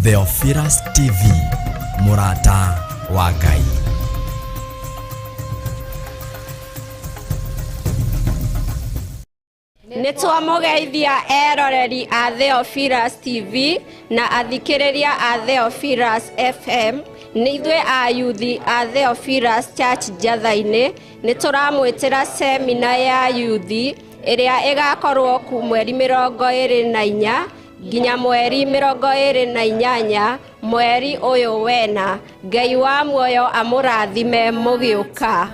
Theophilus TV, mũrata wa Ngai. Nĩ twamũgeithia eroreri a Theophilus TV na athikĩrĩria a Theophilus FM. Nĩ ithuĩ a yuthi a Theophilus Church Njatha-inĩ nĩ tũramwĩtĩra semina ya yuthi ĩrĩa ĩgakorwo ku mweri 24 nginya mweri 28 mweri ũyũ wena. Ngai wa muoyo amũrathime mũgĩũka.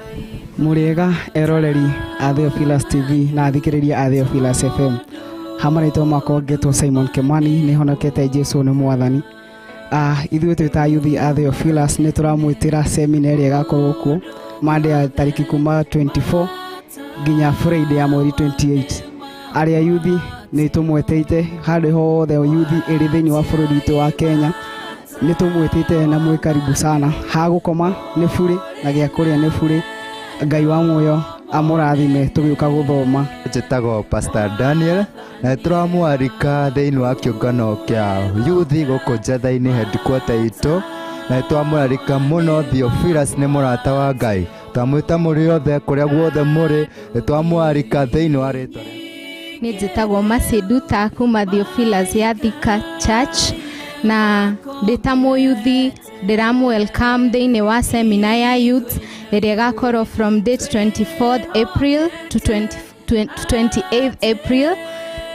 Mũrĩega eroreri a Theophilus TV na athikĩrĩria a Theophilus FM. Ha marĩtwa makwa ngetwo Simon Kimani, nĩ honokete Jesu nĩ mwathani. Ithuĩ twĩ ta yuthi a Theophilus nĩ tũramwĩtĩra semina ĩrĩa ĩgakorwo kuo Monday ya tarĩki kuma 24 nginya Friday ya mweri 28. Arĩa yuthi nĩ tũmwetĩte handũ hothe yuthi ĩrĩ thĩinĩ wa bũrũri witũ wa Kenya, nĩ tũmwĩtĩte na mwĩ karibu sana. Ha gũkoma nĩ burĩ na gĩa kũrĩa nĩ burĩ. Ngai wa muoyo amũrathime tũgĩũka gũthoma. Njĩtagwo Pastor Daniel na nĩtũramwarika thĩinĩ wa kĩũngano kĩa yuthi gũkũ Njatha-inĩ headquarter itũ, na nĩtwamũrarika mũno. Theophilus nĩ mũrata wa Ngai, twamwĩta mũrĩ othe kũrĩa guothe mũrĩ, nĩtwamwarika thĩinĩ wa rĩtwa rĩa Nĩ njĩtagwo Masiduta kuma Theophilus ya Thika Church, na ndĩ ta mũyuthi ndĩramũ welcome thĩinĩ wa seminar ya youth ĩrĩa ĩgakorwo from date 24th April to 28th April,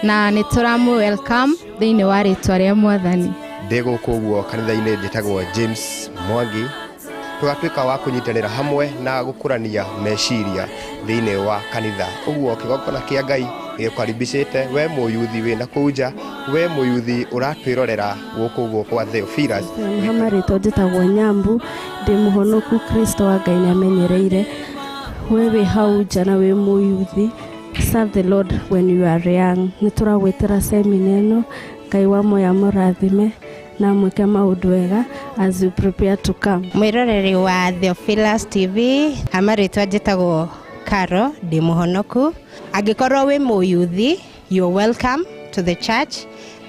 na nĩ tũramũ welcome thĩinĩ wa rĩtwa rĩa mwathani. Ndĩ gũkũ ũguo kanitha-inĩ, njĩtagwo James Mwangi, tũgatuĩka wa kũnyitanĩra hamwe na gũkũrania meciria thĩinĩ wa kanitha. Ũguo kĩgongona kĩa Ngai gĩgũkaribicĩte we mũyuthi wĩna kũu nja, we mũyuthi ũratwĩrorera gũkũ ũguo kwa Theophilus. Ha marĩtwa njĩtagwo Nyambu, ndĩ mũhonoku, Kristo wa Ngai nĩ amenyereire. We wĩ hau nja na wĩ mũyuthi, serve the Lord when you are young. Nĩ tũragwĩtĩra semina ĩno. Ngai wa muoyo amũrathime na mwĩke maũndũ wega as you prepare to come. Mwĩroreri wa Theophilus TV, amarĩtwa njĩtagwo Caro, ndĩ mũhonoku. Angĩkorwo wĩ mũyuthi, you're welcome to the church.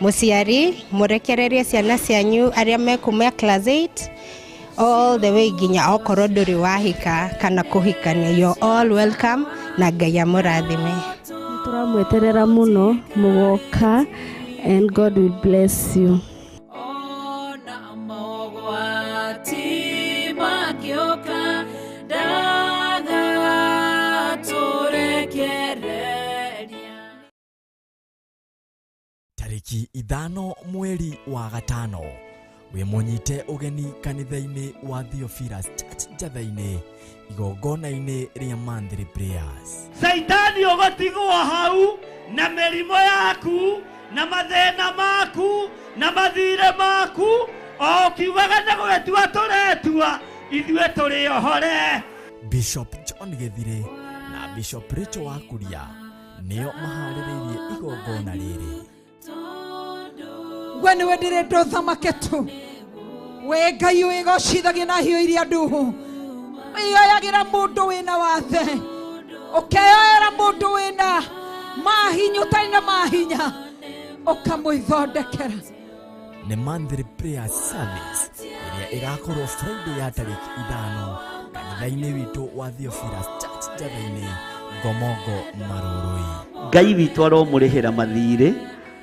Mũciari, mũrekererie ciana cianyu arĩa mekuma class 8 all the way nginya okorwo ndũrĩ wahika kana kũhikania, you're all welcome na Ngai amũrathime. Tũramweterera mũno mũgoka, and God will bless you. Ona mogwati makĩũka, ndagatũrekereria. Tarĩki 5 mweri wa gatano wĩ mũnyite ũgeni kanitha-inĩ wa Theophilus Church Njatha-inĩ, igongona-inĩ rĩa monthly prayers. Caitani ũgũtigwo hau na mĩrimũ yaku na mathĩna maku na mathirĩ maku, o ũkiugaga nĩ gũgĩtua tũretua, ithuĩ tũrĩ ohore. Bishop John Gĩthirĩ na Bishop Rachel Wakuria nĩo maharĩrĩirie igongona rĩrĩ. We nĩwe ndĩrenda ũthamake tu, we Ngai wĩgocithagia na hiũ iria nduhu, wĩyoyagĩra mũndũ wĩna wathe, ũkeyoera mũndũ wĩna mahinya ũtarĩ na mahinya, ũkamwĩthondekera. Nĩ monthly prayer service ĩrĩa ĩgakorwo Friday ya tarĩki 5 kanitha-inĩ witũ wa Theophilus Church Njatha-inĩ, Ngomongo, Marũrũi. Ngai witũ aromũrĩhĩra mathirĩ,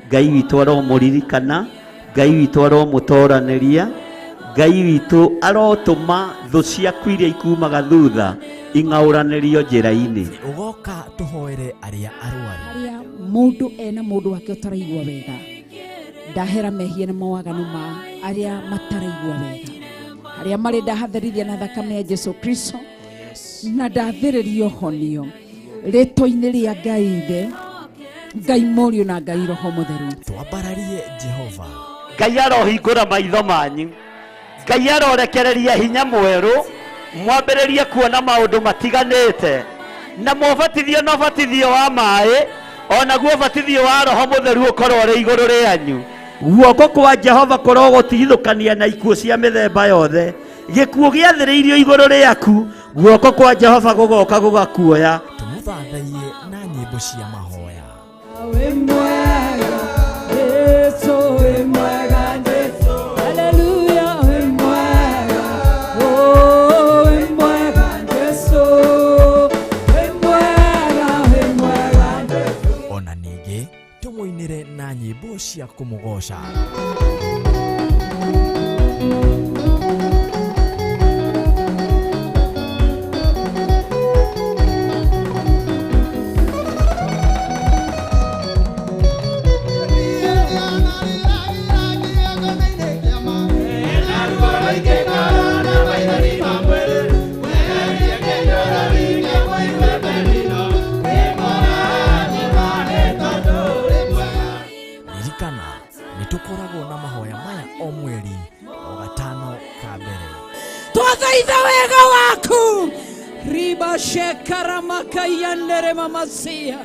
Ngai witũ aromũririkana, Ngai witũ aromũtoranĩria, Ngai witũ arotũma thũ ciaku iria ikumaga thutha ing'aũranĩrio njĩra-inĩ. Ũgoka tũhoere arĩa arwaru. Arĩa mũndũ ena mũndũ wake ũtaraigua wega, ndahera mehia na mawaganu ma arĩa mataraigua wega, arĩa marĩ ndahatherithia na thakame ya Jesu Kristo, na ndathĩrĩrio honio rĩtwa-inĩ rĩa Ngai Ithe, Ngai Mũriũ na Ngai Roho Mũtheru. Twambararie Jehova. Ngai arohingũra maitho manyu, Ngai arorekereria hinya mwerũ, mwambĩrĩrie kuona maũndũ matiganĩte, na mwabatithio na ũbatithio wa maĩ, onaguo ũbatithio wa Roho Mũtheru ũkorwo ũrĩ igũrũ rĩanyu. Guoko kwa Jehova kũrogũtigithũkania na ikuũ cia mĩthemba yothe. Gĩkuũ gĩathĩrĩirio igũrũ rĩaku, guoko kwa Jehova gũgoka gũgakuoya. Tũmũthathaiye na nyĩmbo cia mahoya. Wĩ mwega Jesu, wĩ mwega Jesu. cia kũmũgoca. Ririkana nĩ tũkoragwo na mahoya maya o mweri o gatano ka mbere. Twathaitha wega waku riba shekaramakaiyanere mamasia.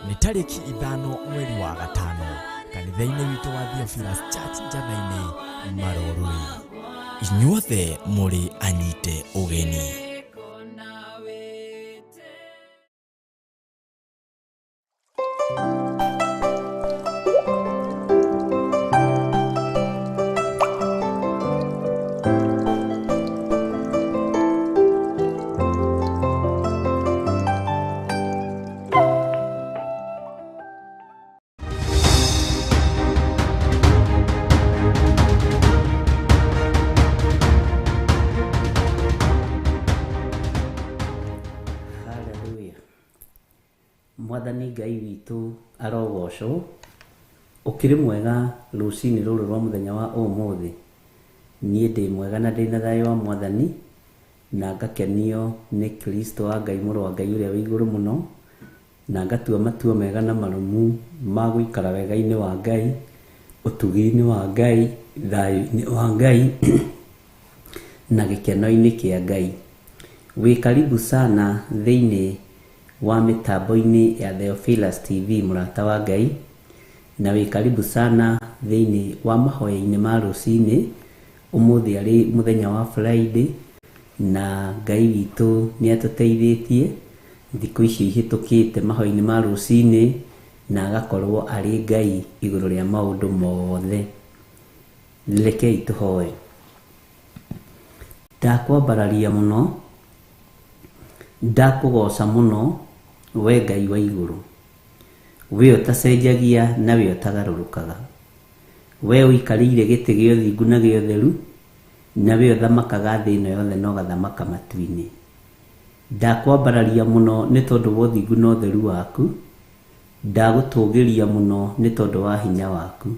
Nĩ tarĩki 5 mweri wa 5 kanitha-inĩ witũ wa Theophilus Church Njatha-inĩ Maroroi. Inyuothe mũrĩ anyite ũgeni. Haleluya. Mwathani Ngai witũ arogocwo. Ũkĩrĩ mwega rũcinĩ rũrũ rwa mũthenya wa ũmũthĩ. Niĩ ndĩ mwega na ndĩ na thayũ wa Mwathani na ngakenio nĩ Kristo wa Ngai mũrũ wa Ngai ũrĩa wĩ igũrũ mũno, na ngatua matua mega na marũmu ma gũikara wega-inĩ wa Ngai, ũtugi-inĩ wa Ngai, thayũ-inĩ wa Ngai na gĩkeno-inĩ kĩa Ngai. Wĩ karibu sana thĩinĩ wa mĩtambo-inĩ ya Theophilus TV mũrata wa Ngai, na wĩ karibu sana thĩinĩ wa mahoya-inĩ ma rũcinĩ. Ũmũthĩ arĩ mũthenya wa Friday na Ngai witũ nĩ atũteithĩtie thikũ icio ihĩtũkĩte mahoya-inĩ ma rũcinĩ, na agakorwo arĩ Ngai igũrũ rĩa maũndũ mothe. Rekei tũhoe. Ndakwambararia mũno, ndakũgoca mũno we Ngai wa igũrũ, we ũtacenjagia na we ũtagarũrũkaga, we ũikarĩire gĩtĩ gĩa ũthingu na gĩa ũtheru, na we ũthamakaga thĩ ĩno yothe na ũgathamaka matu-inĩ. Ndakwambararia mũno nĩ tondũ wa ũthingu na ũtheru waku, ndagũtũgĩria mũno nĩ tondũ wa hinya waku.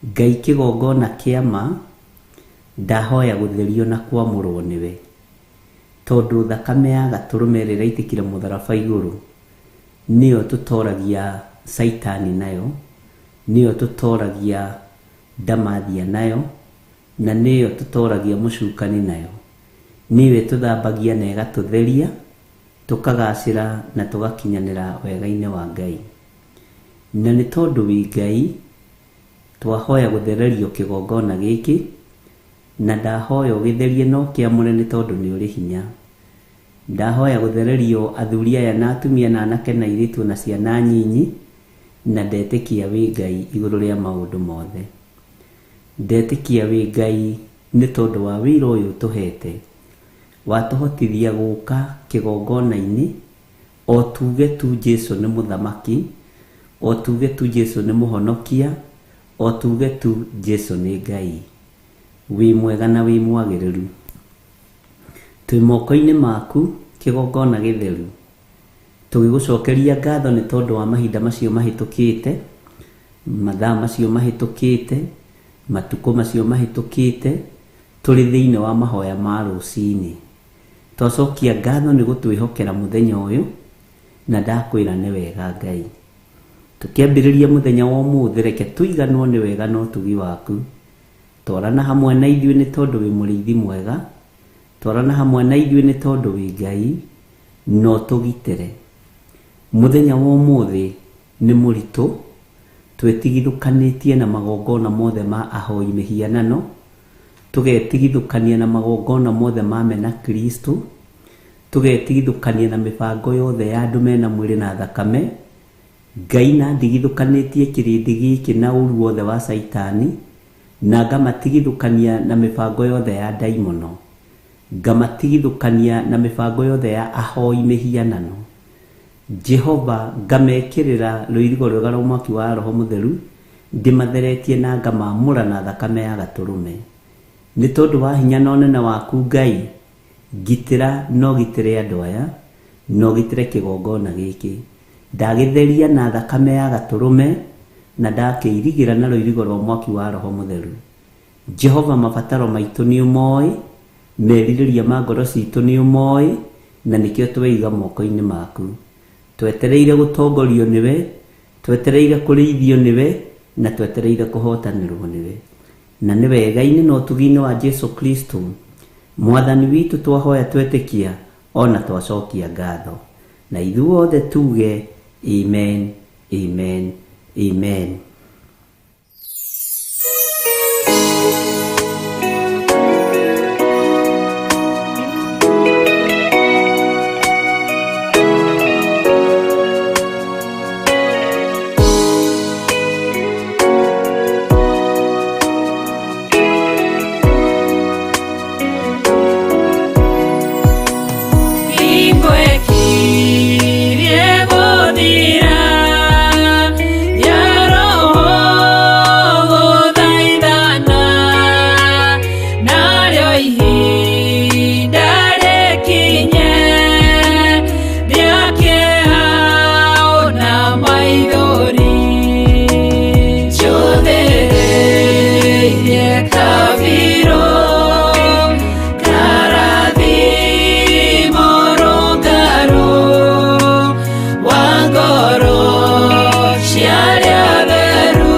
Ngai kĩgongona kĩa ma, ndahoya gũtherio na kwamũrwo nĩwe, tondũ thakame ya gatũrũme ĩrĩa ĩraitĩkire mũtharaba igũrũ nĩyo tũtoragia Caitani nayo, nĩyo tũtoragia ndamathia nayo, na nĩyo tũtoragia mũcukani nayo. Nĩyo ĩtũthambagia na ĩgatũtheria, tũkagacĩra na tũgakinyanĩra wega-inĩ wa Ngai. Na nĩ tondũ wĩ Ngai, twahoya gũthererio kĩgongona gĩkĩ, na ndahoya ũgĩtherie na ũkĩamũre nĩ tondũ nĩ ũrĩ hinya. Ndahoya gũthererio athuri aya na atumia na anake na airĩtu na ciana nyinyi, na ndetĩkia wĩ Ngai igũrũ rĩa maũndũ mothe. Ndetĩkia wĩ Ngai nĩ tondũ wa wĩra ũyũ ũtũhete, watũhotithia gũka kĩgongona-inĩ, o tuge tu Jesu nĩ mũthamaki, o tuge tu Jesu nĩ mũhonokia, o tuge tu Jesu nĩ Ngai. Wĩ mwega na wĩ mwagĩrĩru. Twĩ moko-inĩ maku kĩgongona gĩtheru, tũgĩgũcokeria ngatho nĩ tondũ wa mahinda macio mahĩtũkĩte, mathaa macio mahĩtũkĩte, matukũ macio mahĩtũkĩte, tũrĩ thĩinĩ wa mahoya ma rũcinĩ. Twacokia ngatho nĩ gũtwĩhokera mũthenya ũyũ, na ndakwĩra nĩ wega Ngai. Tũkĩambĩrĩria mũthenya wa ũmũthĩ, reke tũiganwo nĩ wega na ũtugi waku. Twarana hamwe na ithuĩ nĩ tondũ wĩ mũrĩithi mwega, twarana hamwe na ithuĩ nĩ tondũ wĩ Ngai, no tũgitĩre. Mũthenya wa ũmũthĩ nĩ mũritũ, twĩtigithũkanĩtie na magongona mothe ma ahoi mĩhianano, tũgetigithũkania na magongona mothe ma mena Kristo, tũgetigithũkania na mĩbango yothe ya andũ mena mwĩrĩ na thakame. Ngai na ndigithũkanĩtie kĩrĩndĩ gĩkĩ na ũru wothe wa Caitani, na ngamatigithũkania na mĩbango yothe ya ndaimono, ngamatigithũkania na mĩbango yothe ya ahoi mĩhianano. Jehova ngamekĩrĩra rũirigo rwega rwa mwaki wa Roho Mũtheru, Ndĩmatheretie na ngamaamũra na thakame ya Gatũrũme. Nĩ tondũ wa hinya na ũnene waku Ngai, ngitĩra na ũgitĩre andũ aya, na ũgitĩre kĩgongona gĩkĩ. Ndagĩtheria na thakame ya Gatũrũme, na ndakĩirigĩra na rũirigo rwa mwaki wa Roho Mũtheru. Jehova, mabataro maitũ nĩ ũmoĩ, merirĩria ma ngoro citũ nĩ ũmoĩ, na nĩkĩo tweiga moko-inĩ maku. Twetereire gũtongorio nĩwe, twetereire kũrĩithio nĩwe, na twetereire kũhotanĩrwo nĩwe. Na nĩ wega-inĩ na ũtugi-inĩ wa Jesu Kristo Mwathani witũ twahoya twetĩkia ona twacokia ngatho. Na ithuothe tuge amen, amen, amen. Hingo ĩkirie gũthira ya roho gũthaithana, narĩo ihinda rĩkinye rĩa kĩeha ona maithori. Njũthĩrĩirie kabirũ karathimo rũngarũ wa ngoro cia arĩa atheru,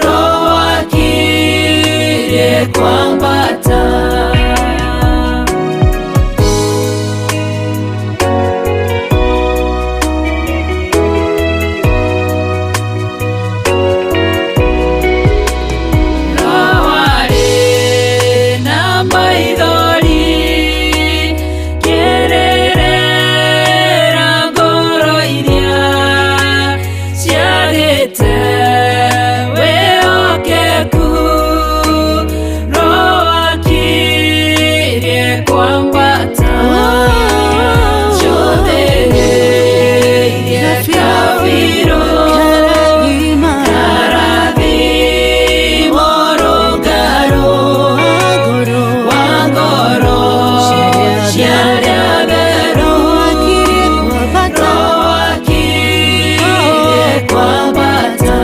Roho akirie kwambata. Roho arĩ na maithori kĩrĩrĩra ngoro iria ciagĩte wĩhokeku, Roho akirie kwambata. Njũthĩrĩirie kabirũ karathimo rũngarũ wa ngoro cia arĩa atheru, Roho akirie kwambata.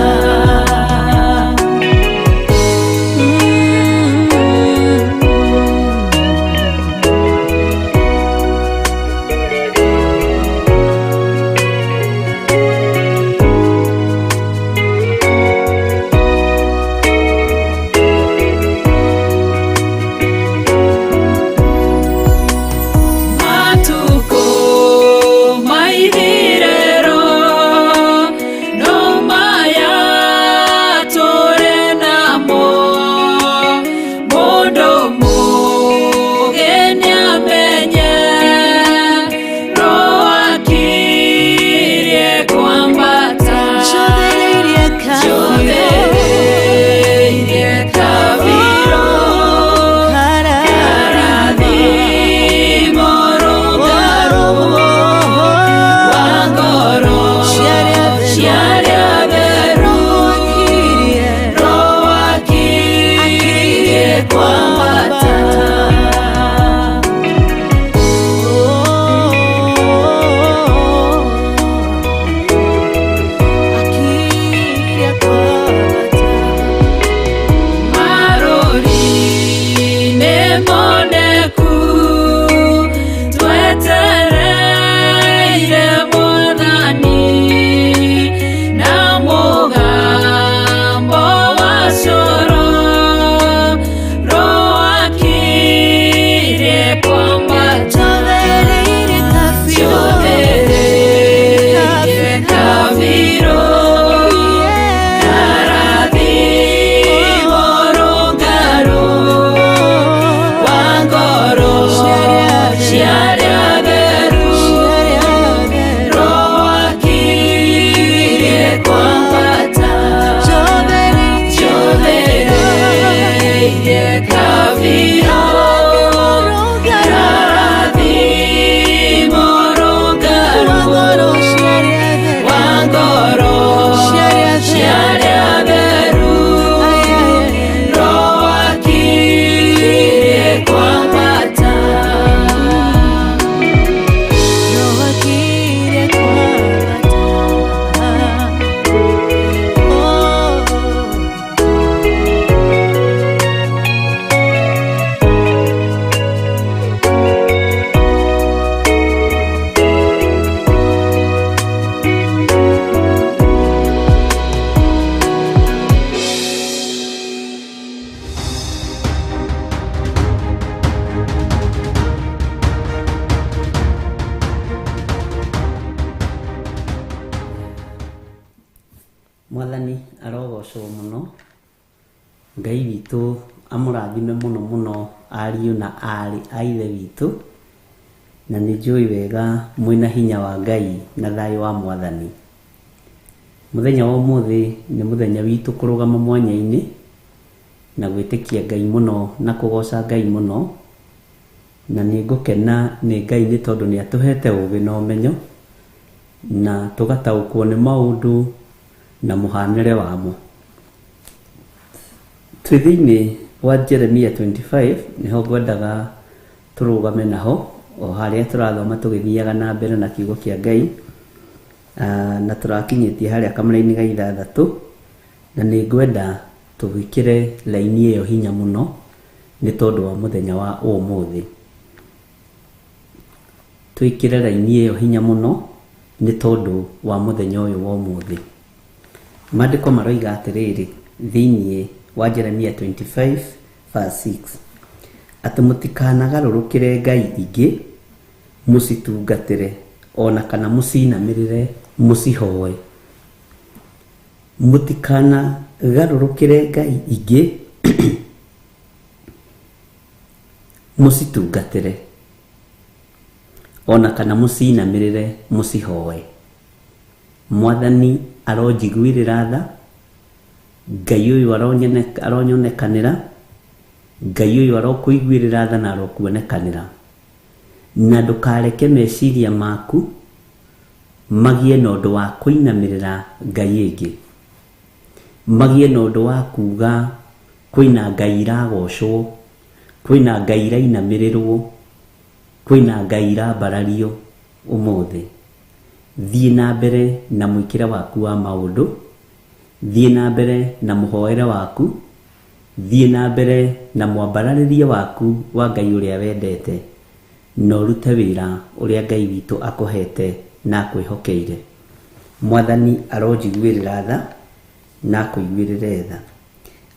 Matukũ maithirĩro no maya tũrĩ namo, mũndũ mũũgĩ nĩamenye Roho akirie kwambata. Njũthĩrĩirie kabirũ karathimo rũngarũ wa ngoro cia arĩa atheru, Roho akirie kwambata. Marũri nĩmoneku twetereire Mwathani, na mũgambo wa coro Roho akirie kwambata. Njũthĩrĩirie kabirũ karathimo rũngarũ wa Ngai witũ amũrathime mũno mũno ariũ na aarĩ a ithe witũ, na nĩ njũĩ wega mwĩna hinya wa Ngai na thayũ wa Mwathani. Mũthenya wa ũmũthĩ nĩ mũthenya witũ kũrũgama mwanya-inĩ na gwĩtĩkia Ngai mũno na kũgoca Ngai mũno, na nĩ ngũkena nĩ Ngai nĩ tondũ nĩ atũhete ũgĩ na ũmenyo na tũgataũkwo nĩ maũndũ na mũhanĩre wamo. Twĩ thĩinĩ wa Jeremia 25 nĩho ngwendaga tũrũgame naho o harĩa tũrathoma tũgĩthiaga na mbere na kiugo kĩa Ngai, na tũrakinyĩtie harĩa kamũra-inĩ ga ithathatũ, na nĩ ngwenda tũgĩkĩre raini ĩyo hinya mũno nĩ tondũ wa mũthenya wa ũmũthĩ. Twĩkĩre raini ĩyo hinya mũno nĩ tondũ wa mũthenya ũyũ wa ũmũthĩ. Maandĩko maroiga atĩrĩrĩ thĩinĩ wa Jeremia 25 verse 6 atĩ mũtikanagarũrũkĩre ngai ingĩ mũcitungatĩre ona kana mũcinamĩrĩre mũcihoe. Mũtikanagarũrũkĩre ngai ingĩ mũcitungatĩre ona kana mũcinamĩrĩre mũcihoe. Mwathani aronjiguĩrĩra tha, Ngai ũyũ aronyonekanĩra, Ngai ũyũ arokũiguĩrĩra tha na arokuonekanĩra, na ndũkareke meciria maku magĩe na ũndũ wa kũinamĩrĩra ngai ĩngĩ, magĩe na ũndũ wa kuga kwĩna ngai iragocwo, kwĩna ngai irainamĩrĩrwo, kwĩna ngai irambarario ũmũthĩ. Thiĩ na mbere na mwĩkĩre waku wa maũndũ, thiĩ na mbere na mũhoere waku, thiĩ na mbere na mwambararĩrie waku wa Ngai ũrĩa wendete, na ũrute wĩra ũrĩa Ngai witũ akũhete na akwĩhokeire. Mwathani aronjiguĩrĩra tha na akũiguĩrĩre tha,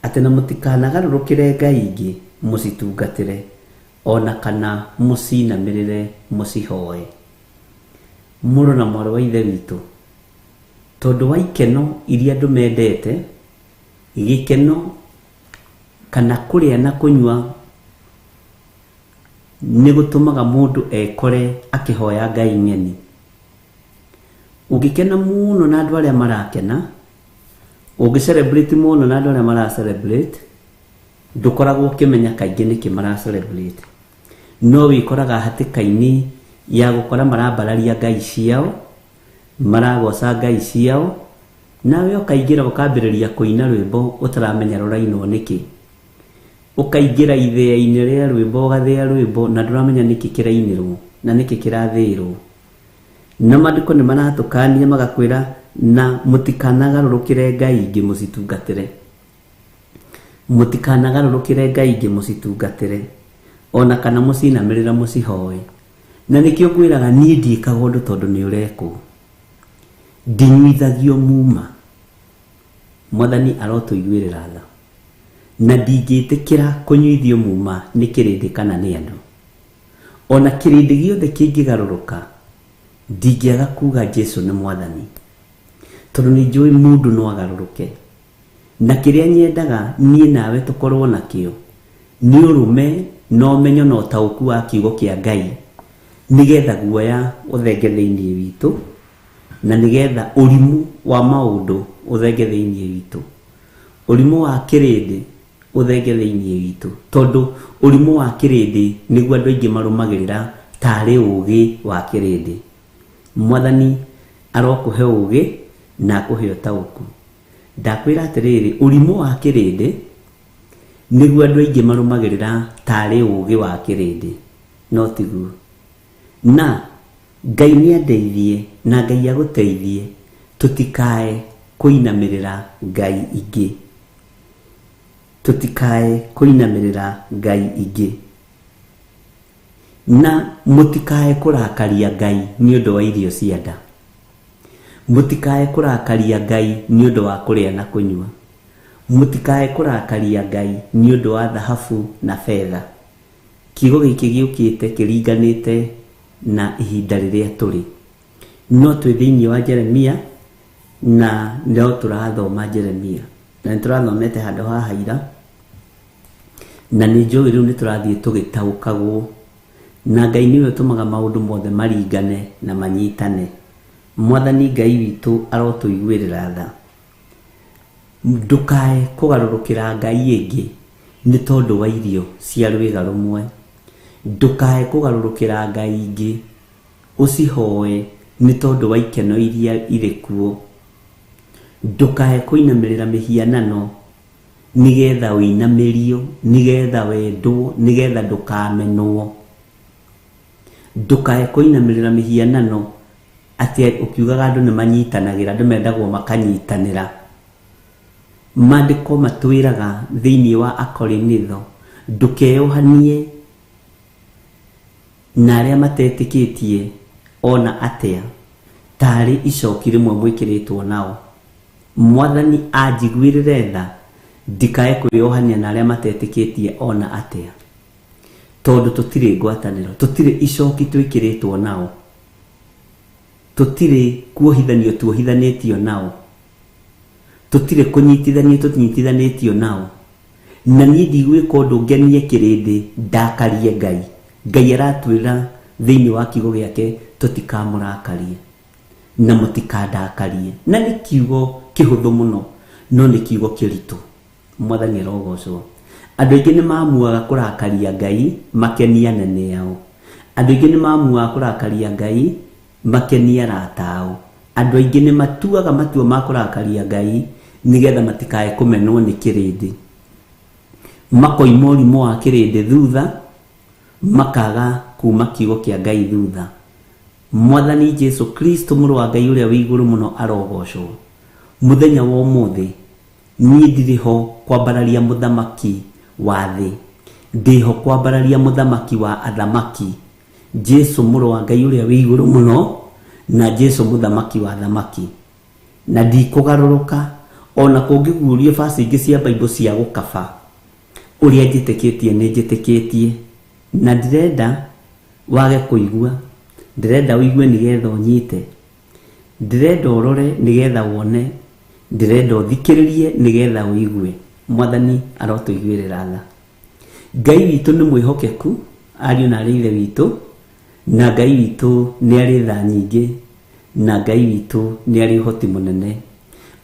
atĩ na mũtikanagarũrũkĩre ngai ingĩ mũcitungatĩre ona kana mũcinamĩrĩre mũcihoe. Mũrũ na mwarĩ wa ithe witũ, tondũ wa ikeno iria andũ mendete, gĩkeno kana kũrĩa na kũnyua nĩ gũtũmaga mũndũ ekore akĩhoya ngai ng'eni. Ũngĩkena mũno na andũ arĩa marakena, ũngĩ celebrate mũno na andũ arĩa mara celebrate, ndũkoragwo ũkĩmenya kaingĩ nĩkĩ mara celebrate. No wĩkoraga hatĩka-inĩ ya gũkora marambararia ngai ciao, maragoca ngai ciao, nawe ũkaingĩra ũkambĩrĩria kũina rwĩmbo ũtaramenya rũrainwo nĩkĩ. Ũkaingĩra ithĩa-inĩ rĩa rwĩmbo ũgathĩa rwĩmbo na ndũramenya nĩkĩ kĩrainĩrwo na nĩkĩ kĩrathĩĩrwo. Na maandĩko nĩ maratũkania magakwĩra na mũtikanagarũrũkĩre ngai ingĩ mũcitungatĩre. Mũtikanagarũrũkĩre ngai ingĩ mũcitungatĩre ona kana mũcinamĩrĩre mũcihoe. Na nĩkĩo ngwĩraga niĩ ndiĩkaga ũndũ tondũ nĩ ũrekwo. Ndinyuithagio muma. Mwathani arotũiguĩrĩra tha. Na ndingĩtĩkĩra kũnyuithio muma nĩ kĩrĩndĩ kana nĩ andũ. Ona kĩrĩndĩ gĩothe kĩngĩgarũrũka, ndingĩaga kuga Jesu nĩ Mwathani. Tondũ nĩ njũĩ mũndũ no agarũrũke. Na kĩrĩa nyendaga niĩ nawe tũkorwo nakĩo nĩ ũrũme na ũmenyo na ũtaũku wa kiugo kĩa Ngai, nĩgetha guoya ũthenge thĩinĩ witũ, na nĩgetha ũrimũ wa maũndũ ũthenge thĩinĩ witũ, ũrimũ wa kĩrĩndĩ ũthenge thĩinĩ witũ, tondũ ũrimũ wa kĩrĩndĩ nĩguo andũ aingĩ marũmagĩrĩra tarĩ ũgĩ wa kĩrĩndĩ. Mwathani arokũhe ũgĩ na akũhe ũtaũku. Ndakwĩra atĩrĩrĩ, ũrimũ wa kĩrĩndĩ nĩguo andũ aingĩ marũmagĩrĩra tarĩ ũgĩ wa kĩrĩndĩ, no tiguo. Na Ngai nĩ andeithie na Ngai agũteithie tũtikae kũinamĩrĩra ngai ingĩ. Tũtikae kũinamĩrĩra ngai ingĩ. Na mũtikae kũrakaria Ngai nĩ ũndũ wa irio cia nda. Mũtikae kũrakaria Ngai nĩ ũndũ wa kũrĩa na kũnyua. Mũtikae kũrakaria Ngai nĩ ũndũ wa thahabu na betha. Kiugo gĩkĩ gĩũkĩte kĩringanĩte na ihinda rĩrĩa tũrĩ. No twĩ thĩinĩ wa Jeremia na no tũrathoma Jeremia. Na nĩ tũrathomete handũ haha ira. Na nĩ njũĩ rĩu nĩ tũrathiĩ tũgĩtaũkagwo, na Ngai nĩwe ũtũmaga maũndũ mothe maringane na manyitane. Mwathani Ngai witũ arotũiguĩrĩra tha. Ndũkae kũgarũrũkĩra Ngai ĩngĩ nĩ tondũ wa irio cia rwĩga rũmwe. Ndũkae kũgarũrũkĩra Ngai ingĩ ũcihoe nĩ tondũ wa ikeno iria irĩ kuo. Ndũkae kũinamĩrĩra mĩhianano nĩgetha ũinamĩrio, nĩgetha wendwo, nĩgetha ndũkamenwo. Ndũkae kũinamĩrĩra mĩhianano atĩ ũkiugaga andũ nĩ manyitanagĩra, andũ mendagwo makanyitanĩra. Maandĩko matwĩraga thĩinĩ wa Akorinitho, ndũkeyohanie na arĩa matetĩkĩtie ona atĩa, tarĩ icoki rĩmwe mwĩkĩrĩtwo nao. Mwathani anjiguĩrĩre tha ndikae kwĩyohania na arĩa matetĩkĩtie ona atĩa, tondũ tũtirĩ ngwatanĩro, tũtirĩ icoki twĩkĩrĩtwo nao, tũtirĩ kuohithanio tuohithanĩtio nao, tũtirĩ kũnyitithanio tũnyitithanĩtio nao. Na niĩ ndigwĩka ũndũ ngenie kĩrĩndĩ ndakarie Ngai. Ngai aratwĩra thĩinĩ wa kiugo gĩake tũtikamũrakarie na mũtikandakarie. Na nĩ kiugo kĩhũthũ mũno, no nĩ kiugo kĩritũ. Mwathani arogocwo. Andũ aingĩ nĩ maamuaga kũrakaria Ngai makenie anene ao. Andũ aingĩ nĩ maamuaga kũrakaria Ngai makenie arata ao. Andũ aingĩ nĩ matuaga matua ma kũrakaria Ngai nĩgetha matikae kũmenwo nĩ kĩrĩndĩ. Makoima ũrimũ wa kĩrĩndĩ thutha, makaga kuma kiugo kĩa Ngai thutha. Mwathani Jesu Kristo mũrũ wa Ngai ũrĩa wĩ igũrũ mũno arogocwo. Mũthenya wa ũmũthĩ niĩ ndirĩ ho kwambararia mũthamaki wa thĩ, ndĩ ho kwambararia mũthamaki wa athamaki, Jesu mũrũ wa Ngai ũrĩa wĩ igũrũ mũno, na Jesu mũthamaki wa athamaki. Na ndikũgarũrũka ona kũngĩguũrio baci ingĩ cia Bible cia gũkaba. Ũrĩa njĩtĩkĩtie nĩ njĩtĩkĩtie, na ndirenda wage kũigua, ndĩrenda ũigue nĩgetha ũnyite, ndĩrenda ũrore nĩgetha wone, ndĩrenda ũthikĩrĩrie nĩgetha ũigue. Mwathani arotũiguĩrĩra tha. Ngai witũ nĩ mwĩhokeku, ariũ na arĩ ithe witũ, na Ngai witũ nĩ arĩ tha nyingĩ, na Ngai witũ nĩ arĩ ũhoti mũnene.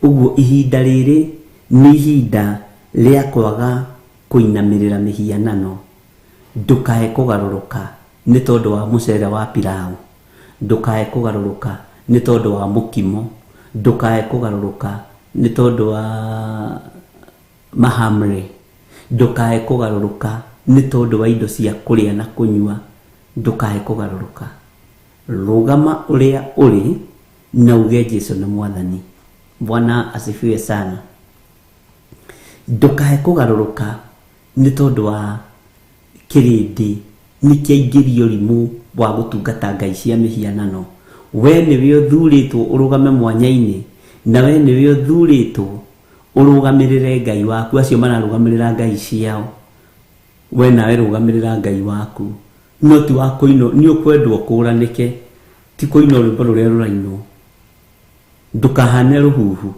Ũguo ihinda rĩrĩ nĩ ihinda rĩa kwaga kũinamĩrĩra mĩhianano. Ndũkae kũgarũrũka nĩ tondũ wa mũcere wa pilau, ndũkae kũgarũrũka nĩ tondũ wa mũkimo, ndũkae kũgarũrũka nĩ tondũ wa mahamri, ndũkae kũgarũrũka nĩ tondũ wa indo cia kũrĩa na kũnyua, ndũkae kũgarũrũka. Rũgama ũrĩa ũrĩ na uge Jesu nĩ Mwathani. Bwana asifiwe sana. Ndũkae kũgarũrũka nĩ tondũ wa kĩrĩndĩ nĩ kĩaingĩria ũrimũ wa gũtungata ngai cia mĩhianano. We nĩwe ũthurĩtwo ũrũgame mwanya-inĩ, na we nĩwe ũthurĩtwo ũrũgamĩrĩre Ngai waku. Acio mararũgamĩrĩra ngai ciao, we nawe rũgamĩrĩra Ngai waku. No ti wa kũinwo, nĩ ũkwendwo ũkũranĩke, ti kũina rwĩmbo rũrĩa rũrainwo. Ndũkahane rũhuhu.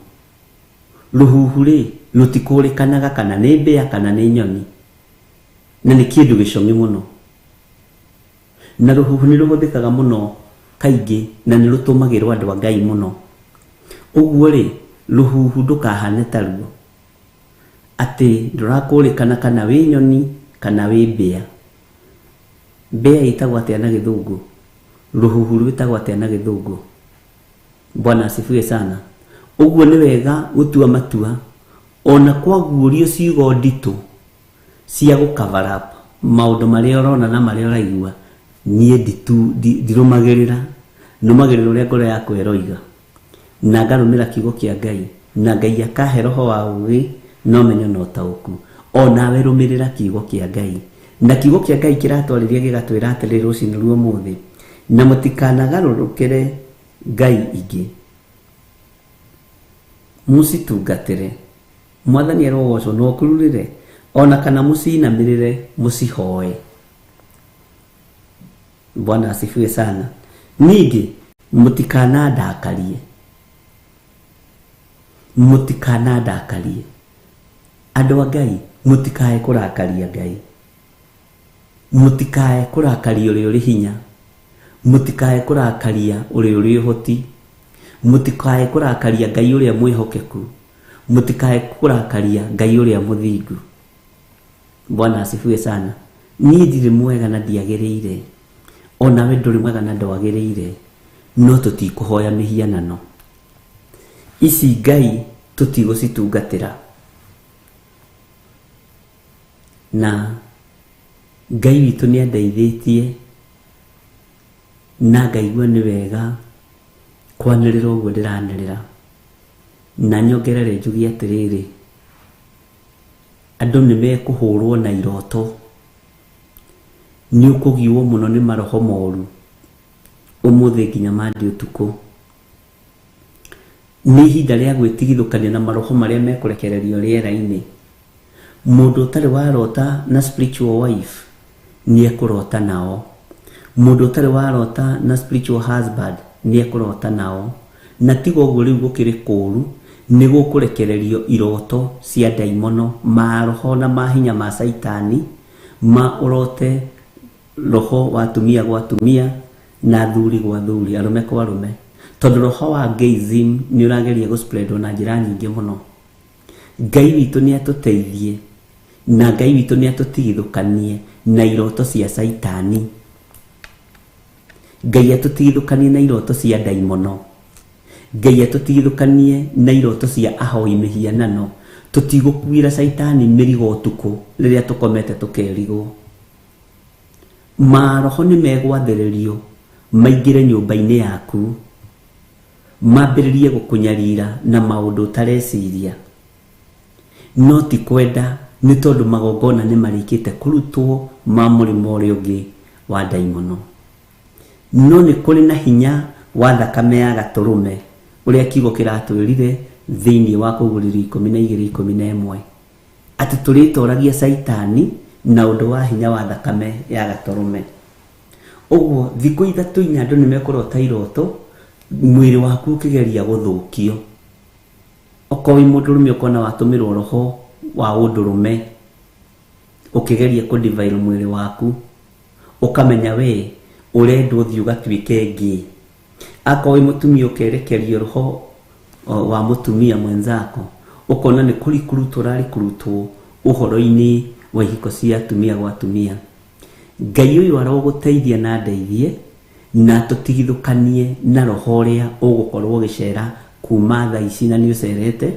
Rũhuhu rĩ, rũtikũrĩkanaga kana nĩ mbĩa kana nĩ nyoni, na nĩ kĩndũ gĩcong'i mũno. Na rũhuhu nĩ rũhũthĩkaga mũno kaingĩ na nĩ rũtũmagĩrwo andũ a Ngai mũno. Ũguo rĩ, rũhuhu ndũkahane taruo, atĩ ndũrakũrĩkana kana wĩ nyoni kana wĩ mbĩa. Mbĩa ĩtagwo atĩa na gĩthũngũ? Rũhuhu rwĩtagwo atĩa na gĩthũngũ? Bwana asifiwe sana. Ũguo nĩ wega gũtua matua ona kwaguũrio ciugo nditũ cia gũ cover up maũndũ marĩa ũrona na marĩa ũraigua, niĩ ndirũmagĩrĩra, nũmagĩrĩra ũrĩa ngoro yakwa ĩroiga na ngarũmĩra kiugo kĩa Ngai, na Ngai akahe roho wa ũũgĩ na ũmenyo na ũtaũku. O nawe rũmĩrĩra kiugo kĩa Ngai. Na kiugo kĩa Ngai kĩratwarĩria gĩgatwĩra atĩrĩrĩ rũcinĩ rwa ũmũthĩ, na mũtikanagarũrũkĩre ngai ingĩ, mũcitungatĩre. Mwathani arogocwo, na ũkururĩre, ona kana mũcinamĩrĩre mũcihoe. Bwana asifiwe sana. Ningĩ mũtikanandakarie, mũtikanandakarie. Andũ a Ngai, Mũtikae kũrakaria Ngai, mũtikae kũrakaria ũrĩa ũrĩ hinya, mũtikae kũrakaria ũrĩa ũrĩ ũhoti, mũtikae kũrakaria Ngai ũrĩa mwĩhokeku, mũtikae kũrakaria Ngai ũrĩa mũthingu. Bwana asifiwe sana. Niĩ ndirĩ mwega na ndiagĩrĩire, onawe ndũrĩ mwega na ndwagĩrĩire, no tũtikũhoya mĩhianano ici. Ngai tũtigũcitungatĩra, na Ngai witũ nĩ andeithĩtie na ngaigua nĩ wega kwanĩrĩra ũguo ndĩranĩrĩra. Na nyongerere njuge atĩrĩrĩ, andũ nĩ mekũhũrwo na iroto, nĩ ũkũgiwo mũno nĩ maroho moru ũmũthĩ nginya mandi ũtukũ. Nĩ ihinda rĩa gwĩtigithũkania na maroho marĩa mekũrekererio rĩera-inĩ. Mũndũ ũtarĩ warota na spiritual wife nĩ ekũrota nao, mũndũ ũtarĩ warota na spiritual husband nĩ ekũrota nao. Na tiga ũguo rĩu gũkĩrĩ kũũru, nĩ gũkũrekererio iroto cia ndaimono, maroho na mahinya ma caitani, ma ũrote roho wa atumia gwa atumia na athuri gwa athuri, arũme kwa arũme, tondũ roho wa gayism nĩ ũrageria gũspreadwo na njĩra nyingĩ mũno. Ngai witũ nĩ atũteithie, na Ngai witũ nĩ atũtigithũkanie na iroto cia caitani. Ngai atũtigithũkanie na iroto cia ndaimono. Ngai atũtigithũkanie na iroto cia ahoi mĩhianano. Tũtigũkuĩra caitani mĩrigo ũtukũ rĩrĩa tũkomete tũkerigwo. Maroho nĩ megwathĩrĩrio maingĩre nyũmba-inĩ yaku, mambĩrĩrie gũkũnyarira na maũndũ ũtareciria. No ti kwenda, nĩ tondũ magongona nĩ marĩkĩte kũrutwo ma mũrĩmo ũrĩa ũngĩ wa ndaimono. No nĩ kũrĩ na hinya wa thakame ya gatũrũme ũrĩa kiugo kĩratwĩrire thĩinĩ wa Kũguũrĩrio 12:11, atĩ tũrĩtoragia caitani na ũndũ wa hinya wa thakame ya gatũrũme. Ũguo thikũ ithatũ inya andũ nĩ mekũrota iroto, mwĩrĩ waku ũkĩgeria gũthũkio. Okorwo wĩ mũndũrũme ũkona watũmĩrwo roho wa ũndũrũme ũkĩgeria kũdefile mwĩrĩ waku, ũkamenya we ũrendwo ũthiĩ ũgatuĩke gay. Akorwo wĩ mũtumia ũkerekerio roho wa mũtumia mwenzako, ũkona nĩ kũrikurutwo ũrarikurutwo ũhoro-inĩ wa ihiko cia atumia gwa atumia. Ngai ũyũ arogũteithia na ndeithie, na tũtigithũkanie na roho ũrĩa ũgũkorwo ũgĩcera kuma thaa ici, na nĩ ũcerete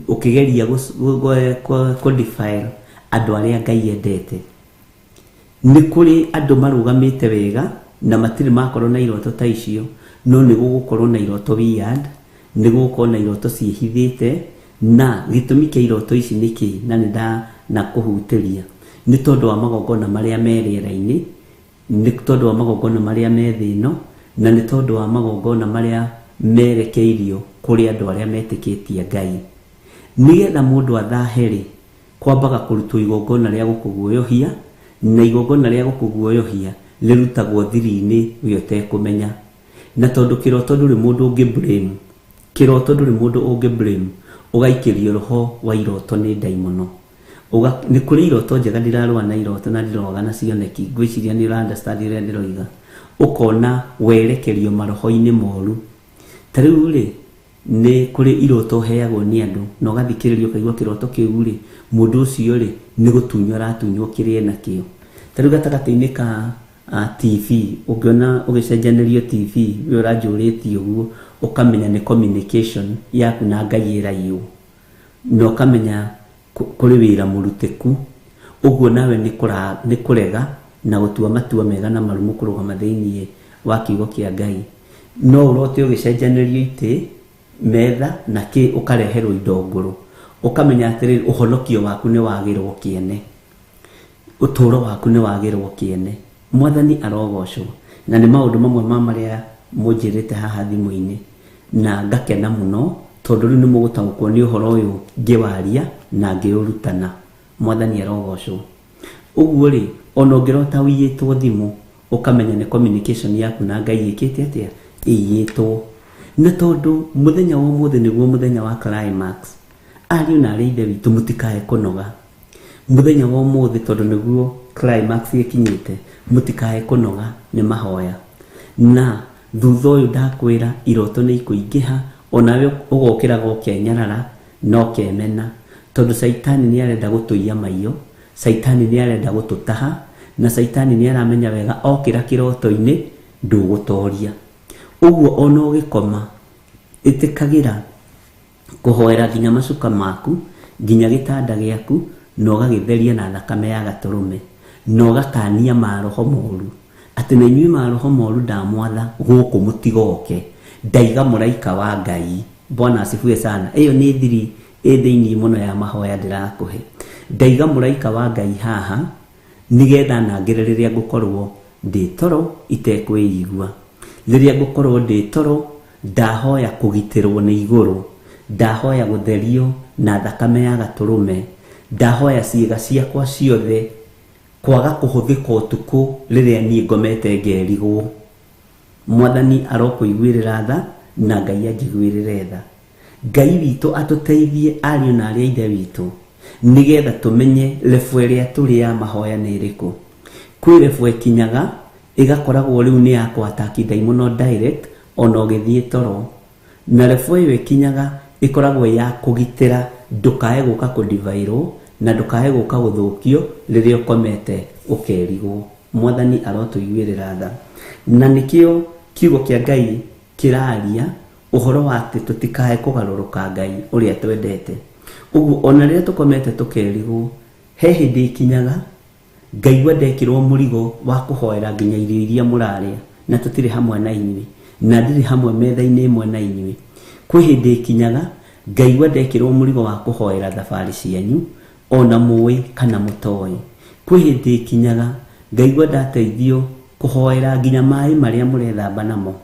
ũkĩgeria kũdefile andũ arĩa Ngai endete. Nĩ kũrĩ andũ marũgamĩte wega na matirĩ makorwo na iroto ta icio, no nĩ gũgũkorwo na iroto weird, nĩ gũgũkorwo na iroto ciĩhithĩte. Na gĩtũmi kĩa iroto ici nĩ kĩ? Na nĩ ndanakũhutĩria, nĩ tondũ wa magongona marĩa me rĩera-inĩ, nĩ tondũ wa magongona marĩa me thĩ ĩno, na nĩ tondũ wa magongona marĩa merekeirio kũrĩ andũ arĩa metĩkĩtie Ngai. Nĩgetha mũndũ athahe-rĩ, kwambaga kũrutwo igongona rĩa gũkũguoyohia, na igongona rĩa gũkũguoyohia rĩrutagwo thiri-inĩ we ũtekũmenya. Na tondũ kĩroto ndũrĩ mũndũ ũngĩ blame, kĩroto ndũrĩ mũndũ ũngĩ blame, ũgaikĩrio roho wa iroto nĩ ndaimono. Nĩ kũrĩ iroto njega, ndirarũa na iroto na ndirarũaga na cioneki, ngwĩciria nĩ ũra understand ũrĩa ndĩroiga. Ũkona werekerio maroho-inĩ moru. Ta rĩu rĩ, nĩ kũrĩ iroto ũheagwo nĩ andũ, na ũgathikĩrĩria ũkaigua kĩroto kĩu rĩ, mũndũ ũcio rĩ, nĩ gũtunywo aratunywo kĩrĩa enakĩo. Ta rĩu gatagatĩ-inĩ ka TV, ũngĩona ũgĩcenjanĩrio TV, we ũranjũrĩtie ũguo, ũkamenya nĩ communication yaku na Ngai ĩraiywo, na ũkamenya kũrĩ wĩra mũrutĩku. Ũguo nawe nĩ kũrega na gũtua matua mega na marũmu kũrũgama thĩinĩ wa kiugo kĩa Ngai. No ũrote ũgĩcenjanĩrio itĩ, metha na kĩ, ũkareherwo indo ngũrũ, ũkamenya atĩrĩrĩ, ũhonokio waku nĩ wagĩrwo kĩene, ũtũũro waku nĩ wagĩrwo kĩene. Mwathani arogocwo. Na nĩ maũndũ mamwe ma marĩa mũnjĩrĩte haha thimũ-inĩ, na ngakena mũno tondũ rĩu nĩ mũgũtaũkwo nĩ ũhoro ũyũ ngĩwaria na ngĩũrutana. Mwathani arogocwo. Ũguo rĩ, ona ũngĩrota ũiyĩtwo thimũ, ũkamenya nĩ communication yaku na Ngai ĩkĩte atĩa, ĩiyĩtwo. Na tondũ mũthenya wa ũmũthĩ nĩguo mũthenya wa climax, ariũ na arĩ ithe witũ, mũtikae kũnoga, Mũthenya wa ũmũthĩ tondũ nĩguo climax ĩkinyĩte, mũtikae kũnoga nĩ mahoya. Na thutha ũyũ ndakwĩra iroto nĩ ikũingĩha, onawe ũgokĩraga ũkenyarara na ũkemena, tondũ caitani nĩ arenda gũtũiya maiyo, caitani nĩ arenda gũtũtaha, na caitani nĩ aramenya wega okĩra kĩroto-inĩ ndũgũtoria. Ũguo ona ũgĩkoma ĩtĩkagĩra kũhoera nginya macuka maku, nginya gĩtanda gĩaku, na ũgagĩtheria na thakame ya gatũrũme, na ũgakania maroho moru atĩ na inyuĩ maroho moru ndamwatha gũkũ mũtigoke, ndaiga mũraika wa Ngai. Bwana asifiwe sana. Ĩyo nĩ thiri ĩ thĩinĩ mũno ya mahoya ndĩrakũhe. Ndaiga mũraika wa Ngai haha nĩgetha nangĩre rĩrĩa ngũkorwo ndĩ toro itekwĩigua, rĩrĩa ngũkorwo ndĩ toro ndahoya kũgitĩrwo nĩ igũrũ, ndahoya gũtherio na thakame ya gatũrũme, ndahoya ciĩga ciakwa ciothe kwaga kũhũthĩka ũtukũ rĩrĩa niĩ ngomete ngerigwo. Mwathani arokũiguĩrĩra tha na Ngai anjiguĩrĩre tha. Ngai witũ atũteithie ariũ na arĩ a ithe witũ nĩgetha tũmenye level ĩrĩa tũrĩ ya mahoya nĩ ĩrĩkũ. Kwĩ level ĩkinyaga ĩgakoragwo rĩu nĩ ya kũ-attack ndaimono direct ona ũgĩthiĩ toro, na level ĩyo ĩkinyaga ĩkoragwo ya kũgitĩra ndũkae gũka kũdivairwo na ndũkae gũka gũthũkio rĩrĩa ũkomete ũkerigwo. Mwathani arotũiguĩrĩra tha. Na nĩkĩo kiugo kĩa Ngai kĩraria ũhoro wa atĩ tũtikae kũgarũrũka Ngai ũrĩa twendete. Ũguo ona rĩrĩa tũkomete tũkerigwo, he hĩndĩ ĩkinyaga ngaigua ndekĩrwo mũrigo wa kũhoera nginya irio iria mũrarĩa, na tũtirĩ hamwe na inyuĩ, na ndirĩ hamwe metha-inĩ ĩmwe na inyuĩ. Kwĩ hĩndĩ ĩkinyaga ngaigua ndekĩrwo mũrigo wa kũhoera thabarĩ cianyu, ona mũĩ kana mũtoĩ. Kwĩ hĩndĩ ĩkinyaga ngaigua ndateithio kũhoera nginya maĩ marĩa mũrethamba namo,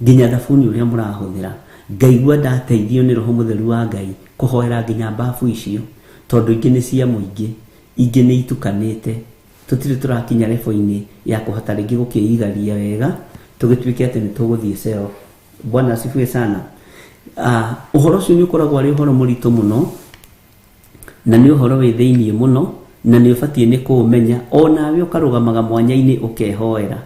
nginya thabuni ũrĩa mũrahũthĩra. Ngaigua ndateithio nĩ Roho Mũtheru wa Ngai kũhoera nginya bafu icio, tondũ ingĩ nĩ cia mũingĩ, ingĩ nĩ itukanĩte. Tũtirĩ tũrakinya level-inĩ ya kũhota rĩngĩ gũkĩigaria wega tũgĩtuĩke atĩ nĩ tũgũthiĩ cell. Bwana asifiwe sana. Ũhoro ũcio nĩ ũkoragwo arĩ ũhoro mũritũ mũno, na nĩ ũhoro wĩ thĩiniĩ mũno, na nĩ ũbatiĩ nĩ kũũmenya. Onawe ũkarũgamaga mwanya-inĩ ũkehoera.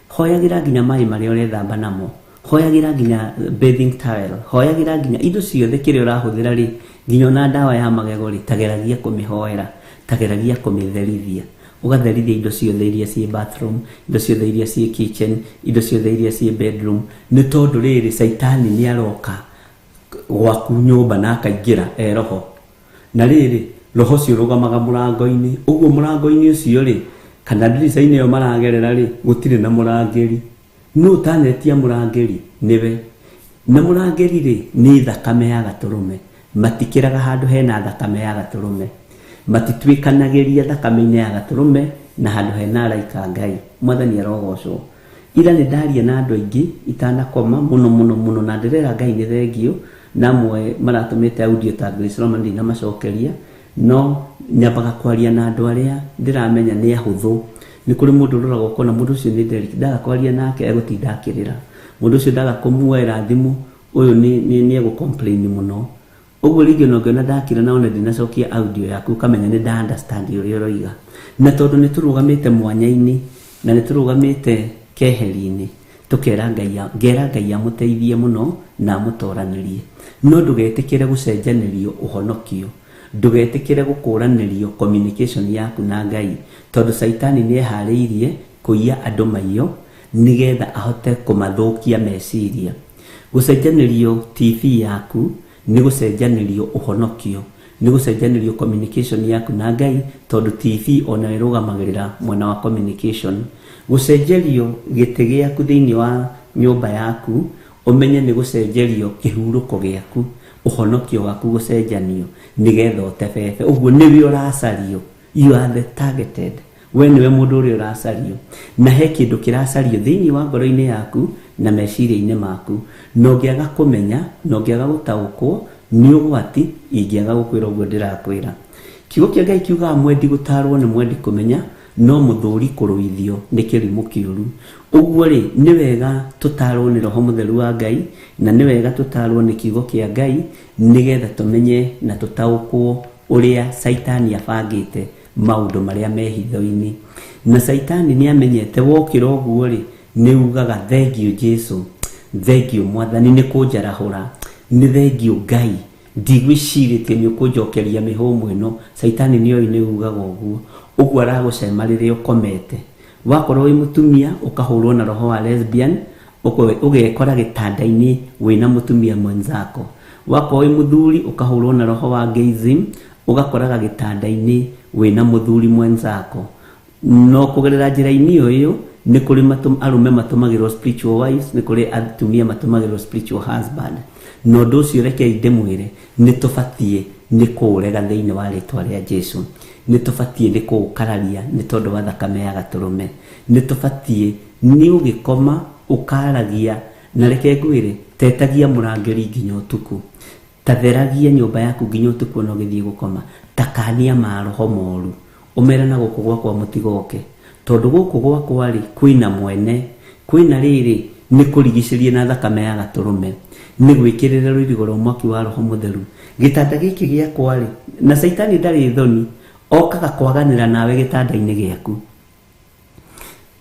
Hoyagĩra nginya maĩ marĩa ũrethamba namo, hoyagĩra nginya bathing towel, hoyagĩra nginya indo ciothe kĩrĩa ũrahũthĩra rĩ, nginya ona ndawa ya magego rĩ, tageragia kũmĩhoera, tageragia kũmĩtherithia. Ũgatherithia indo ciothe iria ciĩ bathroom, indo ciothe iria ciĩ kitchen, indo ciothe iria ciĩ bedroom, nĩ tondũ rĩrĩ caitani nĩ aroka gwaku nyũmba na akaingĩra e roho. Na rĩrĩ roho ũcio ũrũgamaga mũrango-inĩ, ũguo mũrango-inĩ ũcio rĩ, kana ndirica-inĩ ĩyo maragerera rĩ, gũtirĩ na mũrangĩri. Nũ ũtanetia mũrangĩri? Nĩwe. Na mũrangĩri rĩ, nĩ thakame ya gatũrũme. Matikĩraga handũ hena thakame ya gatũrũme, matituĩkanagĩria thakame-inĩ ya gatũrũme na handũ hena araika Ngai. Mwathani arogocwo. Ira nĩ ndaria na andũ aingĩ itanakoma mũno mũno mũno, na ndĩrera Ngai nĩ thengio, na amwe maratũmĩte audio ta Grace Roman ndinamacokeria, no nyambaga kwaria na andũ arĩa ndĩramenya nĩ ahũthũ. Nĩ kũrĩ mũndũ ũroraga ũkona mũndũ ũcio nĩ Derek, ndaga kwaria nake egũtinda akĩrĩra, mũndũ ũcio ndaga kũmuoera thimũ, ũyũ nĩ egũ complain mũno. Ũguo rĩngĩ ona ũngĩona ndakira na one ndinacokia audio yaku, ũkamenya nĩ nda understand ũrĩa ũroiga. Na tondũ nĩ tũrũgamĩte mwanya-inĩ na nĩ tũrũgamĩte keheri-inĩ, tũkera Ngai, ngera Ngai amũteithie mũno na amũtoranĩrie. No ndũgetĩkĩre gũcenjanĩrio ũhonokio, ndũgetĩkĩre gũkũranĩrio communication yaku na Ngai, tondũ caitani nĩ eharĩirie kũiya andũ maiyo nĩgetha ahote kũmathũkia meciria. Gũcenjanĩrio TV yaku nĩ gũcenjanĩrio ũhonokio, nĩ gũcenjanĩrio communication yaku na Ngai, tondũ TV ona ĩrũgamagĩrĩra mwena wa communication. Gũcenjerio gĩtĩ gĩaku thĩinĩ wa nyũmba yaku, ũmenye nĩ gũcenjerio kĩhurũko gĩaku, ũhonokio waku gũcenjanio nĩgetha ũtebebe. Ũguo nĩwe ũracario, you are the targeted, we nĩwe mũndũ ũrĩa ũracario, na he kĩndũ kĩracario thĩinĩ wa ngoro-inĩ yaku na meciria-inĩ maku. Na ũngĩaga kũmenya na ũngĩaga gũtaũkwo nĩ ũgwati, ingĩaga gũkwĩra ũguo ndĩrakwĩra. Kiugo kĩa Ngai kiugaga mwendi gũtarwo nĩ mwendi kũmenya, no mũthũri kũrũithio nĩ kĩrimũ kĩũru. Ũguo rĩ, nĩ wega tũtarwo nĩ Roho Mũtheru wa Ngai, na nĩ wega tũtarwo nĩ kiugo kĩa Ngai, nĩgetha tũmenye na tũtaũkwo ũrĩa caitani abangĩte Maũndũ marĩa me hitho-inĩ. Na Caitani nĩ amenyete wokĩra ũguo rĩ, nĩ ugaga thengiũ Jesu, thengiũ Mwathani nĩ kũnjarahũra, nĩ thengiũ Ngai, ndigwĩcirĩtie nĩ ũkũnjokeria mĩhũmũ ĩno. Caitani nĩ oĩ nĩ ugaga ũguo. Ũguo aragũcema rĩrĩa ũkomete. Wakorwo wĩ mũtumia ũkahũrwo na roho wa lesbian, ũgekora gĩtanda-inĩ wĩna mũtumia mwenzako. Wakorwo wĩ mũthuri ũkahũrwo na roho wa gayism, ũgakoraga gĩtanda-inĩ wĩna mũthuri mwenzako. No kũgerera njĩra-inĩ ĩyo nĩ kũrĩ arũme matũmagĩrwo spiritual wives, nĩ kũrĩ atumia matũmagĩrwo spiritual husband. Na ũndũ ũcio rekei ndĩmwĩre, nĩ tũbatiĩ nĩ kũũrega thĩinĩ wa rĩtwa rĩa Jesu. Nĩ tũbatiĩ nĩ kũũkararia nĩ tondũ wa thakame ya gatũrũme. Nĩ tũbatiĩ nĩ ũgĩkoma ũkaragia, na reke ngwĩre, tetagia mũrangĩri nginya ũtukũ. Tatheragia nyũmba yaku nginya ũtukũ ona ũgĩthiĩ gũkoma. Takania maroho moru. Ũmere na gũkũ gwakwa mũtigoke. Tondũ gũkũ gwakwa rĩ, kwĩna mwene, kwĩna rĩrĩ, nĩ kũrigicĩrie na thakame ya gatũrũme, nĩ gwĩkĩrĩra rũirigo rwa mwaki wa roho mũtheru. Gĩtanda gĩkĩ gĩakwa rĩ, na Caitani ndarĩ thoni, okaga kwaganĩra nawe gĩtanda-inĩ gĩaku.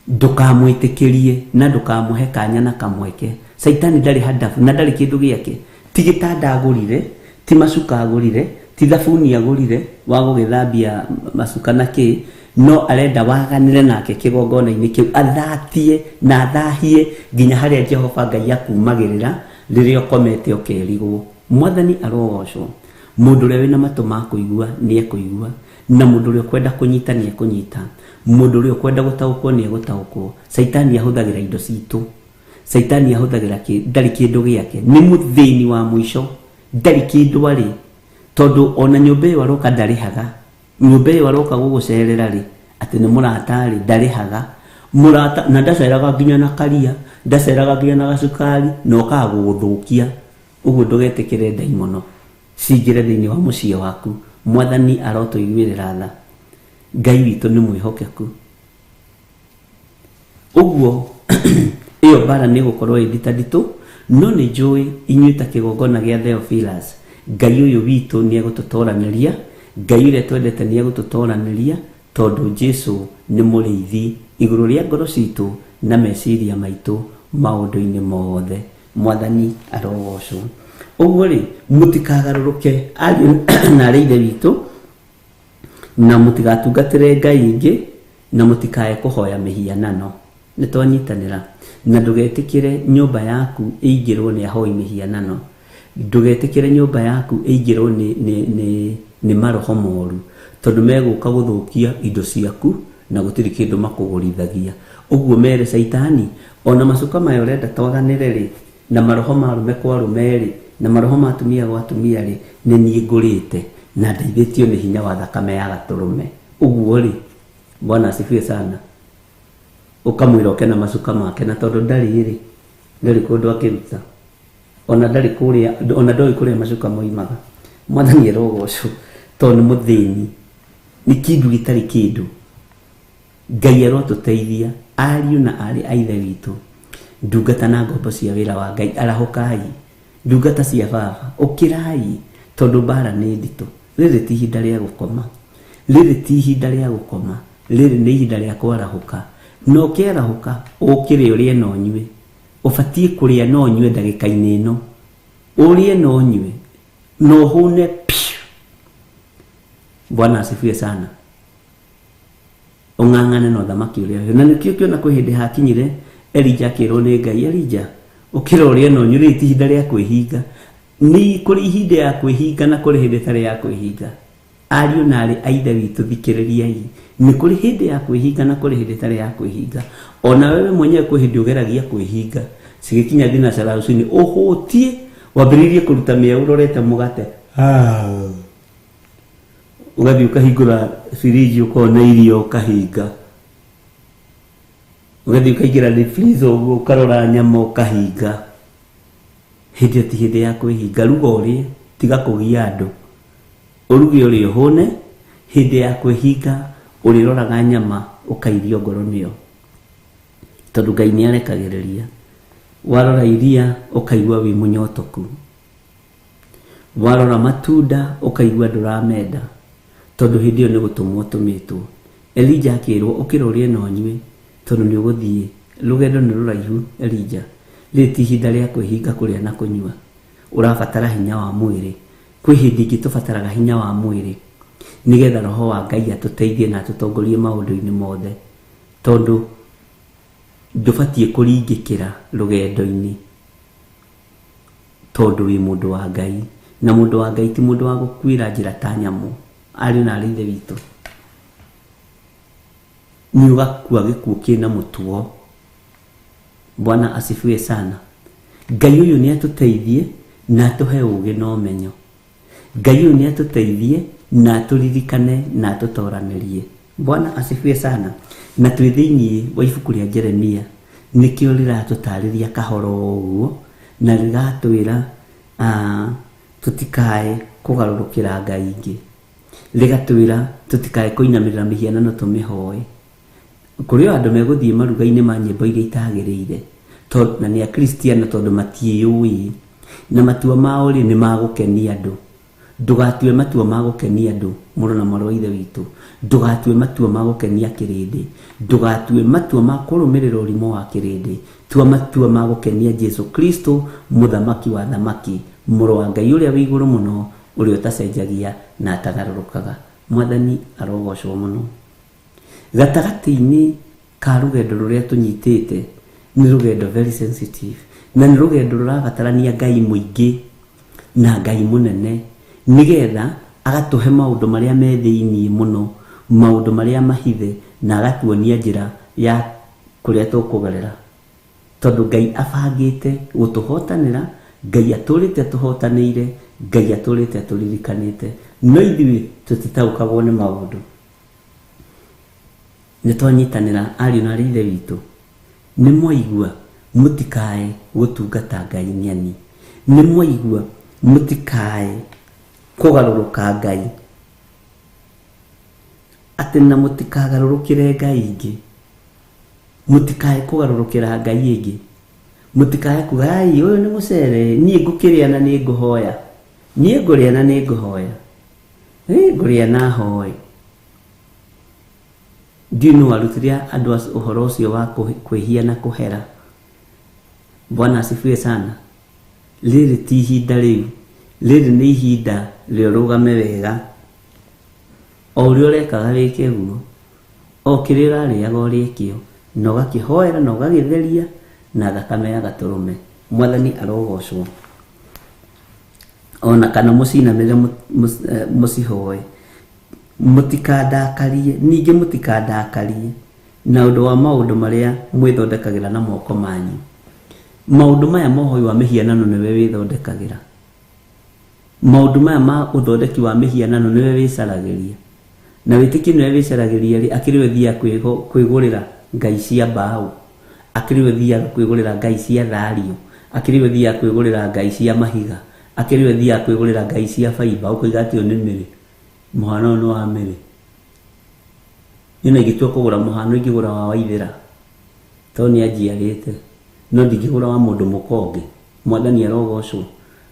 Ndũkamwĩtĩkĩrie na ndũkamũhe kanya na kamweke. Caitani ndarĩ handabu na ndarĩ kĩndũ gĩake. Ti gĩtanda agũrire, ti macuka agũrire, ti thabuni agũrire wa gũgĩthambia macuka na kĩ, no arenda waganĩre nake kĩgongona-inĩ kĩu, athatie na athahie nginya harĩa Jehova Ngai akumagĩrĩra rĩrĩa ũkomete ũkerigwo. Mwathani arogocwo. Mũndũ ũrĩa wĩna matũ ma kũigua nĩ ekũigua, na mũndũ ũrĩa ũkwenda kũnyita nĩ ekũnyita, mũndũ ũrĩa ũkwenda gũtaũkwo nĩ egũtaũkwo. Caitani ahũthagĩra indo citũ. Caitani ahũthagĩra ndarĩ kĩndũ gĩake, nĩ mũthĩni wa mũico, ndarĩ kĩndũ arĩ, tondũ ona nyũmba ĩyo aroka ndarĩhaga. Nyũmba ĩyo aroka gũgũcerera rĩ, atĩ nĩ mũrata rĩ, ndarĩhaga. Mũrata na ndaceraga nginya na karia, ndaceraga nginya na gacukari, na okaga gũgũthũkia. Ũguo ndũgetĩkĩre ndaimono cingĩre thĩinĩ wa mũciĩ waku. Mwathani arotũiguĩrĩra tha. Ngai witũ nĩ mwĩhokeku. Ũguo ĩyo mbara nĩ ĩgũkorwo ĩ nditanditũ, no nĩ njũĩ inyuĩ ta kĩgongona gĩa Theophilus, Ngai ũyũ witũ nĩ egũtũtoranĩria, Ngai ũrĩa twendete nĩ egũtũtoranĩria, tondũ Jesu nĩ mũrĩithi igũrũ rĩa ngoro citũ na meciria maitũ maũndũ-inĩ mothe. Mwathani arogocwo. Ũguo rĩ, mũtikagarũrũke ariũ na arĩ ithe witũ, na mũtigatungatĩre Ngai ingĩ, na mũtikae kũhoya mĩhianano. Nĩ twanyitanĩra. Na ndũgetĩkĩre nyũmba yaku ĩingĩrwo nĩ ahoi mĩhianano. Ndũgetĩkĩre nyũmba yaku ĩingĩrwo nĩ maroho moru, tondũ megũka gũthũkia indo ciaku na gũtirĩ kĩndũ makũgũrithagia. Ũguo mere Caitani, ona macuka maya ũrenda twaganĩre rĩ, na maroho ma arũme kwa arũme rĩ, na maroho ma atumia gwa atumia rĩ, nĩ niĩ ngũrĩte na ndeithĩtio nĩ hinya wa thakame ya gatũrũme. Ũguo rĩ, Bwana asifiwe sana. Ũkamwĩra oke na macuka make, na tondũ ndarĩ rĩ, ndarĩ kũndũ akĩruta, ona ndarĩ kũrĩa, ona ndoĩ kũrĩa macuka moimaga. Mwathani arogocwo, tondũ nĩ mũthĩni, nĩ kĩndũ gĩtarĩ kĩndũ. Ngai arotũteithia, ariũ na aarĩ a ithe witũ, ndungata na ngombo cia wĩra wa Ngai, arahũkai. Ndungata cia baba, ũkĩrai, tondũ mbara nĩ nditũ. Rĩrĩ ti ihinda rĩa gũkoma, rĩrĩ ti ihinda rĩa gũkoma, rĩrĩ nĩ ihinda rĩa kwarahũka. Na ũkĩarahũka, ũkĩre ũrĩe na ũnyue. Ũbatiĩ kũrĩa na ũnyue ndagĩka-inĩ ĩno. Ũrĩe na ũnyue, na ũhũne piũ. Bwana asifiwe sana. Ũng'ang'ane na ũthamaki ũrĩa wĩ. Na nĩkĩo ũkĩona kwĩ hĩndĩ hakinyire Elija akĩrwo nĩ Ngai, Elija, ũkĩra ũrĩe na ũnyue, rĩrĩ ti ihinda rĩa kwĩhinga. Nĩ kũrĩ ihinda ya kwĩhinga na kũrĩ hĩndĩ ĩtarĩ ya kwĩhinga. Ariũ na aarĩ a ithe witũ, thikĩrĩriai. Nĩ kũrĩ hĩndĩ ya kwĩhinga na kũrĩ hĩndĩ ĩtarĩ ya kwĩhinga. Ona wewe mwenyewe kwĩ hĩndĩ ũgeragia kwĩhinga. Cigĩkinya thinacara rũcinĩ, ũhũtie, wambĩrĩirie kũruta mĩeũ ũrorete mũgate. Ũgathiĩ ũkahingũra firiji ũkona irio ũkahinga. Ũgathiĩ ũkaingĩra deep freezer ũguo ũkarora nyama ũkahinga. Hĩndĩ ĩyo ti hĩndĩ ya kwĩhinga. Ruga ũrĩe, tiga kũgia andũ. Ũruge ũrĩe ũhũne. Hĩndĩ ya kwĩhinga ũrĩroraga nyama ũkairio ngoro nĩyo, tondũ Ngai nĩ arekagĩrĩria. Warora iria ũkaigua wĩ mũnyotoku. Warora matunda ũkaigua ndũramenda, Tondũ hĩndĩ ĩyo nĩ gũtũmwo tũmĩtwo. Elija akĩrwo ũkĩra ũrĩe na ũnyue tondũ nĩ ũgũthiĩ. Rũgendo nĩ rũraihu Elija. Rĩrĩ ti ihinda rĩa kwĩhinga kũrĩa na kũnyua. Ũrabatara hinya wa mwĩrĩ. Kwĩ hĩndĩ ingĩ tũbataraga hinya wa mwĩrĩ nĩgetha roho wa Ngai atũteithie na atũtongorie maũndũ-inĩ mothe. Tondũ ndũbatiĩ kũringĩkĩra rũgendo-inĩ tondũ wĩ mũndũ wa Ngai. Na mũndũ wa Ngai ti mũndũ wa gũkuĩra njĩra ta nyamũ. Ariũ na aarĩ a Ithe witũ, nĩ ũgakua gĩkuũ kĩna mũtugo. Bwana asifiwe sana. Ngai ũyũ nĩ atũteithie na atũhe ũgĩ na ũmenyo. Ngai ũyũ nĩ atũteithie na atũririkane na atũtoranĩrie. Bwana asifiwe sana. Na twĩ thĩinĩ wa ibuku rĩa Jeremia, nĩkĩo rĩratũtarĩria kahora o ũguo, na rĩgatwĩra tũtikae kũgarũrũkĩra ngai ingĩ. Rĩgatwĩra tũtikae kũinamĩrĩra mĩhianano tũmĩhoe. Kũrĩ o andũ megũthiĩ maruga-inĩ ma nyĩmbo iria itagĩrĩire, na nĩ Akristiano tondũ matiĩyũĩ, na matua mao-rĩ nĩ ma gũkenia andũ. Ndũgatue matua ma gũkenia andũ, mũrũ na mwarĩ wa Ithe witũ. Ndũgatue matua ma gũkenia kĩrĩndĩ. Ndũgatue matua ma kũrũmĩrĩra ũrimũ wa kĩrĩndĩ. Tua matua ma gũkenia Jesu Kristo, Mũthamaki wa athamaki, Mũrũ wa Ngai ũrĩa wĩ igũrũ mũno, ũrĩa ũtacenjagia na atagarũrũkaga. Mwathani arogocwo mũno. Gatagatĩ-inĩ ka rũgendo rũrĩa tũnyitĩte nĩ rũgendo very sensitive na nĩ rũgendo rũrabatarania Ngai mũingĩ na Ngai mũnene nĩgetha agatũhe maũndũ marĩa me thĩiniĩ mũno, maũndũ marĩa mahithe na agatuonia njĩra ya kũrĩa tũkũgerera. Tondũ Ngai abangĩte gũtũhotanĩra, Ngai atũrĩte atũhotanĩire, Ngai atũrĩte atũririkanĩte, no ithuĩ tũtitaũkagwo nĩ maũndũ. Nĩ twanyitanĩra ariũ na aarĩ a Ithe witũ? Nĩ mwaigua? Mũtikae gũtungata ngai ng'eni. Nĩ mwaigua? Mũtikae kũgarũrũka Ngai. Atĩ na mũtikagarũrũkĩre ngai ingĩ. Mũtikae kũgarũrũkĩra ngai ĩngĩ. Mũtikae kuga, ai, ũyũ nĩ mũcere, niĩ ngũkĩrĩa na nĩ ngũhoya. Niĩ ngũrĩa na nĩ ngũhoya. Ĩ, ngũrĩa na hoe. Ndiũĩ nũ warutire andũ ũhoro ũcio wa kwĩhia na kũhera. Bwana asifiwe sana. Rĩrĩ ti ihinda rĩu. Rĩrĩ nĩ ihinda rĩa ũrũgame wega. O ũrĩa ũrekaga wĩke guo. O kĩrĩa ũrarĩaga ũrĩe kĩo. Na ũgakĩhoera na ũgagĩtheria na thakame ya gatũrũme. Mwathani arogocwo. O na kana mũcinamĩrĩre mũcihoe. Mũtikandakarie, ningĩ mũtikandakarie na ũndũ wa maũndũ marĩa mwĩthondekagĩra na moko manyu. Maũndũ maya ma ũhoi wa mĩhianano nĩwe wĩthondekagĩra. Maũndũ maya ma ũthondeki wa mĩhianano nĩwe wĩcaragĩria. Na wĩtĩkio nĩwe wĩcaragĩria rĩ, akĩrĩ we ũthiaga kwĩgũrĩra ngai cia mbaũ, akĩrĩ we ũthiaga kwĩgũrĩra ngai cia thario, akĩrĩ we ũthiaga kwĩgũrĩra ngai cia mahiga, akĩrĩ we ũthiaga kwĩgũrĩra ngai cia baimba, ũkoiga atĩ ũyũ nĩ Mary, mũhano ũyũ nĩ wa Mary. Niĩ ona ingĩtua kũgũra mũhano ingĩgũra wa Waithĩra, tondũ nĩ anjiarĩte, no ndingĩgũra wa mũndũ mũka ũngĩ. Mwathani arogocwo,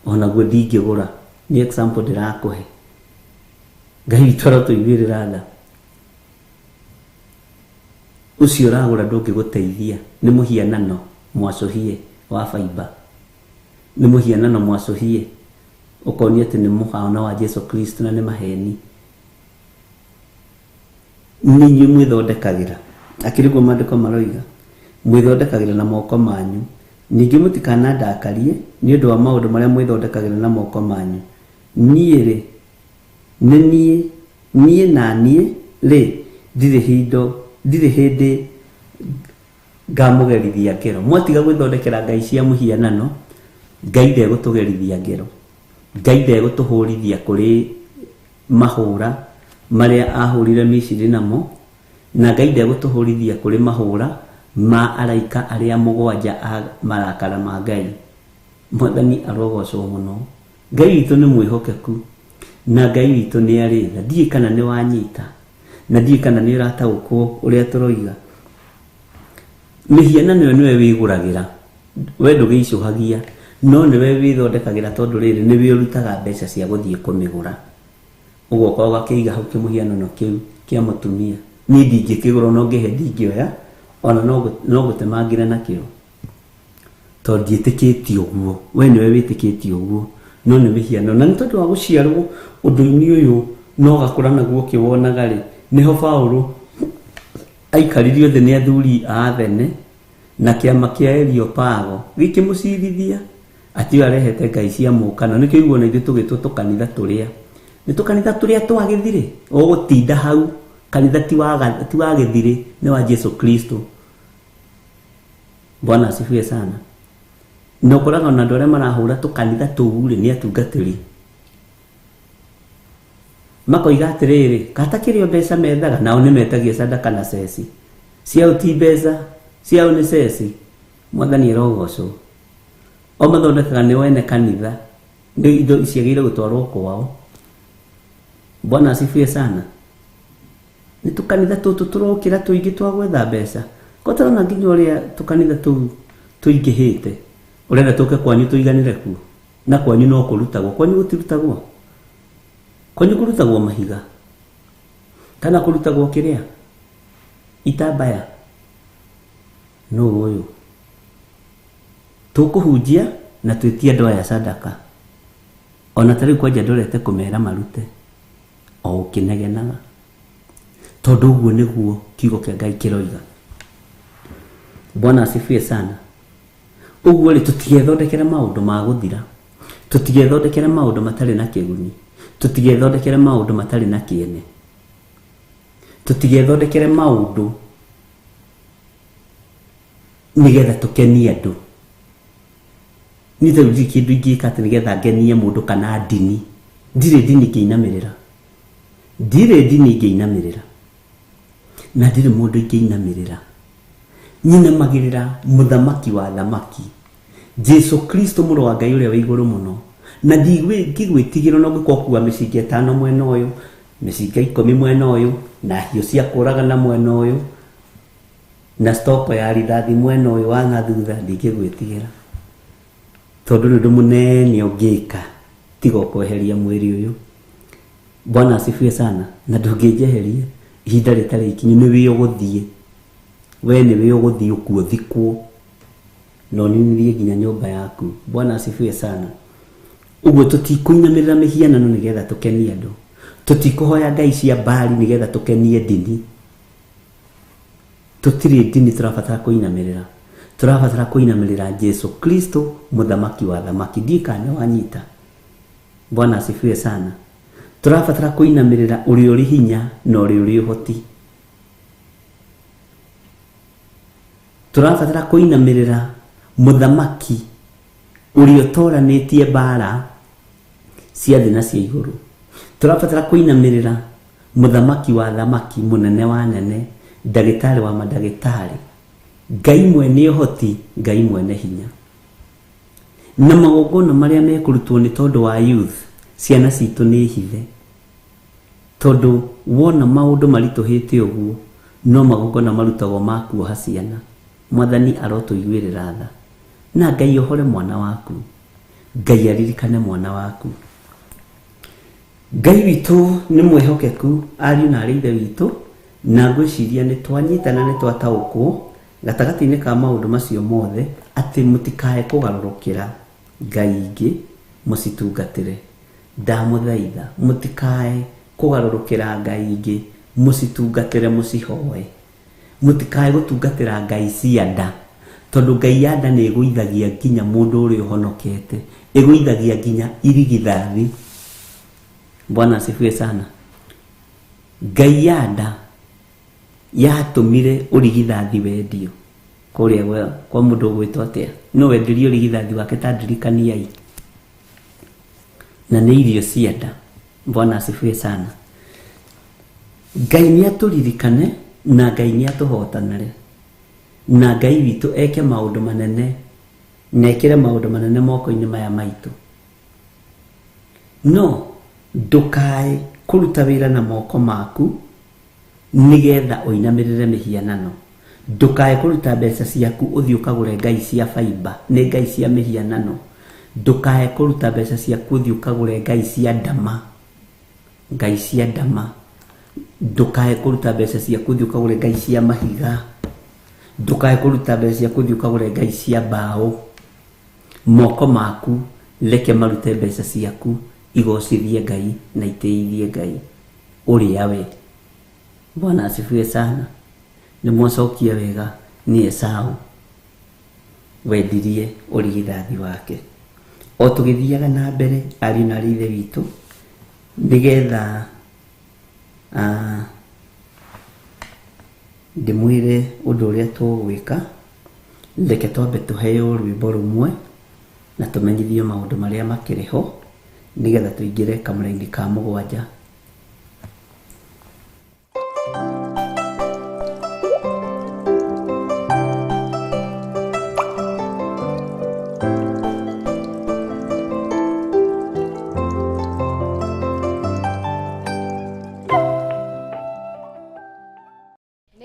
onaguo ndingĩgũra. Nĩ example ndĩrakũhe. Ngai witũ arotũiguĩrĩra tha. Ũcio ũragũra ndũngĩgũteithia, nĩ mũhianano mwacũhie wa baimba. Nĩ mũhianano mwacũhie ũkonio atĩ nĩ mũhano wa Jesu Kristo na nĩ maheni. Nĩ inyuĩ mwĩthondekagĩra. Akĩrĩ ũguo maandĩko maroiga, mwĩthondekagĩra na moko manyu. Ningĩ mũtikanandakarie nĩ ũndũ wa maũndũ marĩa mwĩthondekagĩra na moko manyu. Niĩ-rĩ, nĩ niĩ, niĩ na niĩ-rĩ, ndirĩ hindo, ndirĩ hĩndĩ ngamũgerithia ngero. Mwatiga gwĩthondekera ngai cia mũhianano, Ngai ndegũtũgerithia ngero. Ngai ndegũtũhũrithia kũrĩ mahũra marĩa ahũrire Misiri namo, na Ngai ndegũtũhũrithia kũrĩ mahũra ma araika arĩa mũgwanja a marakara ma Ngai. Mwathani arogocwo mũno. Ngai witũ nĩ mwĩhokeku, na Ngai witũ nĩ arĩ tha. Ndiũĩ kana nĩ wanyita, na ndiũĩ kana nĩ ũrataũkwo ũrĩa tũroiga. Mĩhianano ĩyo nĩwe wĩgũragĩra, we ndũgĩicũhagia, no nĩwe wĩthondekagĩra tondũ rĩrĩ nĩwe ũrutaga mbeca cia gũthiĩ kũmĩgũra. Ũgoka ũgakĩiga hau kĩmũhianano kĩu kĩa mũtumia. Niĩ ndingĩkĩgũra ona ũngĩhe ndingĩoya, ona no gũtemangĩra nakĩo. Tondũ ndiĩtĩkĩtie ũguo. We nĩwe wĩtĩkĩtie ũguo. No nĩ mĩhianano. Na nĩ tondũ wa gũciarwo ũndũ-inĩ ũyũ na ũgakũra naguo ũkĩwonaga rĩ, nĩho Paũlũ aikaririo thĩ nĩ athuri a Athene na kĩama kĩa Areopago gĩkĩmũcirithia atĩ ũyũ arehete ngai cia mũũkano. Nĩkĩo ũiguaga ona ithuĩ tũgĩtwo tũkanitha tũrĩa. Nĩ tũkanitha tũrĩa twa gĩthirĩ. Ũgũtinda hau. Kanitha ti wa gĩthirĩ, nĩ wa Jesu Kristo. Bwana asifiwe sana. Na ũkoraga ona andũ arĩa marahũra tũkanitha tũu rĩ, nĩ atungatĩri. Makoiga atĩrĩrĩ, kata kĩrĩa mbeca methaga, nao nĩ metagia sadaka na ceci. Ciao ti mbeca, ciao nĩ ceci. Mwathani arogocwo. O mathondekaga nĩ ene kanitha, nĩ indo ciagĩrĩire gũtwarwo kwao. Bwana asifiwe sana. Nĩ tũkanitha tũtũ tũrokĩra tũingĩ twa gwetha mbeca. Ko tũrona nginya ũrĩa tũkanitha tũu tũingĩhĩte. Ũrenda tũke kwanyu tũiganĩre kuo. Na kwanyu no kũrutagwo, kwanyu gũtirutagwo. Kwanyu kũrutagwo mahiga. Kana kũrutagwo kĩrĩa? Itambaya. Nũ ũyũ? Tũkũhunjia na twĩtie andũ aya sadaka. Ona ta rĩu kwanja ndorete kũmera marute. O ũkĩnegenaga. Tondũ ũguo nĩguo kiugo kĩa Ngai kĩroiga. Bwana asifiwe sana. Ũguo rĩ, tũtigethondekere maũndũ ma gũthira. Tũtigethondekere maũndũ matarĩ na kĩguni. Tũtigethondekere maũndũ matarĩ na kĩene. Tũtigethondekere maũndũ nĩgetha tũkenie andũ. Niĩ ta rĩu ndirĩ kĩndũ ingĩka atĩ nĩgetha ngenie mũndũ kana ndini. Ndirĩ ndini ingĩinamĩrĩra. Ndirĩ ndini ingĩinamĩrĩra. Na ndirĩ mũndũ ingĩinamĩrĩra. Nyinamagĩrĩra mũthamaki wa thamaki, Jesu Kristo mũrũ wa Ngai ũrĩa wĩ igũrũ mũno. Na ndingĩgwĩtigĩra ona ũngĩkorwo ũkuua mĩcinga 5 mwena ũyũ, mĩcinga 10 mwena ũyũ, na hiũ cia kũragana mwena ũyũ, na stoko ya rithathi mwena ũyũ wa na thutha, ndingĩgwĩtigĩra. Tondũ nĩ ũndũ mũnene ũngĩka tiga kweheria mwĩrĩ ũyũ. Bwana asifiwe sana. Na ndũngĩnjeheria ihinda rĩtarĩ ikinyu, nĩ wĩ ũgũthiĩ. We nĩ wĩ ũgũthiĩ ũkuo thikwo. Na ũninithie nginya nyũmba yaku. Bwana asifiwe sana. Ũguo tũtikũinamĩrĩra mĩhianano nĩgetha tũkenie andũ. Tũtikũhoya ngai cia Baali nĩgetha tũkenie ndini. Tũtirĩ ndini tũrabatara kũinamĩrĩra. Tũrabatara kũinamĩrĩra Jesu Kristo mũthamaki wa thamaki. Ndiũĩ kana nĩ wanyita. Bwana asifiwe sana. Tũrabatara kũinamĩrĩra ũrĩa ũrĩ hinya na ũrĩa ũrĩ ũhoti. Tũrabatara kũinamĩrĩra mũthamaki ũrĩa ũtoranĩtie mbara cia thĩ na cia igũrũ. Tũrabatara kũinamĩrĩra mũthamaki wa thamaki, mũnene wa nene, ndagĩtarĩ wa mandagĩtarĩ, Ngai mwene ũhoti, Ngai mwene hinya. Na magongona marĩa mekũrutwo nĩ tondũ wa youth, ciana citũ nĩ hithe. Tondũ wona maũndũ maritũhĩte ũguo, no magongona marutagwo ma kuoha ciana. Mwathani arotũiguĩrĩra tha. Na Ngai ohore mwana waku. Ngai aririkane mwana waku. Ngai witũ nĩ mwĩhokeku, ariũ na arĩ ithe witũ, na ngwĩciria nĩ twanyitana, nĩ twataũkwo gatagatĩ-inĩ ka maũndũ macio mothe, atĩ mũtikae kũgarũrũkĩra Ngai ingĩ mũcitungatĩre. Ndamũthaitha, mũtikae kũgarũrũkĩra Ngai ingĩ mũcitungatĩre, mũcihoe. Mũtikae gũtungatĩra Ngai cia nda, tondũ Ngai ya nda nĩ ĩgũithagia nginya mũndũ ũrĩa ũhonokete, ĩgũithagia nginya irigithathi. Bwana asifiwe sana. Ngai ya nda yatũmire ũrigithathi wendio kũrĩa kwa mũndũ ũgwĩtwo atĩa, no wendirie ũrigithathi wake ta ndirikaniai, na nĩ irio cia nda. Bwana asifiwe sana. Ngai nĩ atũririkane na Ngai nĩ atũhotanĩre, na Ngai witũ eke maũndũ manene na ekĩre maũndũ manene moko-inĩ maya maitũ. No ndũkae kũruta wĩra na moko maku nĩgetha ũinamĩrĩre mĩhianano. Ndũkae kũruta mbeca ciaku ũthiĩ ũkagũre ngai cia baimba, nĩ ngai cia mĩhianano. Ndũkae kũruta mbeca ciaku ũthiĩ ũkagũre ngai cia ndama, Ngai cia ndama, ndukae kũruta mbeca ciaku ũthiĩ ũkagũre ngai cia mahiga, ndukae kũruta mbeca ciaku ũthiĩ ũkagũre ngai cia mbaũ. Moko maku reke marute mbeca ciaku igocithie Ngai na itĩithie Ngai ũrĩa we. Bwana asifiwe sana. Nĩ mwacokia wega nĩ Esau wendirie ũrigithathi wake. O tũgĩthiaga na mbere ariũ na aarĩ a Ithe witũ, nĩgetha ndĩmwĩre ũndũ ũrĩa tũgwĩka, reke twambe tũheo rwĩmbo rũmwe na tũmenyithio maũndũ marĩa makĩrĩ ho, nĩgetha tũingĩre kamũraini ka mũgwanja.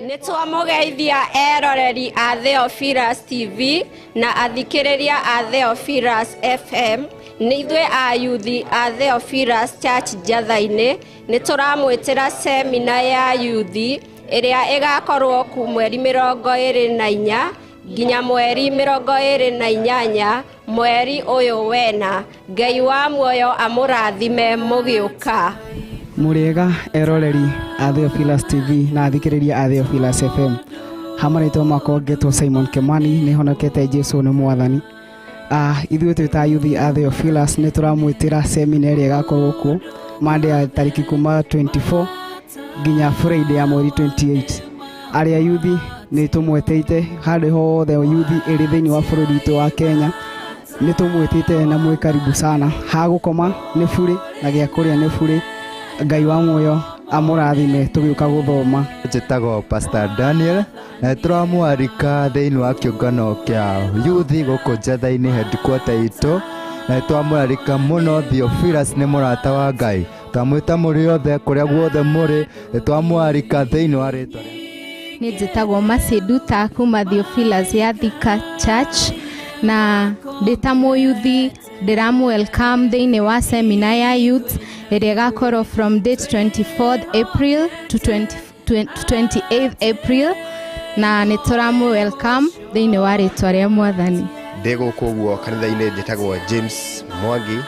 Nĩtwamũgeithia eroreri a Theophilus TV na athikĩrĩria a Theophilus FM. Nĩ ithuĩ a yuthi a Theophilus Church Njatha-inĩ. Nĩtũramwĩtĩra semina ya yuthi ĩrĩa ĩgakorwo ku mweri 24 nginya mweri 28 mweri ũyũ wena. Ngai wa muoyo amũrathime mũgĩũka. Mũrĩega eroreri a Theophilus TV na athikĩrĩria a Theophilus FM. Hamarĩtwo makwa ngetwo Simon Kimani, nĩ honokete Jesu nĩ mwathani. Ithuĩ twĩ ta yuthi a Theophilus nĩ tũramwĩtĩra semina ĩrĩa ĩgakorwo kuo Monday ya tarĩki kuma 24 nginya Friday ya mweri 28. Arĩa yuthi nĩ tũmwetĩte handũ hothe yuthi ĩrĩ thĩinĩ wa bũrũri witũ wa Kenya, nĩ tũmwĩtĩte na mwĩ karibu sana. Ha gũkoma nĩ bure na gĩa kũrĩa nĩ bure. Ngai wa muoyo amũrathime tũgĩũka gũthoma. Njĩtagwo Pastor Daniel na tũramwarika thĩinĩ wa kĩũngano kĩa yuthi gũkũ Njatha-inĩ headquarter itũ, na twamũrarika mũno. Theophilus nĩ mũrata wa Ngai, twamwĩta mũrĩ othe kũrĩa guothe mũrĩ, twamwarika thĩinĩ wa rĩtwa rĩa Nĩ njĩtagwo Masinduta kuma Theophilus ya Thika Church, na ndĩ ta mũyuthi ndĩramũ welcome thĩinĩ wa semina ya youth ĩrĩa ĩgakorwo from date 24th April to 28th April, na nĩ tũramũ welcome thĩinĩ wa rĩtwa rĩa mwathani. Ndĩ gũkũ ũguo kanitha-inĩ njĩtagwo James Mwangi,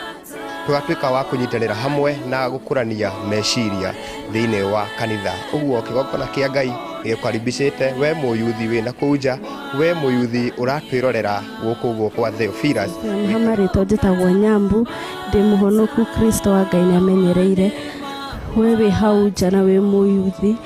tũgatuĩka wa kũnyitanĩra hamwe na gũkũrania meciria thĩinĩ wa kanitha. Ũguo kĩgongona kĩa Ngai gĩgũkaribicĩte we mũyuthi wĩna kũu nja, we mũyuthi ũratwĩrorera gũkũ ũguo kwa Theophilus. Hamarĩtwo njĩtagwo Nyambu, ndĩ mũhonoku Kristo wa Ngai nĩamenyereire. We wĩ hau nja na wĩ mũyuthi,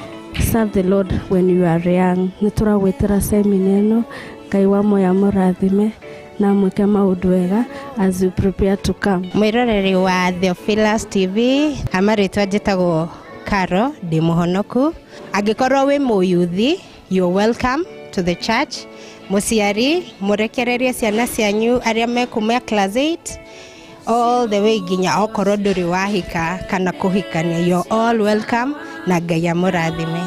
serve the Lord when you are young. Nĩtũragwĩtĩra semina ĩno, Ngai wa muoyo amũrathime na mwĩke maũndũ wega as you prepare to come. Mwĩroreri wa Theophilus TV, hamarĩtwa njĩtagwo Caro, ndĩ mũhonoku. Angĩkorwo wĩ mũyuthi, you're welcome to the church. Mũciari, mũrekererie ciana cianyu arĩa mekuma class 8 all the way nginya okorwo ndũrĩ wahika kana kũhikania, you're all welcome na Ngai amũrathime.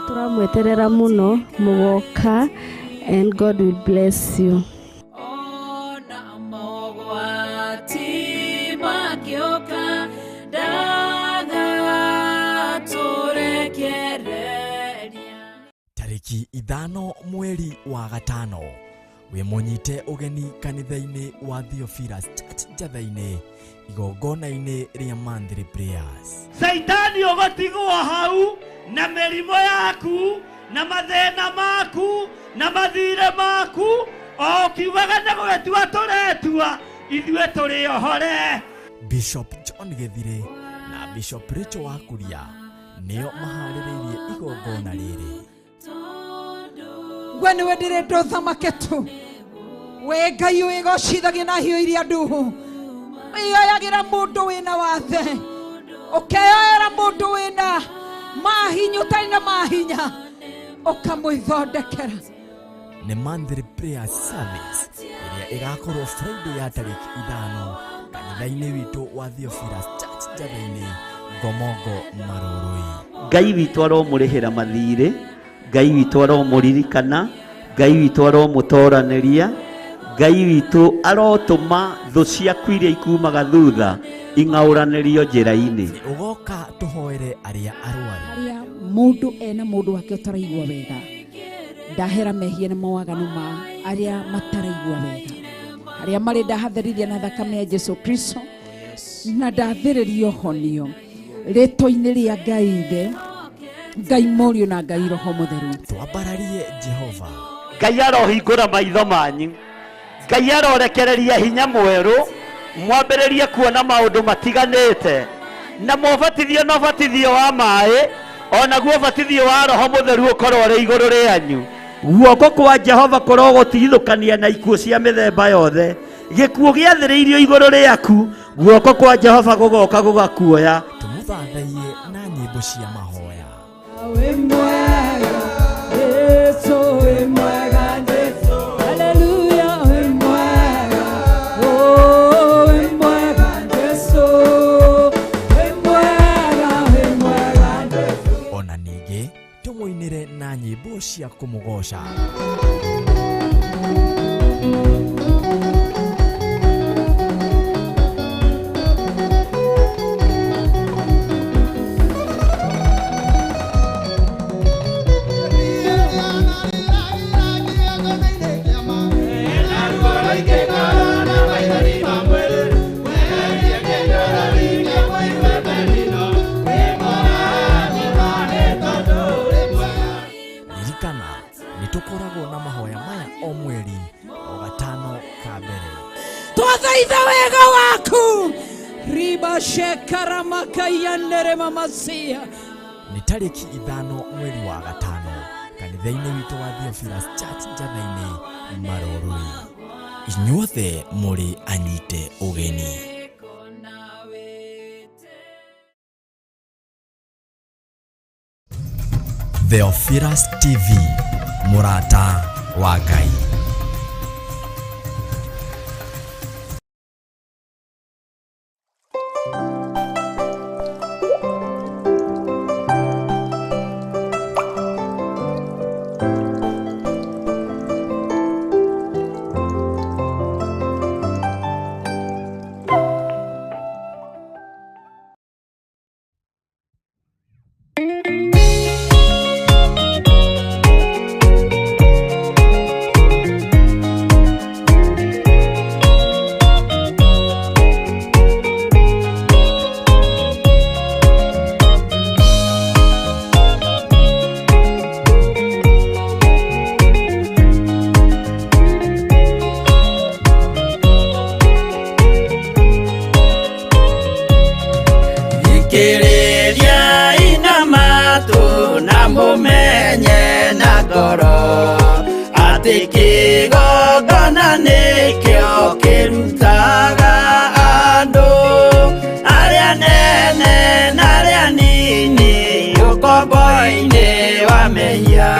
Tũramweterera mũno mũgoka, and God will bless you. Tarĩki 5 mweri wa 5 wĩ mũnyite ũgeni kanitha-inĩ wa Theophilus Church Njatha-inĩ igongona-inĩ rĩa monthly prayers. Saitani ũgũtigwo hau na mĩrimũ yaku na mathĩna maku na mathirĩ maku, o ũkiugaga nĩ gũgĩtua tũretua, ithuĩ tũrĩ ohore. Bishop John Gĩthirĩ na Bishop Rachel Wakuria nĩo maharĩrĩirie igongona rĩrĩ. We nĩwe ndĩrenda ũthamake tu, we Ngai wĩgocithagia na hiũ iria nduhu, wĩyoyagĩra mũndũ wĩna wathe, ũkeyoera mũndũ wĩna mahinya ũtarĩ na mahinya, ũkamwĩthondekera. Nĩ monthly prayer service ĩrĩa ĩgakorwo Friday ya tarĩki 5 kanitha-inĩ witũ wa Theophilus Church Njatha-inĩ, Ngomongo Marũrũi. Ngai witũ aromũrĩhĩra mathirĩ, Ngai witũ aromũririkana, Ngai witũ aromũtoranĩria, Ngai witũ arotũma thũ ciaku iria ikumaga thutha Ing'aũranĩrio njĩra-inĩ. Ũgoka tũhoere arĩa arwaru. Harĩa mũndũ ena mũndũ wake ũtaraigua wega, ndahera mehia na mawaganu ma arĩa mataraigua wega, arĩa marĩ ndahatherithia na thakame ya Jesu Kristo, na ndathĩrĩrio honio rĩtwa-inĩ rĩa Ngai Ithe, Ngai Mũriũ na Ngai Roho Mũtheru. Twambararie Jehova. Ngai arohingũra maitho manyu. Ngai arorekereria hinya mwerũ, mwambĩrĩrie kuona maũndũ matiganĩte, na mwabatithio na ũbatithio wa maĩ, onaguo ũbatithio wa Roho Mũtheru ũkorwo ũrĩ igũrũ rĩanyu. Guoko kwa Jehova kũrogũtigithũkania na ikuũ cia mĩthemba yothe. Gĩkuũ gĩathĩrĩirio igũrũ rĩaku, guoko kwa Jehova gũgoka gũgakuoya. Tũmũthathaiye na nyĩmbo cia mahoya. Wĩ mwega, Jesu wĩ mwega, Jesu. Haleluya, wĩ mwega, oh, wĩ mwega, Jesu. Wĩ mwega, wĩ mwega, Jesu. Ona ningĩ tũmũinĩre na nyĩmbo cia kũmũgoca. Ririkana nĩ tũkoragwo na mahoya maya o mweri o gatano ka mbere. Twathaitha wega waku ribashekaramakaiyanere mamasia. Nĩ tarĩki 5 mweri wa 5 kanitha-inĩ witũ wa Theophilus Church Njatha-inĩ Marorui. Inyuothe mũrĩ anyite ũgeni. Theophilus TV, mũrata wa Ngai. Thikĩrĩria ina matũ na mũmenye na ngoro atĩ kĩgongona nĩkĩo kĩrutaga andũ arĩa nene na arĩa nini ũkombo-inĩ wa mehia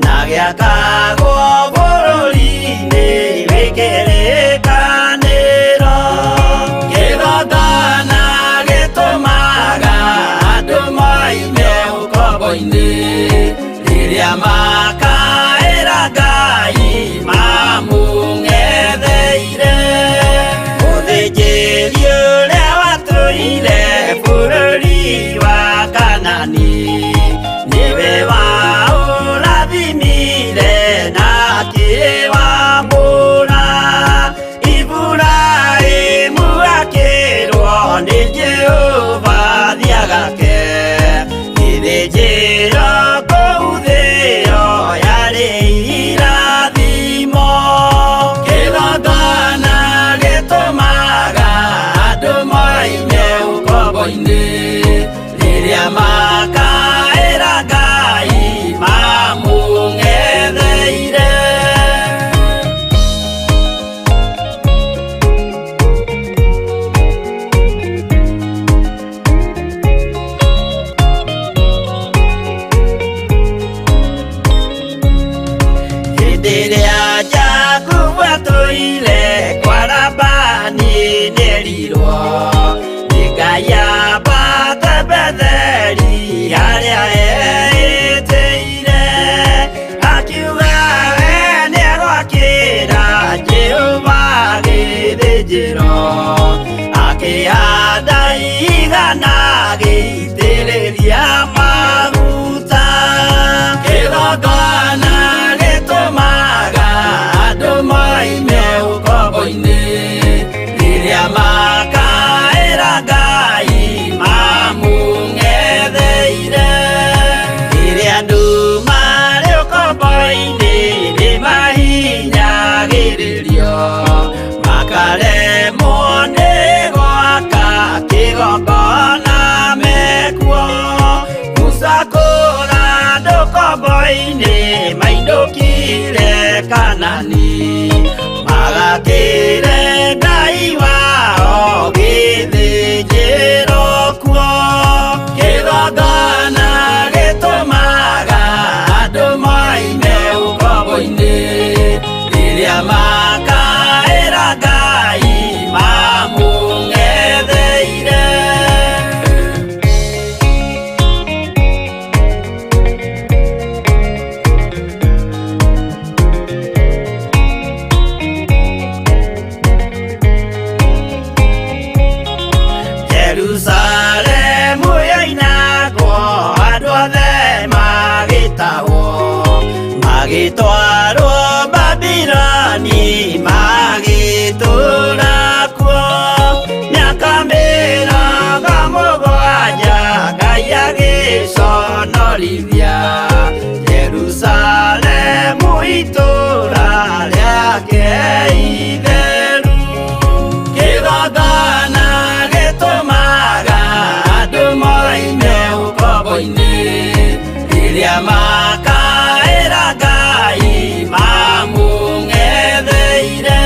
na gĩakagwo bũrũri-inĩ wĩ kĩrĩkanĩro. Kĩgongona gĩtũmaga andũ moime ũkombo-inĩ rĩrĩa makaĩra Ngai mamũng'etheire. Mũthĩnjĩri ũrĩa watũire bũrũri wa Kanani nĩwe waũrathimire na akĩwamũra. Iburahĩmu akĩrwo nĩ Jehova thiagake gĩthĩnjĩro kũu thĩo yarĩ irathimo. Kĩgongona gĩtũmaga andũ moime ũkombo-inĩ rĩrĩa makaĩra Ngai mamũng'etheire. Hĩndĩ ĩrĩa Jakubu atũire kwa Labani nĩerirwo nĩ Ngai ambate Betheli harĩa eĩtĩire, akiuga we nĩegwakĩra Jehova gĩthĩnjĩro akĩhaarĩria Kanani Magakĩre Ngai wao gĩthĩnjĩro kuo Kĩgongona gĩtũmaga andũ moime ũkombo-inĩ Rĩrĩa makaĩra Ngai mamũng'etheire Jerusalemu yoinagwo andũ othe magĩtahwo magĩtwarwo Babiloni magĩtũũra kuo mĩaka 70 Ngai agĩconorithia Jerusalemu itũũra rĩake itheru Kĩgongona gĩtũmaga andũ moime ũkombo-inĩ Rĩrĩa makaĩra Ngai mamũng'etheire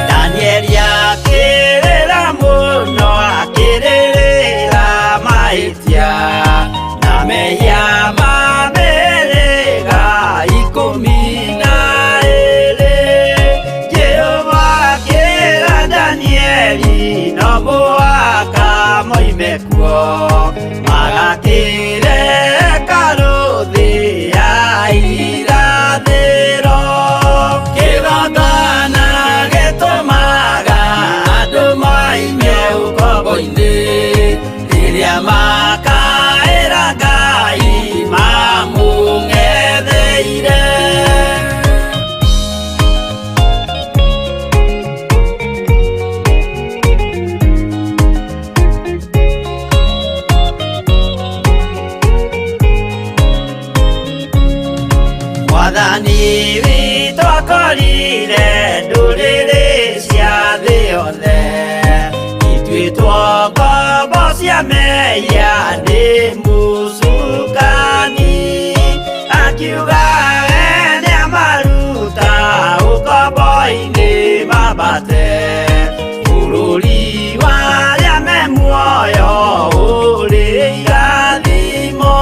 Danieli akĩrĩra mũno akĩrĩrĩra mahĩtia na mehia ma mĩhĩrĩga 12 Jehova akĩra Danieli no mũhaka moime kuo magakĩre hekarũ thĩ ya irathĩro Kĩgongona gĩtũmaga andũ moime ũkombo-inĩ Rĩrĩa makaĩra Ngai mamũng'etheire Mwathani witũ akorire ndũrĩrĩ cia thĩ yothe ituĩtwo ngombo cia mehia nĩ mũcukani akiuga we nĩamaruta ũkombo-inĩ mambate bũrũri wa arĩa me muoyo ũrĩ irathimo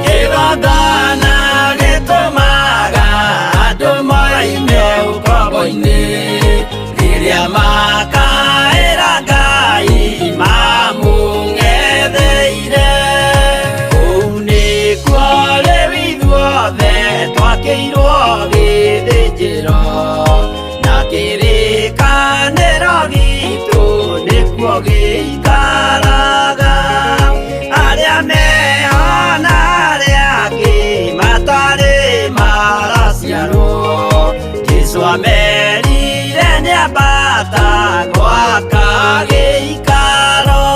Kĩgongona gĩtũmaga andũ moime ũkombo-inĩ Rĩrĩa makaĩra Ngai mamũng'etheire Kũu nĩkuo rĩu ithuothe twakĩirwo gĩthĩnjĩro na kĩrĩkanĩro gitũ nĩkuo gĩikaraga Arĩa meho na arĩa angĩ matarĩ maraciarwo Jesũ amerire nĩambata gwaka gĩikaro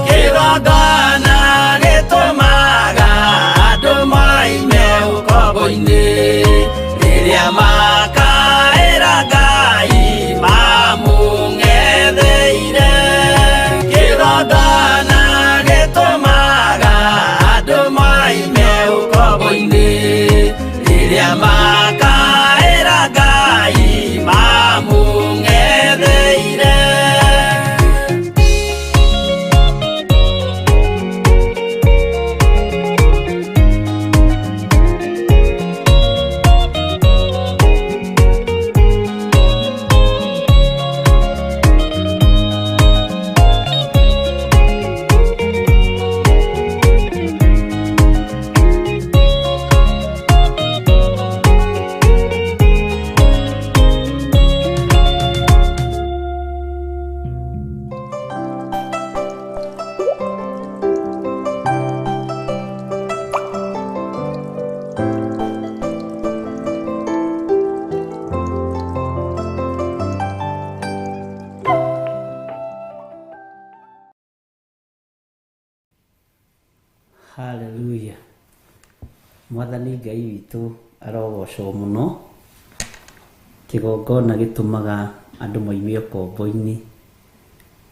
Kĩgongona gĩtũmaga andũ moime ũkombo-inĩ Rĩrĩa makaĩra Ngai mamũng'etheire Kĩgongona gĩtũmaga andũ moime ũkombo-inĩ Rĩrĩa makaĩra Ngai mamũng'etheire Hallelujah. Mwathani Ngai witũ arogocwo mũno. Kĩgongona gĩtũmaga andũ moime ũkombo-inĩ,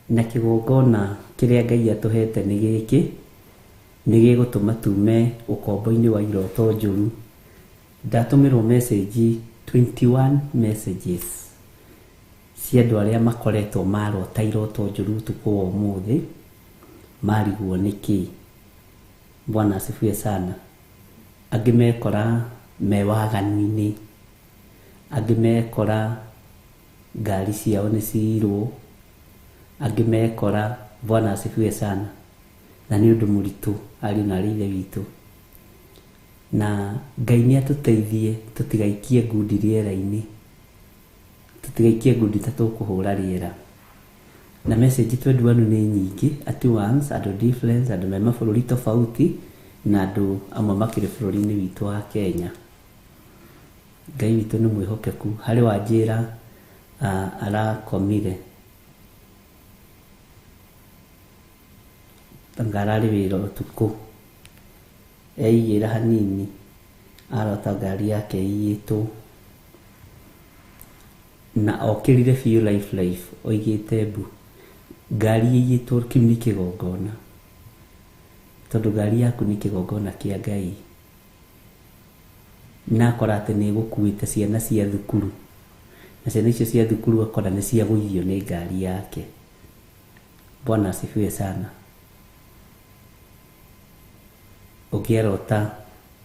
na kĩgongona kĩrĩa Ngai atũhete nĩ gĩkĩ, nĩ gĩgũtũma tume ũkombo-inĩ wa iroto njũru. Ndatũmĩrwo message 21 messages cia andũ arĩa makoretwo marota iroto njũru ũtukũ wa ũmũthĩ, marigwo nĩkĩ. Bwana asifiwe sana. Angĩ mekora me waganu-inĩ, angĩ mekora ngari ciao nĩ ciirwo, angĩ mekora. Bwana asifiwe sana. Na nĩ ũndũ mũritũ ariũ na arĩ ithe witũ, na Ngai nĩ atũteithie tũtigaikie ngundi rĩera-inĩ, tũtigaikie ngundi ta tũkũhũra rĩera. Na message 21 nĩ nyingĩ at once, andũ different, andũ me mabũrũri tofauti na andũ amwe makĩrĩ bũrũri-inĩ witũ wa Kenya. Ngai witũ nĩ mwĩhokeku. Harĩ wanjĩra arakomire anga ararĩ wĩra ũtukũ, eigĩra hanini arota ngari yake ĩiyĩtwo na okĩrire biũ life life oigĩte mbu. Ngari ĩiyĩtwo kĩu nĩ kĩgongona, tondũ ngari yaku nĩ kĩgongona kĩa Ngai, na akora atĩ nĩ ĩgũkuĩte ciana cia thukuru, na ciana icio cia thukuru akora nĩ ciagũithio nĩ ngari yake. Bwana asifiwe sana. Ũngĩarota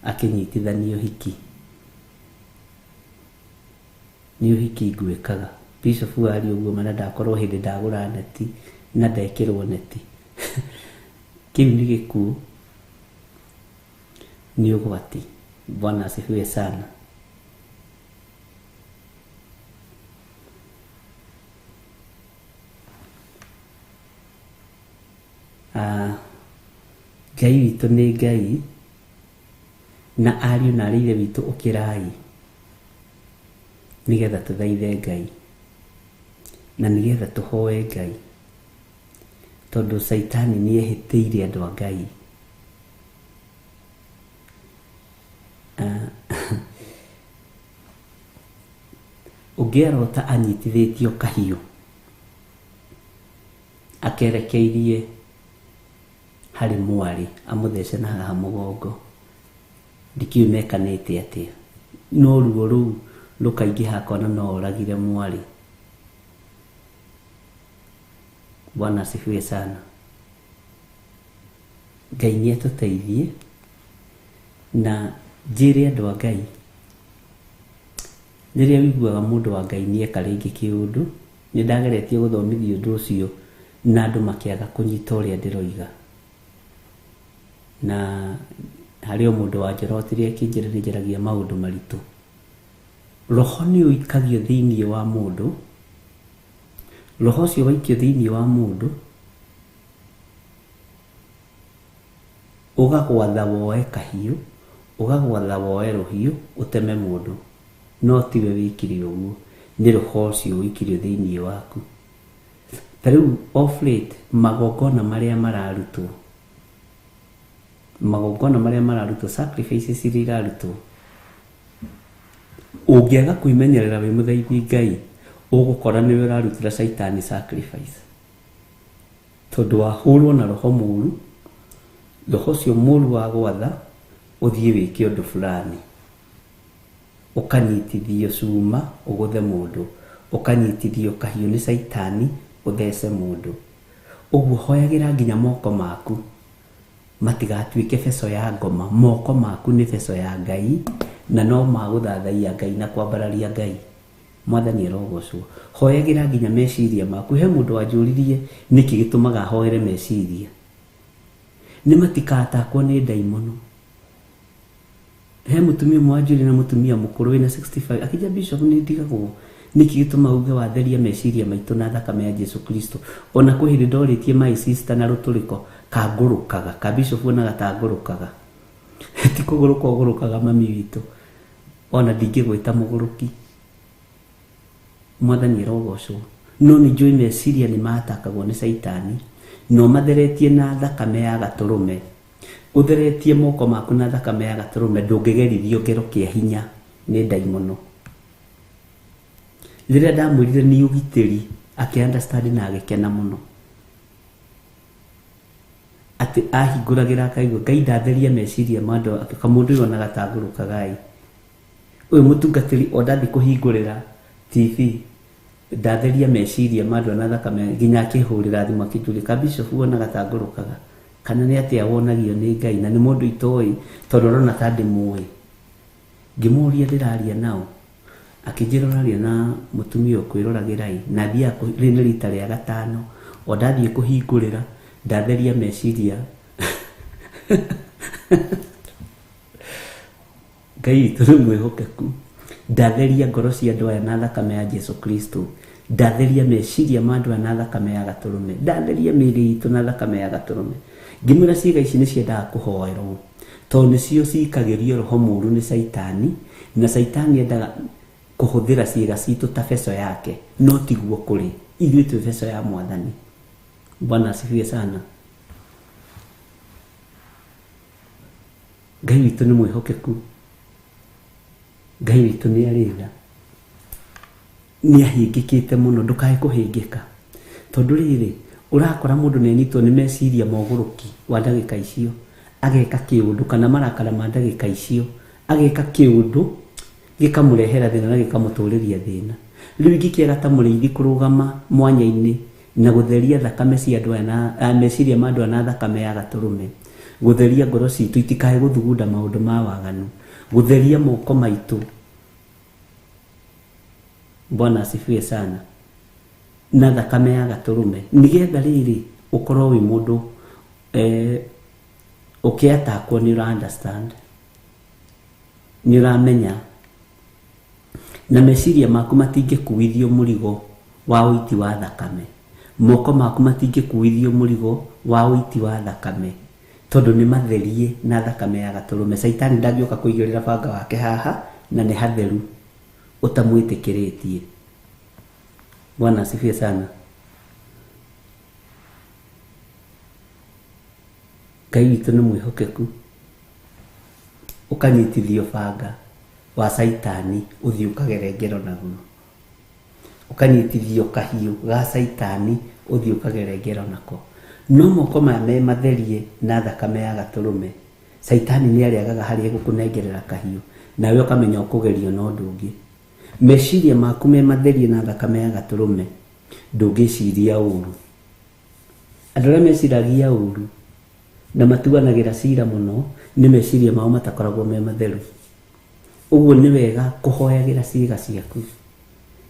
akĩnyitithanio ũhiki, nĩ ũhiki ngwĩkaga. Bishop aria ũguo mana ndakorwo hĩndĩ ndagũra neti na ndekĩrwo neti. Kĩu nĩ gĩkuũ, nĩ ũgwati. Bwana asifiwe sana. Ngai witũ nĩ Ngai, na ariũ na arĩ ithe witũ ũkĩrai nĩgetha tũthaithe Ngai na nĩgetha tũhoe Ngai, tondũ Caitani nĩ ehĩtĩire andũ a Ngai. Ũngĩarota anyitithĩtio kahiũ akerekeirie harĩ mwarĩ amũthece na haha mũgongo, ndikĩũĩ mekanĩte atĩa, no ruo rũu rũkaingĩha akona no oragire mwarĩ. Bwana asifiwe sana. Ngai nĩ atũteithie na njĩre andũ a Ngai, rĩrĩa ũiguaga mũndũ wa Ngai nĩ eka rĩngĩ kĩũndũ, nĩ ndageretie gũthomithia ũndũ ũcio na andũ makĩaga kũnyita ũrĩa ndĩroiga. Na harĩ o mũndũ wanjorotire akĩnjĩra nĩ njaragia maũndũ maritũ. Roho nĩ ũikagio thĩinĩ wa mũndũ, roho ũcio waikio thĩinĩ wa mũndũ ũgagwatha woe kahiũ, ũgagwatha woe rũhiũ ũteme mũndũ, no tiwe wĩkire ũguo, nĩ roho ũcio ũikirio thĩinĩ waku. Ta rĩu off late magongona marĩa mararutwo, magongona marĩa mararutwo, sacrifices iria irarutwo, ũngĩaga kwĩmenyerera wĩ mũthaithi Ngai, ũgũkora nĩwe ũrarutĩra Caitani sacrifice, tondũ wahũrwo na roho mũru, roho ũcio mũru wa gwatha ũthiĩ wĩke ũndũ fulani, ũkanyitithio cuma ũgũthe mũndũ, ũkanyitithio kahiũ nĩ Caitani ũthece mũndũ. Ũguo hoyagĩra nginya moko maku matigatuĩke beco ya ngoma. Moko maku nĩ beco ya Ngai na no magũthathaiya Ngai na kwambararia Ngai. Mwathani arogocwo. Hoyagĩra nginya meciria maku. He mũndũ wanjũririe nĩkĩ gĩtũmaga hoere meciria, nĩ matikatakwo nĩ ndaimono. He mũtumia ũmwe wanjũririe, na mũtumia mũkũrũ wĩna 65, akĩnjĩra Bishop nĩ ndigagwo nĩkĩ gĩtũmaga uge watheria meciria maitũ na thakame ya Jesu Kristo. Ona kwĩ hĩndĩ ndorĩtie my sister na rũtũrĩko kangũrũkaga, ka Bishop onaga tangũrũkaga, ti kũgũrũka ũgũrũkaga mami witũ, ona ndingĩgwĩta mũgũrũki. Mwathani arogocwo. No nĩ njũĩ meciria nĩ matakagwo nĩ Caitani, no matheretie na thakame ya gatũrũme. Ũtheretie moko maku na thakame ya gatũrũme, ndũngĩgerithio ngero kĩa hinya nĩ ndaimono. Rĩrĩa ndamwĩrire nĩ ũgitĩri, akĩ understand na agĩkena mũno, atĩ ahingũragĩra akaigua Ngai ndatheria meciria ma andũ, kamũndũ ũyũ onaga tangũrũkaga ĩ. Ũyũ mũtungatĩri o ndathiĩ kũhingũrĩra TV ndatheria meciria ma andũ na thakame nginya akĩhũrĩra thimũ akĩnjũria ka bishop wonaga ta ngũrũkaga kana nĩ atĩa wonagio nĩ Ngai na nĩ mũndũ itoĩ tondũ arona ta ndĩmũĩ. Ngĩmũria ndĩraria nao akĩnjĩra ũraria na mũtumia ũkwĩroragĩra ĩ na thiaga rĩrĩ nĩ rita rĩa gatano o ndathiĩ kũhingũrĩra ndatheria meciria. Ngai witũ nĩ mwĩhokeku. Ndatheria ngoro cia andũ aya na thakame ya Jesu Kristo. Ndatheria meciria ma andũ aya na thakame ya gatũrũme. Ndatheria mĩĩrĩ itũ na thakame ya gatũrũme. Ngĩmwĩra ciĩga ici nĩ ciendaga kũhoerwo tondũ nĩcio cikagĩrio roho mũũru nĩ Caitani, na Caitani endaga kũhũthĩra ciĩga citũ ta beco yake, no tiguo kũrĩ. Ithuĩ twĩ beco ya Mwathani. Bwana asifiwe sana. Ngai witũ nĩ mwĩhokeku. Ngai witũ nĩ arĩ tha. Nĩ ahĩngĩkĩte mũno, ndũkae kũhĩngĩka. Tondũ rĩrĩ, ũrakora mũndũ nĩ anyitwo nĩ meciria ma ũgũrũki wa ndagĩka icio, ageka kĩũndũ kana marakara ma ndagĩka icio, ageka kĩũndũ gĩkamũrehera thĩna na gĩkamũtũrĩria thĩna. Rĩu ingĩkĩaga ta mũrĩithi kũrũgama mwanya-inĩ na gũtheria thakame cia andũ aya na meciria ma andũ aya na thakame ya gatũrũme, gũtheria ngoro citũ itikae gũthugunda maũndũ ma waganu, gũtheria moko maitũ. Bwana asifiwe sana. Na thakame ya gatũrũme nĩgetha rĩrĩ ũkorwo wĩ mũndũ ũkĩatakwo nĩ ũra understand, nĩ ũramenya, na meciria maku matingĩkuithio mũrigo wa ũiti wa thakame, moko maku matingĩkuithio mũrigo wa ũiti wa thakame tondũ nĩ matherie na thakame ya gatũrũme. Caitani ndangĩũka kũigĩrĩra banga wake haha na nĩ hatheru ũtamwĩtĩkĩrĩtie. Bwana asifiwe sana. Ngai witũ nĩ mwĩhokeku. Ũkanyitithio banga wa Caitani ũthiĩ ũkagere ngero naguo, ũkanyitithio kahiũ ga Caitani ũthiĩ ũkagere ngero nako. No moko maya me matherie na thakame ya gatũrũme, Caitani nĩ arĩagaga harĩa egũkũnengerera kahiũ nawe ũkamenya ũkũgerio na ũndũ ũngĩ. Meciria maku me matherie na thakame ya gatũrũme, ndũngĩciria ũru. Andũ arĩa meciragia ũru na matuanagĩra cira mũno nĩ meciria mao matakoragwo me matheru. Ũguo nĩ wega kũhoyagĩra ciĩga ciaku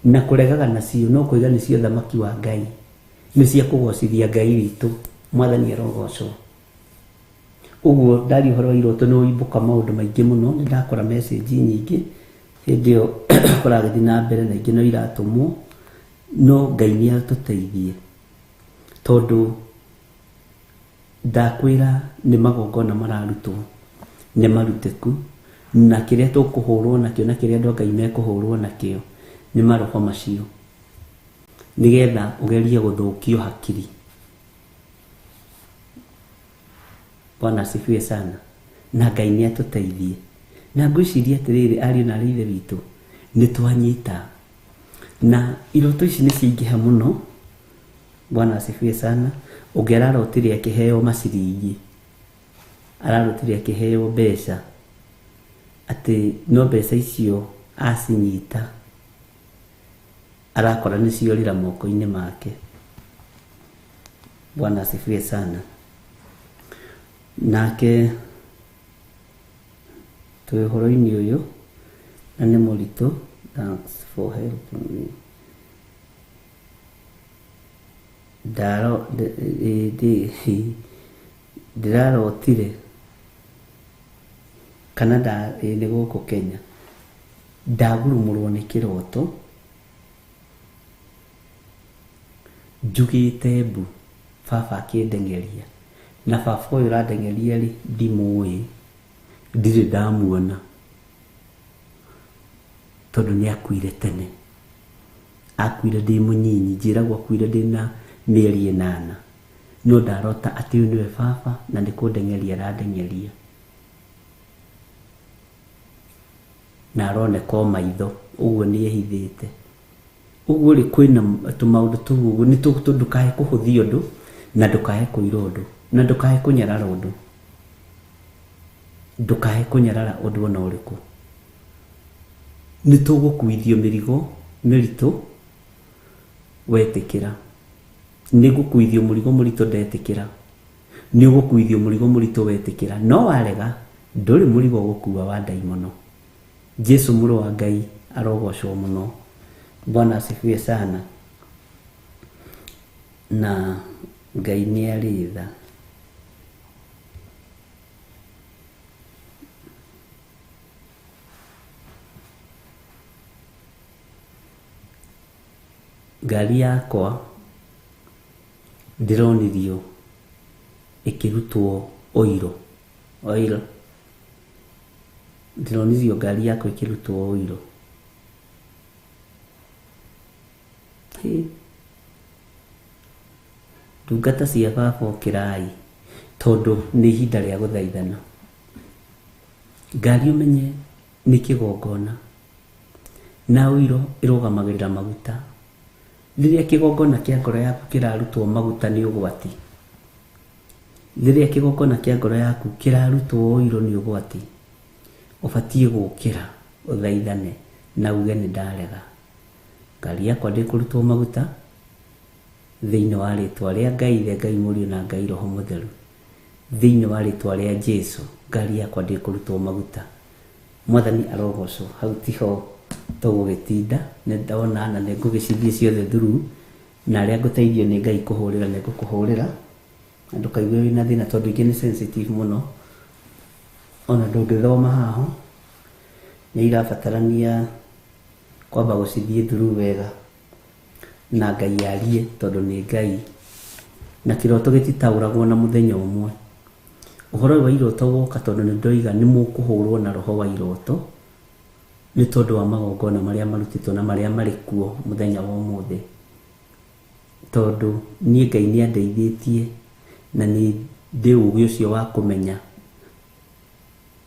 na kũregaga nacio, no kũiga nĩcio thamaki wa Ngai, nĩ cia kũgocithia Ngai witũ. Mwathani arogocwo. Ũguo ndaria ũhoro wa iroto nĩ ũimbũka maũndũ maingĩ mũno, nĩ ndakora message nyingĩ hĩndĩ ĩyo kũragĩthiĩ na mbere na ingĩ no iratũmwo, no Ngai nĩ atũteithie tondũ ndakwĩra nĩ magongona mararutwo nĩ marutĩku, na kĩrĩa tũkũhũrwo nakĩo na kĩrĩa andũ a Ngai mekũhũrwo nakĩo nĩ maroho macio, nĩgetha ũgerie gũthũkio hakiri. Bwana asifiwe sana. Na Ngai nĩ atũteithie. Na ngwĩciria atĩrĩrĩ, ariũ na aarĩ a Ithe witũ, nĩ twanyita na iroto ici nĩ ciaingĩha mũno. Bwana asifiwe sana. Ũngĩ ararotire akĩheo maciringi, ararotire akĩheo mbeca, atĩ no mbeca icio acinyita arakora nĩ ciorĩra moko-inĩ make. Bwana asifiwe sana. Nake twĩ ũhoro-inĩ ũyũ na nĩ mũritũ. Thanks for helping me. Ndĩrarotire kana nĩ gũkũ Kenya ndagurumũrwo nĩ kĩroto njugĩte mbu, baba akĩndengeria, na baba ũyũ ũrandengeria rĩ ndimũĩ, ndirĩ ndamuona tondũ nĩ akuire tene. Akuire ndĩ mũnyinyi, njĩragwo akuire ndĩna mĩeri 8, no ndarota atĩ ũyũ nĩwe baba na nĩ kũndengeria arandengeria, na aroneka o maitho, ũguo nĩ ehithĩte. Ũguo rĩ kwĩna tũmaũndũ tũu ũguo nĩ ndũkae kũhũthia ũndũ na ndũkae kũira ũndũ na ndũkae kũnyarara ũndũ, ndũkae kũnyarara ũndũ ona ũrĩkũ. Nĩ tũgũkuithio mĩrigo mĩritũ wetĩkĩra. Nĩ ngũkuithio mũrigo mũritũ ndetĩkĩra. Nĩ ũgũkuithio mũrigo mũritũ wetĩkĩra. No warega ndũrĩ mũrigo ũgũkua wa ndaimono. Jesu mũrũ wa Ngai arogocwo mũno. Bwana asifiwe sana. Na Ngai nĩ arĩ tha. Ngari yakwa ndĩronirio ĩkĩrutwo oiro oil ndĩronirio ngari yakwa ĩkĩrutwo oiro. Hĩ. Ndungata cia baba ũkĩrai tondũ nĩ ihinda rĩa gũthaithana. Ngari ũmenye nĩ kĩgongona na ũiro ĩrũgamagĩrĩra maguta. Rĩrĩa kĩgongona kĩa ngoro yaku kĩrarutwo maguta nĩ ũgwati. Rĩrĩa kĩgongona kĩa ngoro yaku kĩrarutwo ũiro nĩ ũgwati. Ũbatiĩ gũkĩra ũthaithane na uge nĩ ndarega. Ngari yakwa ndĩkũrutwo maguta thĩinĩ wa rĩtwa rĩa Ngai Ithe, Ngai Mũriũ na Ngai Roho Mũtheru. Thĩinĩ wa rĩtwa rĩa Jesu ngari yakwa ndĩkũrutwo maguta. Mwathani arogocwo. Hau tiho tũgũgĩtinda nĩ ndona na nĩ ngũgĩcithiĩ ciothe through na arĩa ngũteithio nĩ Ngai kũhũrĩra nĩ ngũkũhũrĩra na ndũkaigue wĩna thĩna tondũ ingĩ nĩ sensitive mũno ona ndũngĩthoma haho nĩ irabatarania kwamba gũcithiĩ through wega na Ngai arie tondũ nĩ Ngai na kĩroto gĩtitaũragwo na mũthenya ũmwe. Ũhoro ũyũ wa iroto woka tondũ nĩ ndoiga nĩ mũkũhũrwo na roho wa iroto nĩ tondũ wa magongona marĩa marutĩtwo na marĩa marĩ kuo mũthenya wa ũmũthĩ. Tondũ niĩ Ngai nĩ andeithĩtie na nĩ ndĩ ũgĩ ũcio wa kũmenya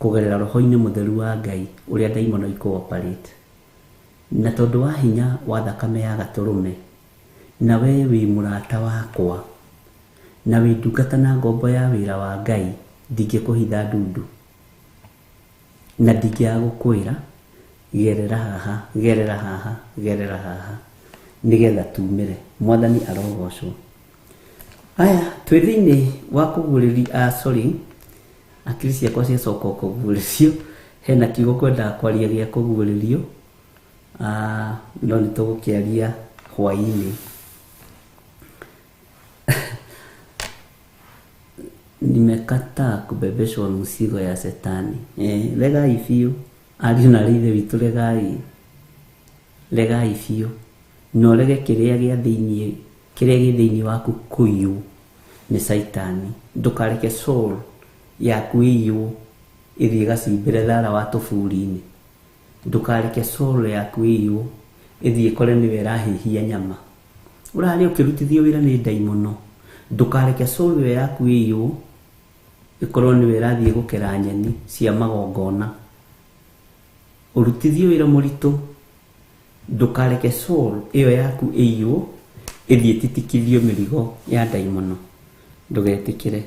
kũgerera roho-inĩ mũtheru wa Ngai ũrĩa ndaimono ikũ-operate. Na tondũ wa hinya wa thakame ya gatũrũme na we wĩ mũrata wakwa na wĩ ndungata na ngombo ya wĩra wa Ngai ndingĩkũhitha ndundu na ndingĩaga gũkwĩra gerera haha gerera haha gerera haha nĩgetha tumĩre. Mwathani arogocwo. Aya twĩ thĩinĩ wa kũguũrĩria, sorry, akiri ciakwa ciacoka kũguũrĩrio hena kiugo kwendaga kwaria gĩa kũguũrĩrio no nĩ tũgũkĩaria hwaĩ-inĩ. Nimekataa kubebeshwa mzigo ya setani. Regai biũ ariũ na arĩ ithe witũ, regai regai biũ na ũrege kĩrĩa gĩa thĩinĩ kĩrĩa gĩ thĩinĩ waku kũiywo nĩ caitani. Ndũkareke soul yaku ĩiywo ĩthiĩ ĩgacimbĩre thara wa tũburi-inĩ. Ndũkareke soul yaku ĩiywo ĩthiĩ ĩkore nĩwe ĩrahĩhia nyama. Ũrarĩa ũkĩrutithio wĩra nĩ ndaimono. Ndũkareke soul ĩyo yaku ĩiywo ĩkorwo nĩwe ĩrathiĩ gũkera nyeni cia magongona. Ũrutithio wĩra mũritũ. Ndũkareke soul ĩyo yaku ĩiywo ĩthiĩ ĩtitikithio mĩrigo ya ndaimono. Ndũgetĩkĩre.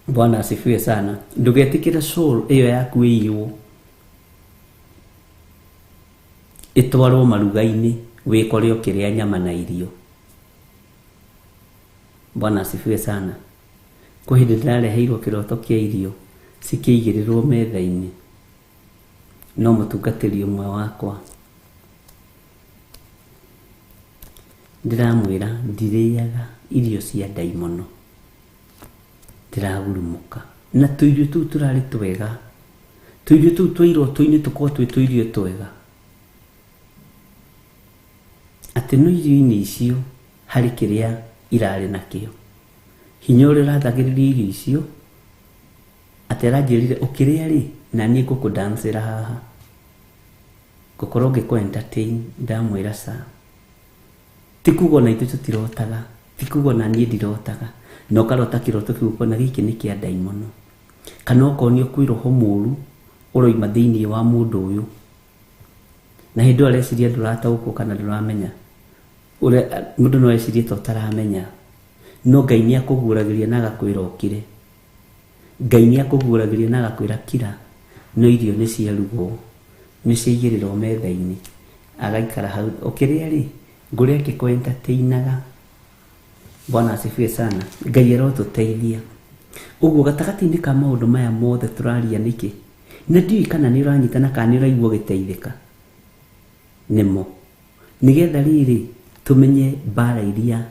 Bwana asifiwe sana. Ndũgetĩkĩre soul ĩyo yaku ĩiywo ĩtwarwo maruga-inĩ wĩkore ũkĩrĩa nyama na irio. Bwana asifiwe sana. Kwĩ hĩndĩ ndĩrareheirwo kĩroto kĩa irio cikĩigĩrĩrwo metha-inĩ no mũtungatĩri ũmwe wakwa ndĩramwĩra ndirĩaga irio cia ndaimono, ndĩragurumũka. Na tũirio tũu tũrarĩ twega, tũirio tũu twa iroto-inĩ tũkorwo twĩ tũirio twega, atĩ no irio-inĩ icio harĩ kĩrĩa irarĩ nakĩo. Hinya ũrĩa ũrathagĩrĩria irio icio atĩ aranjĩrire ũkĩrĩa rĩ na niĩ ngũkũdancĩra haha ngũkorwo ngĩkũ entertain. Ndamwĩra ca ti kuga ona ithuĩ tũtirotaga, ti kuga ona niĩ ndirotaga, na ũkarota kĩroto kĩu ũkona gĩkĩ nĩ kĩa ndaimono, kana ũkonio kwĩ roho mũru ũroima thĩinĩ wa mũndũ ũyũ na hĩndĩ ĩyo areciria ndũrataũkwo kana ndũramenya. Ũrĩa mũndũ no ecirie ta ũtaramenya, no Ngai nĩ akũguũragĩria na agakwĩra ũkire. Ngai nĩ akũguũragĩria na agakwĩra kira, no irio nĩ ciarugwo Nĩ ciaigĩrĩrwo metha-inĩ, agaikara hau ũkĩrĩa rĩ, ngũrĩa akĩkũ entertainaga. Bwana asifiwe sana. Ngai arotũteithia. Ũguo gatagatĩ-inĩ ka maũndũ maya mothe tũraria nĩkĩ, na ndiũĩ kana nĩ ũranyitana kana nĩ ũraigua ũgĩteithĩka nĩmo, nĩgetha rĩrĩ tũmenye mbara iria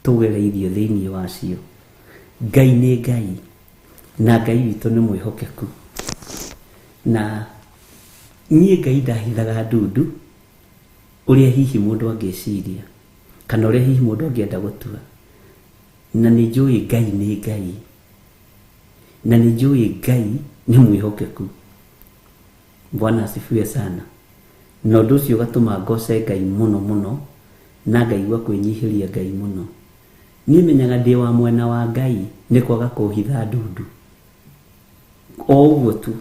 tũgereirio thĩinĩ wacio. Ngai nĩ Ngai, na Ngai witũ nĩ mwĩhokeku. Na niĩ Ngai ndahithaga ndundu ũrĩa hihi mũndũ angĩciria kana ũrĩa hihi mũndũ angĩenda gũtua. Na nĩ njũĩ Ngai nĩ Ngai, na nĩ njũĩ Ngai nĩ mwĩhokeku. Bwana asifiwe sana. Na ũndũ ũcio ũgatũma ngoce Ngai mũno mũno, na ngaigua kwĩnyihĩria Ngai mũno. Niĩ menyaga ndĩ wa mwena wa Ngai nĩ kwaga kũhitha ndundu. O ũguo tu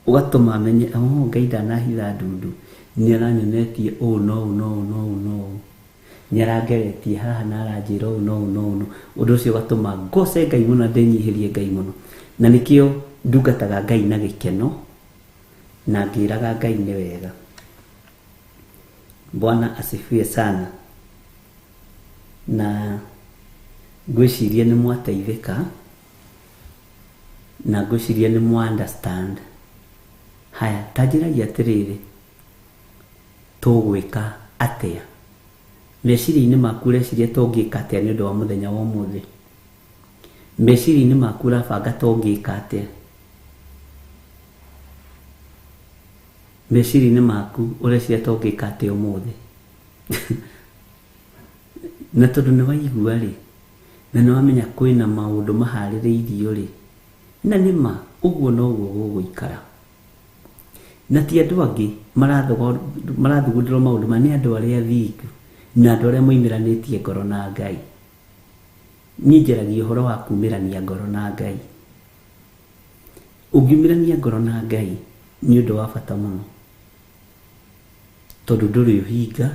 ũgatũma menye, oh, Ngai ndanahitha ndundu, nĩ aranyonetie ũũ na ũũ na ũũ na ũũ na ũũ, nĩ arangeretie haha na aranjĩra ũũ na ũũ na ũũ. Ũndũ ũcio ũgatũma ngoce Ngai mũno na ndĩnyihĩrie Ngai mũno. Na nĩkĩo ndungataga Ngai na gĩkeno na ngĩraga Ngai nĩ wega. Bwana asifiwe sana. Na ngwĩciria nĩ mwateithĩka, na ngwĩciria nĩ mwa understand. Haya, ta njĩragia atĩrĩrĩ, tũgwĩka atĩa? Meciria-inĩ maku ũreciria tũngĩka atĩa nĩ ũndũ wa mũthenya wa ũmũthĩ? Meciria-inĩ maku ũrabanga tũngĩka atĩa? Meciria-inĩ maku ũreciria tũngĩka atĩa ũmũthĩ? Na tondũ nĩ waigua rĩ, na nĩ wamenya kwĩna maũndũ maharĩrĩirio rĩ, na nĩ ma ũguo noguo gũgũikara. Na ti andũ angĩ marathugundĩrwo maũndũ maya, nĩ andũ arĩa athingu na andũ arĩa moimĩranĩtie ngoro na Ngai. Niĩ njaragia ũhoro wa kumĩrania ngoro na Ngai. Ũngiumĩrania ngoro na Ngai nĩ ũndũ wa bata mũno, tondũ ndũrĩ ũhinga,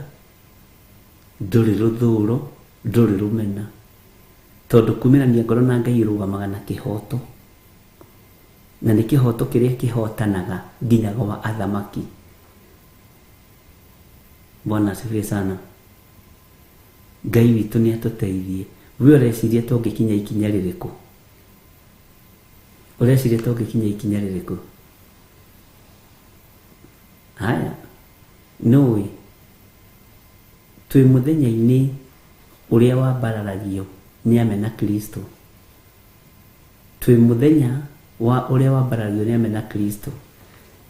ndũrĩ rũthũro, ndũrĩ rũmena, tondũ kumĩrania ngoro na Ngai ĩrũgamaga na kĩhoto, na nĩ kĩhoto kĩrĩa kĩhotanaga nginya gwa athamaki. Bwana asifiwe sana. Ngai witũ nĩ atũteithie. We ũreciria tũngĩkinya ikinya rĩrĩkũ? Ũreciria tũngĩkinya ikinya rĩrĩkũ? Haya, nũĩ twĩ mũthenya-inĩ ũrĩa wambararagio nĩ amena Kristo. Twĩ mũthenya wa ũrĩa wambararagio nĩ amena Kristo.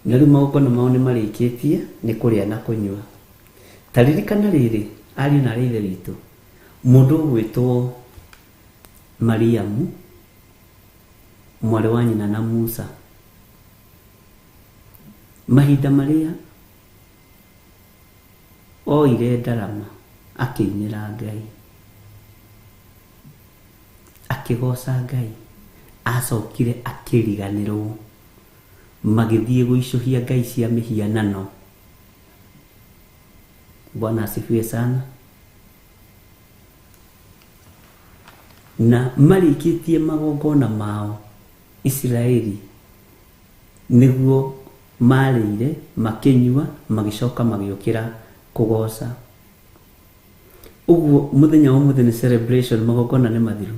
Na rĩu magongona mao nĩ marĩkĩtie nĩ kũrĩa na kũnyua. Ta ririkana rĩrĩ, ariũ na aarĩ a Ithe witũ, mũndũ ũgwĩtwo Mariamu, mwarĩ wa nyina na Musa, mahinda marĩa oire ndarama akĩinĩra Ngai, akĩgoca Ngai, acokire akĩriganĩrwo, magĩthiĩ gũicũhia ngai cia mĩhianano. Bwana asifiwe sana. Na marĩkĩtie magongona mao Isiraeli, nĩguo marĩire, makĩnyua, magĩcoka magĩũkĩra kũgoca. Ũguo mũthenya wa ũmũthĩ nĩ celebration, magongona nĩ mathiru.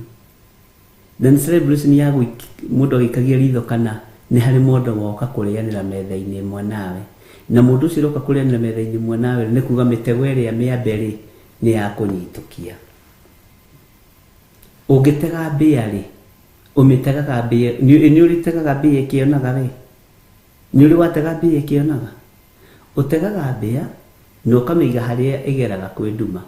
Na nĩ celebration ya mũndũ agĩikagia ritho kana nĩ harĩ mũndũ woka kũrĩanĩra metha-inĩ ĩmwe nawe. Na mũndũ ũcio ũroka kũrĩanĩra metha-inĩ ĩmwe nawe nĩ kuga mĩtego ĩrĩa mĩambe rĩ nĩ ya kũnyitũkia. Ũngĩtega mbĩa rĩ, ũmĩtegaga mbĩa, nĩ ũrĩtegaga mbĩa ĩkĩonaga we? Nĩ ũrĩ watega mbĩa ĩkĩonaga? Ũtegaga mbĩa na ũkamĩiga harĩa ĩgeraga kwĩ nduma.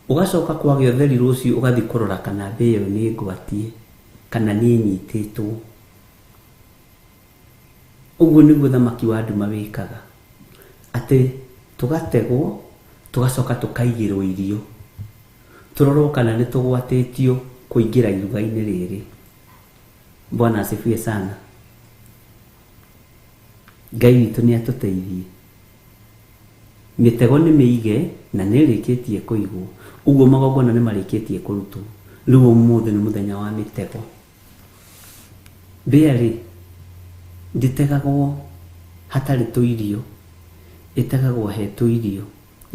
Ũgacoka kwagĩa ũtheri rũciũ ũgathiĩ kũrora kana mbĩa ĩyo nĩ ngwatie kana nĩ ĩnyitĩtwo. Ũguo nĩguo thamaki wa nduma wĩkaga, atĩ tũgategwo tũgacoka tũkaigĩrwo irio, tũrorwo kana nĩ tũgwatĩtio kũingĩra iruga-inĩ rĩrĩ. Bwana asifiwe sana. Ngai witũ nĩ atũteithie. Mĩtego nĩ mĩige na nĩ ĩrĩkĩtie kũigwo, ũguo magongona nĩ marĩkĩtie kũrutwo. Rĩu ũmũthĩ nĩ mũthenya wa mĩtego. Mbĩa rĩ, ndĩtegagwo Hatarĩ tũirio, ĩtegagwo he tũirio.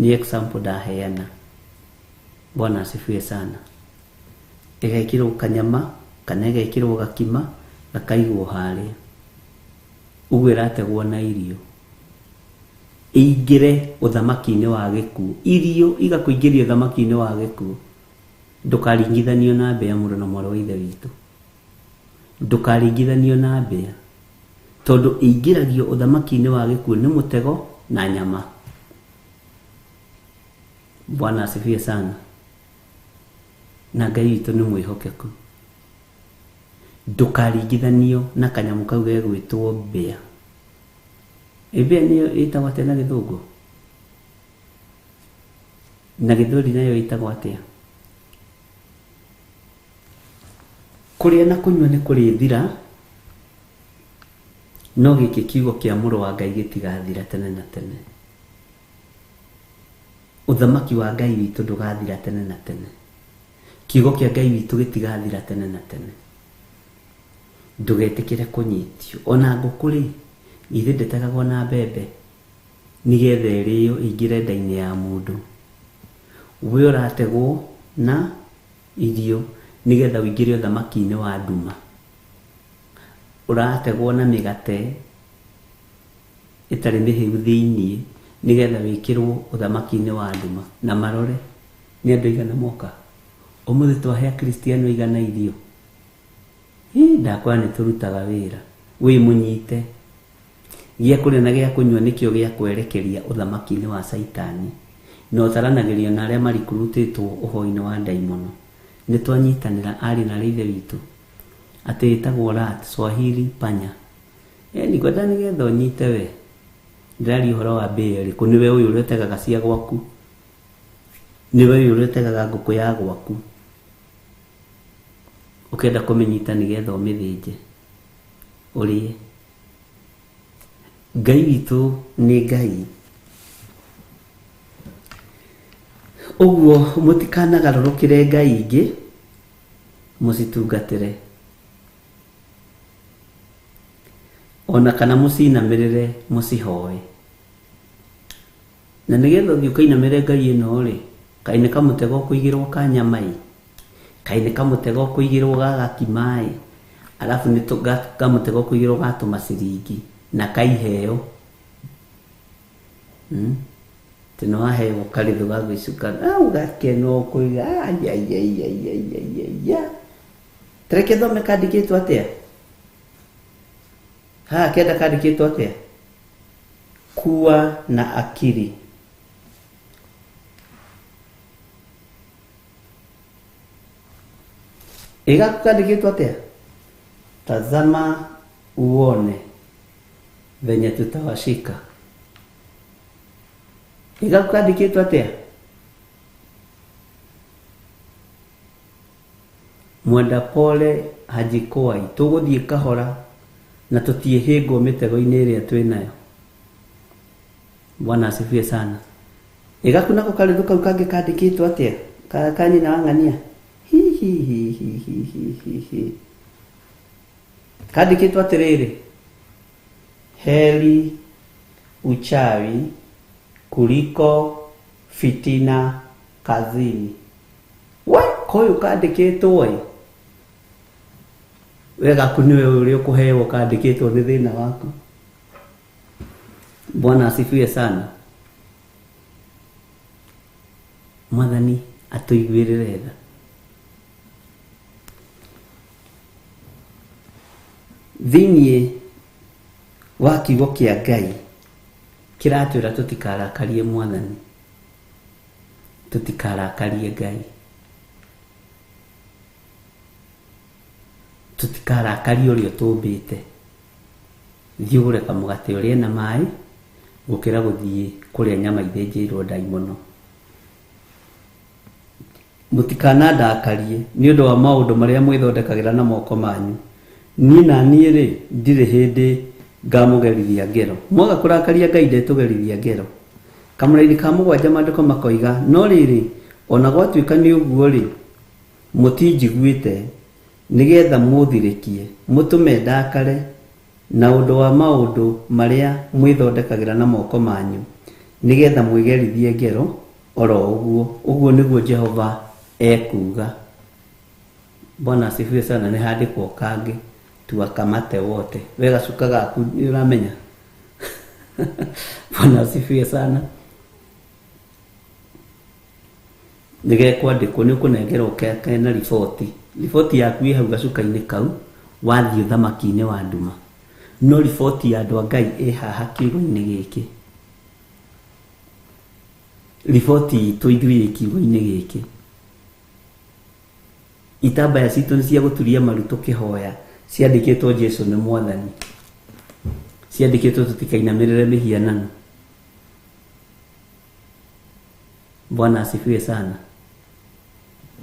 Nĩ example ndaheana. Bwana asifiwe sana. Ĩgekĩrwo kanyama kana ĩgekĩrwo gakima gakaigwo harĩa. Ũguo ĩrategwo na irio. Ĩingĩre ũthamaki-inĩ wa gĩkuũ. Irio igakũingĩria ũthamaki-inĩ wa gĩkuũ. Ndũkaringithanio na mbĩa mũrũ na mwarĩ wa ithe witũ. Ndũkaringithanio na mbĩa. Tondũ ĩingĩragio ũthamaki-inĩ wa gĩkuũ nĩ mũtego na nyama. Bwana asifiwe sana. Na Ngai witũ nĩ mwĩhokeku. Ndũkaringithanio na kanyamũ kau gegwĩtwo mbĩa. Ĩ mbĩa nĩyo ĩtagwo atĩa na gĩthũngũ? Na gĩthweri nayo ĩtagwo atĩa? Kũrĩa na kũnyua nĩ kũrĩthira, no gĩkĩ kiugo kĩa mũrũ wa Ngai gĩtigathira tene na tene. Ũthamaki wa Ngai witũ ndũgathira tene na tene. Kiugo kĩa Ngai witũ gĩtigathira tene na tene. Ndũgetĩkĩre kũnyitio. Ona ngũkũ rĩ, githĩ ndĩtegagwo na mbembe nĩgetha ĩrĩo ĩingĩre nda-inĩ ya mũndũ. We ũrategwo na irio nĩgetha ũingĩre ũthamaki-inĩ wa nduma. Ũrategwo na mĩgate ĩtarĩ mĩhĩu thĩiniĩ nĩgetha wĩkĩrwo ũthamaki-inĩ wa nduma. Na marore nĩ andũ aigana moka. Ũmũthĩ twahe akristiano aigana irio. Hĩ, ndakwĩra nĩ tũrutaga wĩra. Wĩ mũnyite. Gĩa kũrĩa na gĩa kũnyua nĩkĩo gĩa kwerekeria ũthamaki-inĩ wa Caitani. Na ũtaranagĩrio na arĩa marikurutĩtwo ũhoi-inĩ wa ndaimono. Nĩ twanyitanĩra arĩ na arĩ ithe witũ. Atĩ ĩtagwo rat, Swahili panya. Ĩni ngwenda nĩgetha ũnyite we. Ndĩraria ũhoro wa mbĩa ĩrĩkũ? Nĩwe ũyũ ũrĩa ũtegaga cia gwaku. Nĩwe ũyũ ũrĩa ũtegaga ngũkũ ya gwaku. Ũkenda kũmĩnyita nĩgetha ũmĩthĩnje. Ũrĩe. Ngai witũ nĩ Ngai. Ũguo mũtikanagarũrũkĩre ngai ingĩ mũcitungatĩre. Ona kana mũcinamĩrĩre mũcihoe. Na nĩgetha ũthiĩ ũkainamĩrĩre ngai ĩno rĩ, kaĩ nĩ kamũtego ũkũigĩrwo ka nyama ĩ, kaĩ nĩ kamũtego ũkũigĩrwo ga gakima ĩ, arabu nĩ kamũtego ũkũigĩrwo ga tũmaciringi na ka iheo. Atĩ nĩ waheo karĩthũ ga gwĩcuka, ũgakena ũkoiga aiaiaiaiaiaia. Ta reke thome kandĩkĩtwo atĩa? Haha kenda kandĩkĩtwo atĩa? Kuwa na akili. Ĩ gaku kandĩkĩtwo atĩa? Tazama uone venye tutawashika. Ĩ gaku kandĩkĩtwo atĩa? Mwenda pole hajikwai. Tũgũthiĩ kahora na tũtiĩhĩngwo mĩtego-inĩ ĩrĩa twĩnayo. Bwana asifiwe sana. Ĩ gaku nako karĩthũ kau kangĩ kandĩkĩtwo atĩa? Ka nyina wa ng'ania? Hi hi hi hi hi hi hi hi. Kandĩkĩtwo atĩrĩrĩ, heri uchawi kuliko fitina kazini. We koyũ kandĩkĩtwo ĩ, we gaku nĩwe ũrĩa ũkũheo kandĩkĩtwo nĩ thĩna waku. Bwana asifiwe sana. Mwathani atũiguĩrĩre tha. Thĩiniĩ wa kiugo kĩa Ngai kĩratwĩra tũtikarakarie Mwathani, tũtikarakarie Ngai, tũtikarakarie ũrĩa ũtũmbĩte. Thiĩ ũgũre kamũgate ũrĩe na maĩ gũkĩra gũthiĩ kũrĩa nyama ithĩnjĩirwo ndaimono. Mũtikanandakarie nĩ ũndũ wa maũndũ marĩa mwĩthondekagĩra na moko manyu. Niĩ na niĩ-rĩ, ndirĩ hĩndĩ ngamũgerithia ngero. Mwaga kũrakaria Ngai ndetũgerithia ngero. Kamũraini ka mũgwanja maandĩko makoiga, no rĩrĩ, o na gwatuĩka nĩ ũguo-rĩ, mũtinjiguĩte, nĩgetha mũũthirĩkie, mũtũme ndakare Na ũndũ wa maũndũ marĩa mwĩthondekagĩra na moko manyu, nĩgetha mwĩgerithie ngero oro ũguo. Ũguo nĩguo Jehova ekuuga. Bwana asifiwe sana. Nĩ handĩkwo kangĩ tuwakamate wote. We gacuka gaku nĩ ũramenya. Bwana asifiwe sana. Nĩ gekwandĩkwo, nĩ ũkũnengerwo kena riboti. Riboti yaku ĩ hau gacuka-inĩ kau wathiĩ ũthamaki-inĩ wa nduma. No riboti ya andũ a Ngai ĩ haha kiugo-inĩ gĩkĩ. Riboti itũ ithuĩ ĩ kiugo-inĩ gĩkĩ. Itambaya citũ nĩ cia gũturia maru tũkĩhoya, ciandĩkĩtwo Jesu nĩ Mwathani. Ciandĩkĩtwo tũtikainamĩrĩre mĩhianano. Bwana asifiwe sana.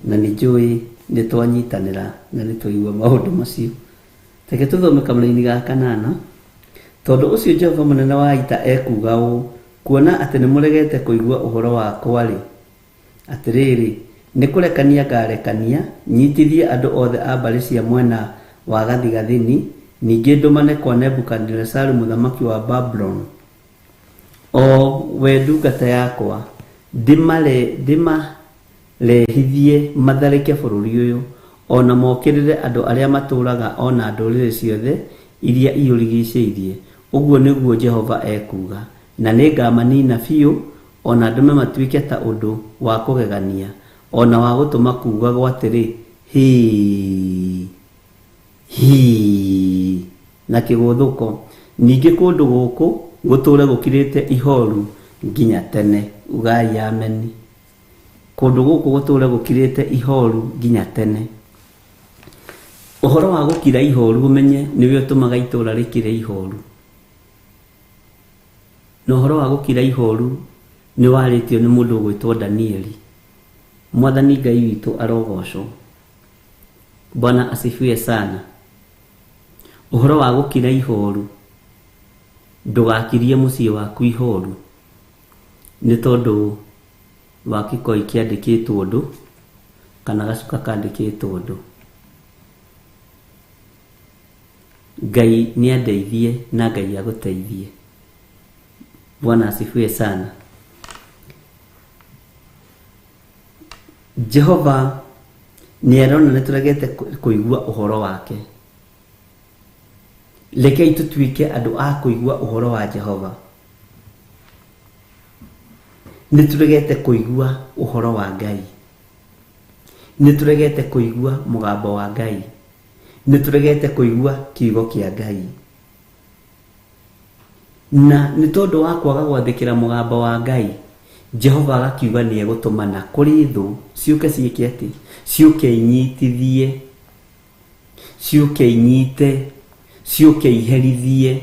Na nĩ njũĩ nĩ twanyitanĩra na nĩ twaigua maũndũ macio. Reke tũthome kamũraini ga kanana. Tondũ ũcio Jehova mũnene wa ita ekuuga ũũ, kuona atĩ nĩ mũregete kũigua ũhoro wakwa-rĩ, atĩrĩrĩ, nĩ kũrekania ngarekania, nyitithie andũ othe a mbarĩ cia mwena wa gathigathini, ningĩ ndũmane kwa Nebukadinezaru mũthamaki wa Babuloni, o we ndungata yakwa, ndĩmarehithie matharĩke bũrũri ũyũ, o na mokĩrĩre andũ arĩa matũũraga o na ndũrĩrĩ ciothe iria iũrigicĩirie. Ũguo nĩguo Jehova ekuuga. Na nĩngamanina biũ, o na ndũme matuĩke ta ũndũ wa kũgegania, o na wa gũtũma kuugagwo atĩrĩ, Hĩ! Hĩ! Na kĩgũthũko. Ningĩ kũndũ gũkũ gũtũũre gũkirĩte ihooru nginya tene. Ugai ameni. Kũndũ gũkũ gũtũũre gũkirĩte ihooru nginya tene. Ũhoro wa gũkira ihoru ũmenye nĩwe ũtũmaga itũũra rĩkire ihoru. Na ũhoro wa gũkira ihoru nĩ warĩtio nĩ mũndũ ũgwĩtwo Danieli. Mwathani Ngai witũ arogocwo. Bwana asifiwe sana. Ũhoro wa gũkira ihoru, ndũgakirie mũciĩ waku ihoru nĩ tondũ wa kĩkoi kĩandĩkĩtwo ũndũ kana gacuka kandĩkĩtwo ũndũ. Ngai nĩ andeithie na Ngai agũteithie. Bwana asifiwe sana. Jehova nĩ arona nĩ tũregete kũigua ũhoro wake. Rekei tũtuĩke andũ a kũigua ũhoro wa Jehova. Nĩ tũregete kũigua ũhoro wa Ngai. Nĩ tũregete kũigua mũgambo wa Ngai. Nĩ tũregete kũigua kiugo kĩa Ngai. Na nĩ tondũ wa kwaga gwathĩkĩra mũgambo wa Ngai, Jehova agakiuga nĩ egũtũmana kũrĩ thũ ciũke ciĩke atĩ, ciũke inyitithie, ciũke inyite, ciũke iherithie.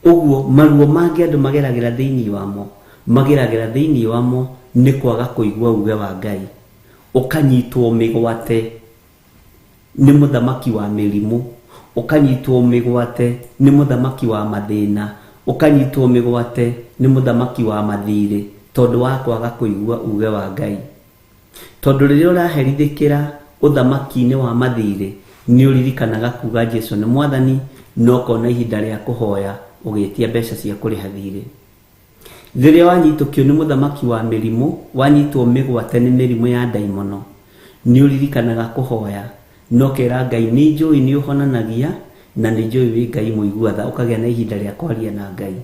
Ũguo maruo mangĩ andũ mageragĩra thĩinĩ wamo, mageragĩra thĩinĩ wamo nĩ kwaga kũigua uge wa Ngai. Ũkanyitwo mĩgwate nĩ mũthamaki wa mĩrimũ, ũkanyitwo mĩgwate nĩ mũthamaki wa mathĩna, ũkanyitwo mĩgwate nĩ mũthamaki wa mathirĩ, tondũ wa kwaga kũigua uge wa Ngai. Tondũ rĩrĩa ũraherithĩkĩra ũthamaki-inĩ wa mathirĩ, nĩ ũririkanaga kuga Jesu nĩ Mwathani, na ũkona ihinda rĩa kũhoya ũgĩtia mbeca cia kũrĩha thirĩ. Rĩrĩa wanyitũkio nĩ mũthamaki wa mĩrimũ, wanyitwo mĩgwate nĩ mĩrimũ ya ndaimono, nĩ ũririkanaga kũhoya, na ũkera Ngai nĩ njũĩ nĩ ũhonanagia, na nĩ njũĩ wĩ Ngai mũigua tha, ũkagĩa na ihinda rĩa kwaria na Ngai.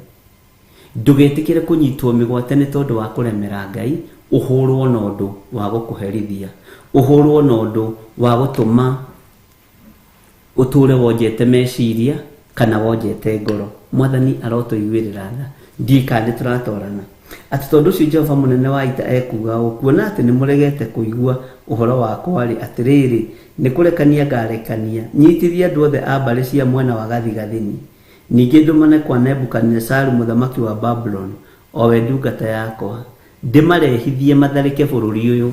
Ndũgetĩkĩre kũnyitwo mĩgwate nĩ tondũ wa kũremera Ngai, ũhũrwo na ũndũ wa gũkũherithia, ũhũrwo na ũndũ wa gũtũma ũtũre wonjete meciria kana wonjete ngoro. Mwathani arotũiguĩrĩra tha. Ndiũĩ kana nĩ tũratwarana. Atĩ tondũ ũcio Jehova mũnene wa ita ekuuga ũũ, kuona atĩ nĩ mũregete kũigua ũhoro wakwa-rĩ, atĩrĩrĩ, nĩ kũrekania ngarekania, nyitithie andũ othe a mbarĩ cia mwena wa gathigathini, ningĩ ndũmane kwa Nebukadinezaru mũthamaki wa Babuloni, o we ndungata yakwa, ndĩmarehithie matharĩke bũrũri ũyũ.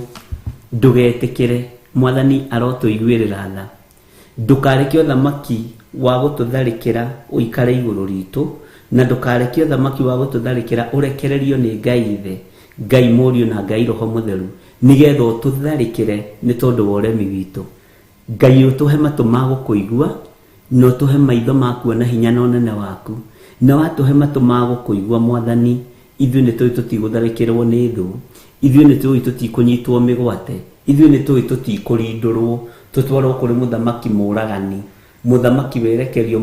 Ndũgetĩkĩre. Mwathani arotũiguĩrĩra tha. Ndũkareke ũthamaki wa gũtũtharĩkĩra ũikare igũrũ ritũ, na ndũkareke ũthamaki wa gũtũtharĩkĩra ũrekererio nĩ Ngai Ithe, Ngai Mũriũ na Ngai Roho Mũtheru, nĩgetha ũtũtharĩkĩre nĩ tondũ wa ũremi witũ. Ngai ũtũhe matũ ma gũkũigua, Na ũtũhe maitho ma kuona hinya na ũnene waku, na watũhe matũ ma gũkũigua Mwathani. Ithuĩ nĩ tũĩ tũtigũtharĩkĩrwo nĩ thũ, ithuĩ nĩ tũĩ tũtikũnyitwo mĩgwate, ithuĩ nĩ tũĩ tũtikũrindũrwo tũtwarwo kũrĩ mũthamaki mũragani, mũthamaki werekerio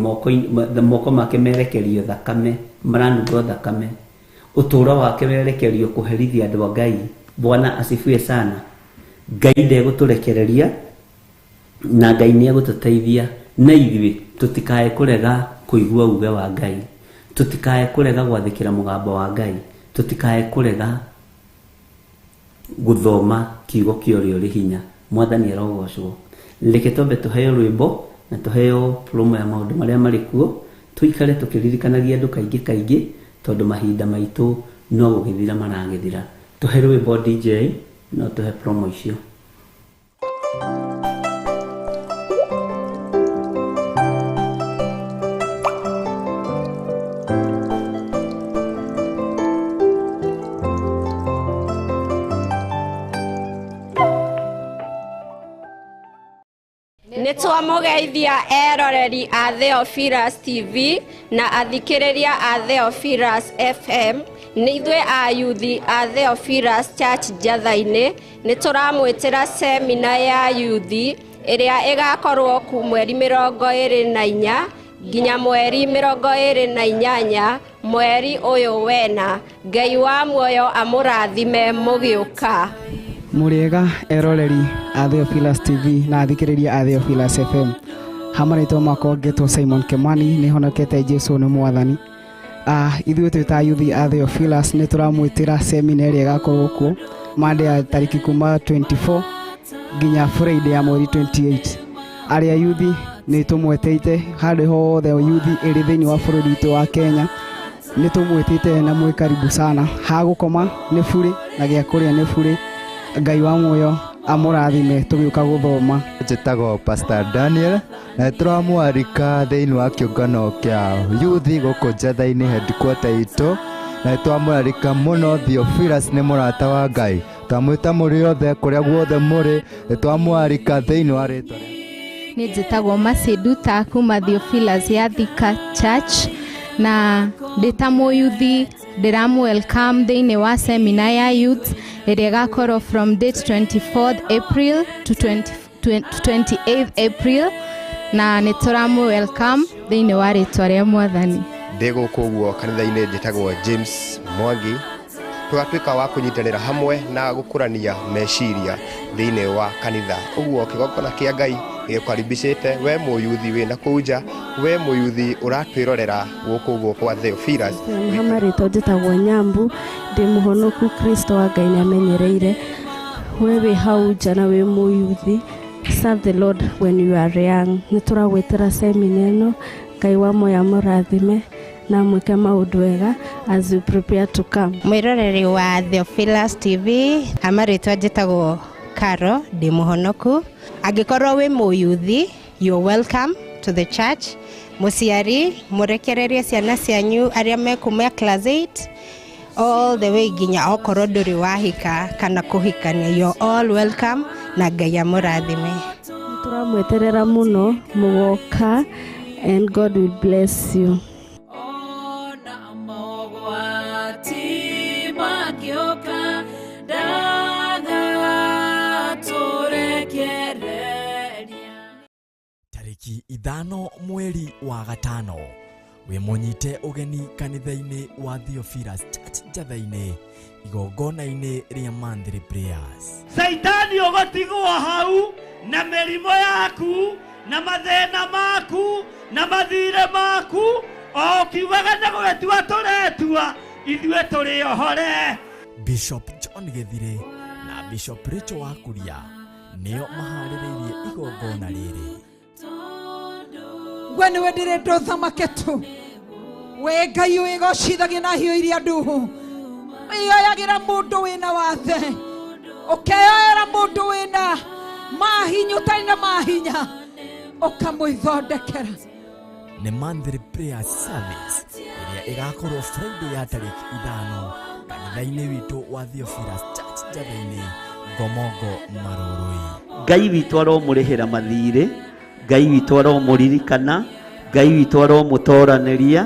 moko make merekerio thakame, maranungwo thakame, ũtũũro wake werekerio kũherithia andũ a Ngai. Bwana asifiwe sana. Ngai ndegũtũrekereria na Ngai nĩ egũtũteithia, na ithuĩ tũtikae kũrega kũigua uge wa Ngai, tũtikae kũrega gwathĩkĩra mũgambo wa Ngai, tũtikae kũrega gũthoma kiugo kĩa ũrĩa ũrĩ hinya. Mwathani arogocwo. Reke twambe tũheo rwĩmbo na tũheo promo ya maũndũ marĩa marĩ kuo, tũikare tũkĩririkanagia andũ kaingĩ kaingĩ, tondũ mahinda maitũ no gũgĩthira maragĩthira. Tũhe rwĩmbo DJ no tũhe promo icio. Nĩ twamũgeithia eroreri a Theophilus TV na athikĩrĩria a Theophilus FM. Nĩ ithuĩ a yuthi a Theophilus Church Njatha-inĩ. Nĩ tũramwĩtĩra semina ya yuthi ĩrĩa ĩgakorwo ku mweri 24 nginya mweri 28 mweri ũyũ wena. Ngai wa muoyo amũrathime mũgĩũka. Mũrĩega eroreri a Theophilus TV na athikĩrĩria a Theophilus FM. Hamarĩtwa makwa ngetwo Simon Kimani, nĩ honokete Jesu nĩ mwathani. Ithuĩ twĩ ta yuthi a Theophilus nĩ tũramwĩtĩra semina ĩrĩa ĩgakorwo kuo Monday ya tarĩki kuma 24 nginya Friday ya mweri 28. Arĩa yuthi nĩ tũmwetĩte handũ hothe yuthi ĩrĩ thĩinĩ wa bũrũri witũ wa Kenya, nĩ tũmwĩtĩte na mwĩ karibu sana. Ha gũkoma nĩ bure na gĩa kũrĩa nĩ bure. Ngai wa muoyo amũrathime tũgĩũka gũthoma. Njĩtagwo Pastor Daniel na tũramwarika thĩinĩ wa kĩũngano kĩa yuthi gũkũ Njatha-inĩ headquarter itũ, na twamũrarika mũno. Theophilus nĩ mũrata wa Ngai, twamwĩta mũrĩ othe kũrĩa guothe mũrĩ, twamwarika thĩinĩ wa rĩtwa rĩa. Nĩ njĩtagwo Maceduta kuma Theophilus ya Thika Church, na ndĩ ta mũyuthi ndĩramũ welcome thĩinĩ wa semina ya youth ĩrĩa ĩgakorwo from date 24th April to 28th April, na nĩ tũramũ welcome thĩinĩ wa rĩtwa rĩa Mwathani. Ndĩ gũkũ ũguo kanitha-inĩ njĩtagwo James Mwangi. Tũgatuĩka wa kũnyitanĩra hamwe na gũkũrania meciria thĩinĩ wa kanitha. Ũguo kĩgongona kĩa Ngai gĩgũkaribicĩte we mũyuthi wĩna kũu nja, we mũyuthi ũratwĩrorera gũkũ ũguo kwa Theophilus. Hamarĩtwa njĩtagwo Nyambu, ndĩ mũhonoku Kristo wa Ngai nĩ amenyereire. We wĩ hau nja na wĩ mũyuthi, serve the Lord when you are young. Nĩ tũragwĩtĩra semina ĩno, Ngai wa muoyo amũrathime na mwĩke maũndũ wega as you prepare to come. Mwĩroreri wa Theophilus TV, hamarĩtwa njĩtagwo Caro, ndĩ mũhonoku. Angĩkorwo wĩ mũyuthi, you're welcome to the church. Mũciari, mũrekererie ciana cianyu arĩa mekuma class 8 all the way nginya okorwo ndũrĩ wahika kana kũhikania, you're all welcome na Ngai amũrathime. Tũramweterera mũno mũgoka, and God will bless you. Tarĩki 5 mweri wa 5 wĩ mũnyite ũgeni kanitha-inĩ wa Theophilus Church Njatha-inĩ igongona-inĩ rĩa monthly prayers. Saitani ũgũtigwo hau na mĩrimũ yaku na mathĩna maku na mathirĩ maku, o ũkiugaga nĩ gũgĩtua tũretua, ithuĩ tũrĩ ohore. Bishop John Gĩthire na Bishop Rachel Wakuria nĩo maharĩrĩirie igongona rĩrĩ. We nĩwe ndĩrenda ũthamake tu, we Ngai wĩgocithagia na hiũ iria nduhu, wĩyoyagĩra mũndũ wĩna wathe, ũkeyoera mũndũ wĩna mahinya ũtarĩ na mahinya, ũkamwĩthondekera. Nĩ monthly prayer service ĩrĩa ĩgakorwo Friday ya tarĩki 5 kanitha-inĩ witũ wa Theophilus Church Njatha-inĩ, Ngomongo Marũrũi. Ngai witũ aromũrĩhĩra mathirĩ, Ngai witũ aromũririkana, Ngai witũ aromũtoranĩria,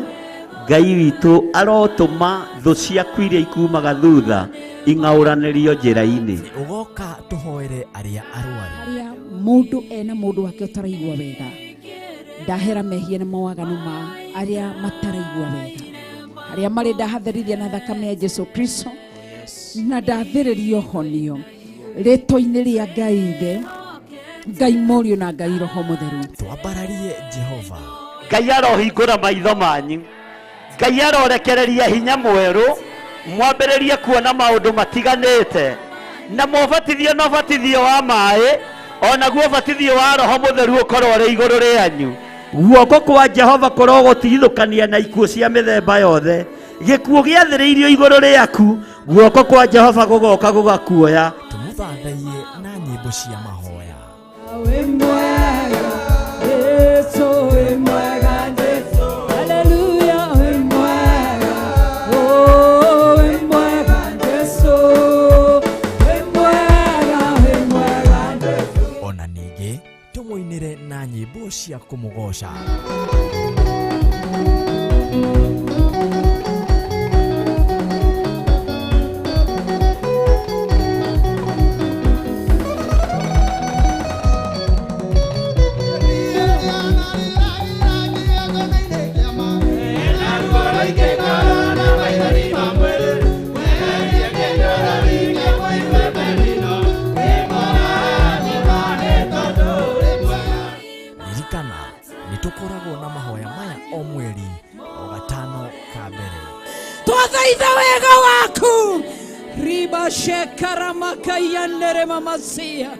Ngai witũ arotũma thũ ciaku iria ikumaga thutha ing'aũranĩrio njĩra-inĩ. Ũgoka tũhoere arĩa arwaru. Arĩa mũndũ ena mũndũ wake ũtaraigua wega, ndahera mehia na mawaganu ma arĩa mataraigua wega, arĩa marĩ ndahatherithia na thakame ya Jesu Kristo, na ndathĩrĩrio honio rĩtwa-inĩ rĩa Ngai Ithe, Ngai Mũriũ na Ngai Roho Mũtheru. Twambararie Jehova. Ngai arohingũra maitho manyu, Ngai arorekereria hinya mwerũ, mwambĩrĩrie kuona maũndũ matiganĩte, na mwabatithio na ũbatithio wa maĩ, onaguo ũbatithio wa Roho Mũtheru ũkorwo ũrĩ igũrũ rĩanyu. Guoko kwa Jehova kũrogũtigithũkania na ikuũ cia mĩthemba yothe. Gĩkuũ gĩathĩrĩirio igũrũ rĩaku, guoko kwa Jehova gũgoka gũgakuoya. Tũmũthathaiye na nyĩmbo cia mahoya. Wĩ mwega, Jesu wĩ mwega, Jesu. Haleluya, wĩ mwega, oh, wĩ mwega, Jesu. Wĩ mwega, wĩ mwega, Jesu. Ona ningĩ tũmũinĩre na nyĩmbo cia kũmũgoca. Ririkana nĩ tũkoragwo na mahoya maya o mweri o gatano ka mbere. Twathaitha wega waku riba shekaramakaiyanere mamasia.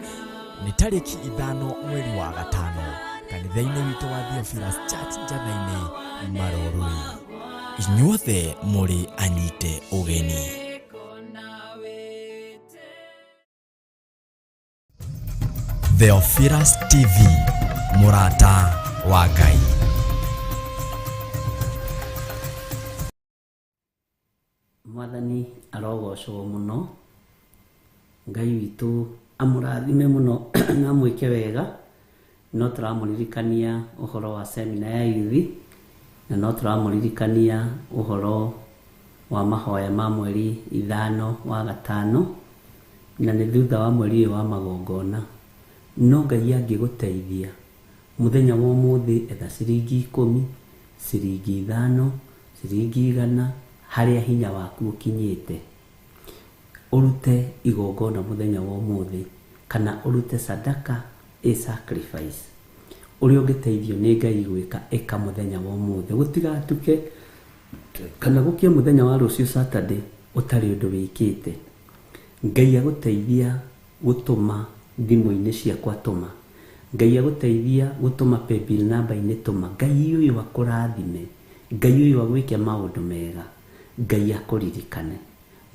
Nĩ tarĩki 5 mweri wa 5 kanitha-inĩ witũ wa Theophilus Church Njatha-inĩ Marorui. Inyuothe mũrĩ anyite ũgeni. Theophilus TV, mũrata wa Ngai. Mwathani arogocwo mũno, Ngai witũ amũrathime mũno na amwĩke wega. No tũramũririkania ũhoro wa semina ya yuthi, na no tũramũririkania ũhoro wa mahoya ma mweri 5 wa 5, na nĩ thutha wa mweri ũyũ wa magongona. No Ngai angĩgũteithia mũthenya wa ũmũthĩ, etha ciringi 10, ciringi 5, ciringi 100, harĩa hinya waku ũkinyĩte, ũrute igongona mũthenya wa ũmũthĩ, kana ũrute sadaka, a sacrifice ũrĩa ũngĩteithio nĩ Ngai gwĩka, ĩka mũthenya wa ũmũthĩ. Gũtigatuke kana gũkie mũthenya wa rũciũ Saturday ũtarĩ ũndũ wĩkĩte. Ngai agũteithia gũtũma thimũ-inĩ ciakwa, tũma. Ngai agũteithia gũtũma paybill number-inĩ, tũma. Ngai ũyũ akũrathime, Ngai ũyũ agwĩke maũndũ mega, Ngai akũririkane.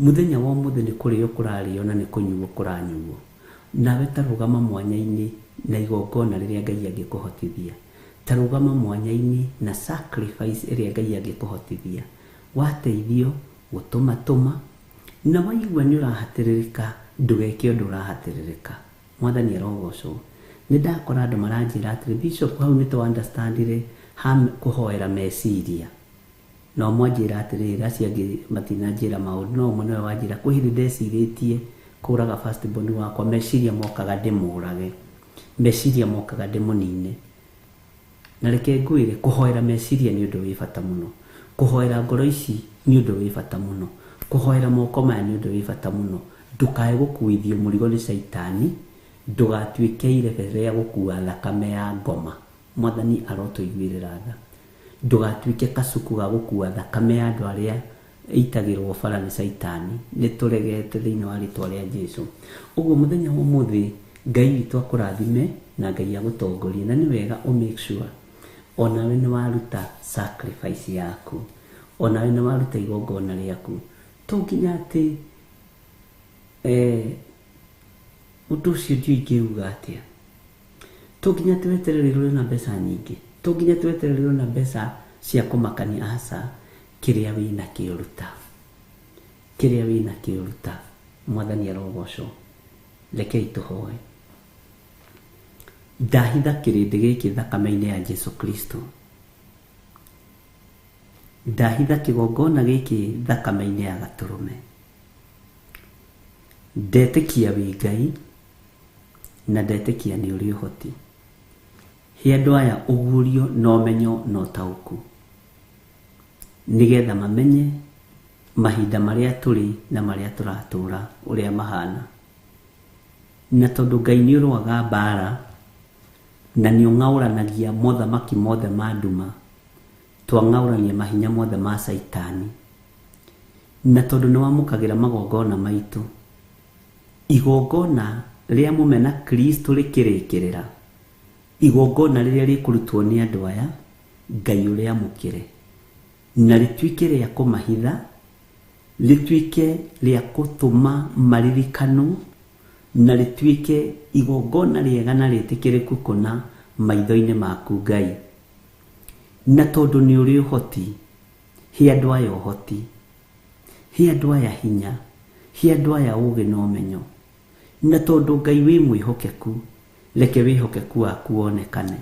Mũthenya wa ũmũthĩ nĩ kũrĩo kũrarĩo na nĩ kũnyuo kũranyuo. Nawe ta rũgama mwanya-inĩ na igongona rĩrĩa Ngai angĩkũhotithia. Ta rũgama mwanya-inĩ na sacrifice ĩrĩa Ngai angĩkũhotithia. Wateithio gũtũma tũma, na waigua nĩ ũrahatĩrĩrĩka, ndũgeke ũndũ ũrahatĩrĩrĩka. Mwathani arogocwo. Nĩ ndakora andũ maranjĩra atĩrĩ, Bishop, hau nĩ tũ understandire ha kũhoera meciria. No mwanjĩra atĩrĩrĩ, acio angĩ matinanjĩra maũndũ, no ũmwe nĩwe wanjĩra kwĩ hĩndĩ ndecirĩtie kũraga first born wakwa, meciria mokaga ndĩmũrage, meciria mokaga ndĩmũnine. Na reke ngwĩre, kũhoera meciria nĩ ũndũ wĩ bata mũno, kũhoera ngoro ici nĩ ũndũ wĩ bata mũno, kũhoera moko maya nĩ ũndũ wĩ bata mũno. Ndũkae gũkuithio mũrigo nĩ caitani, ndũgatuĩke irebe rĩa gũkua thakame ya ngoma. Mwathani arotũiguĩrĩra tha. Ndũgatuĩke kacuku ga gũkua thakame ya andũ arĩa ĩitagĩrwo bara nĩ caitani. Nĩ tũregete thĩinĩ wa rĩtwa rĩa Jesu. Ũguo mũthenya wa ũmũthĩ Ngai witũ akũrathime na Ngai agũtongorie, na nĩ wega ũ make sure onawe nĩ waruta sacrifice yaku, onawe nĩ waruta igongona rĩaku. To nginya atĩ ũndũ ũcio ndiũĩ ingĩuga atĩa. To nginya atĩ wetererirwo na mbeca nyingĩ, to nginya atĩ wetererirwo na mbeca cia kũmakania, aca. Kĩrĩa wĩna kĩo ruta, kĩrĩa wĩna kĩo ruta. Mwathani arogocwo. Rekei tũhoe. Ndahitha kĩrĩndĩ gĩkĩ thakame-inĩ ya Jesu Kristo. Ndahitha kĩgongona gĩkĩ thakame-inĩ ya gatũrũme. Ndetĩkia wĩ Ngai na ndetĩkia nĩ ũrĩ ũhoti. He andũ aya ũguũrio na ũmenyo na ũtaũku, nĩgetha mamenye mahinda marĩa tũrĩ na marĩa tũratũra ũrĩa mahana. Na tondũ Ngai nĩ ũrũaga mbara na nĩ ũng'aũranagia mothamaki mothe ma nduma, twang'aũrania mahinya mothe ma Caitani. Na tondũ nĩ wamũkagĩra magongona maitũ, igongona rĩa mũmena Kristo rĩkĩrĩkĩrĩra, igongona rĩrĩa rĩkũrutwo nĩ andũ aya, Ngai ũrĩamũkĩre na rĩtuĩke rĩa kũmahitha, rĩtuĩke rĩa gũtũma maririkanwo, na rĩtuĩke igongona rĩega na rĩtĩkĩrĩku kũna maitho-inĩ maku Ngai. Na tondũ nĩ ũrĩ ũhoti, he andũ aya ũhoti, he andũ aya hinya, he andũ aya ũũgĩ na ũmenyo. Na tondũ Ngai wĩ mwĩhokeku, reke wĩhokeku waku wonekane.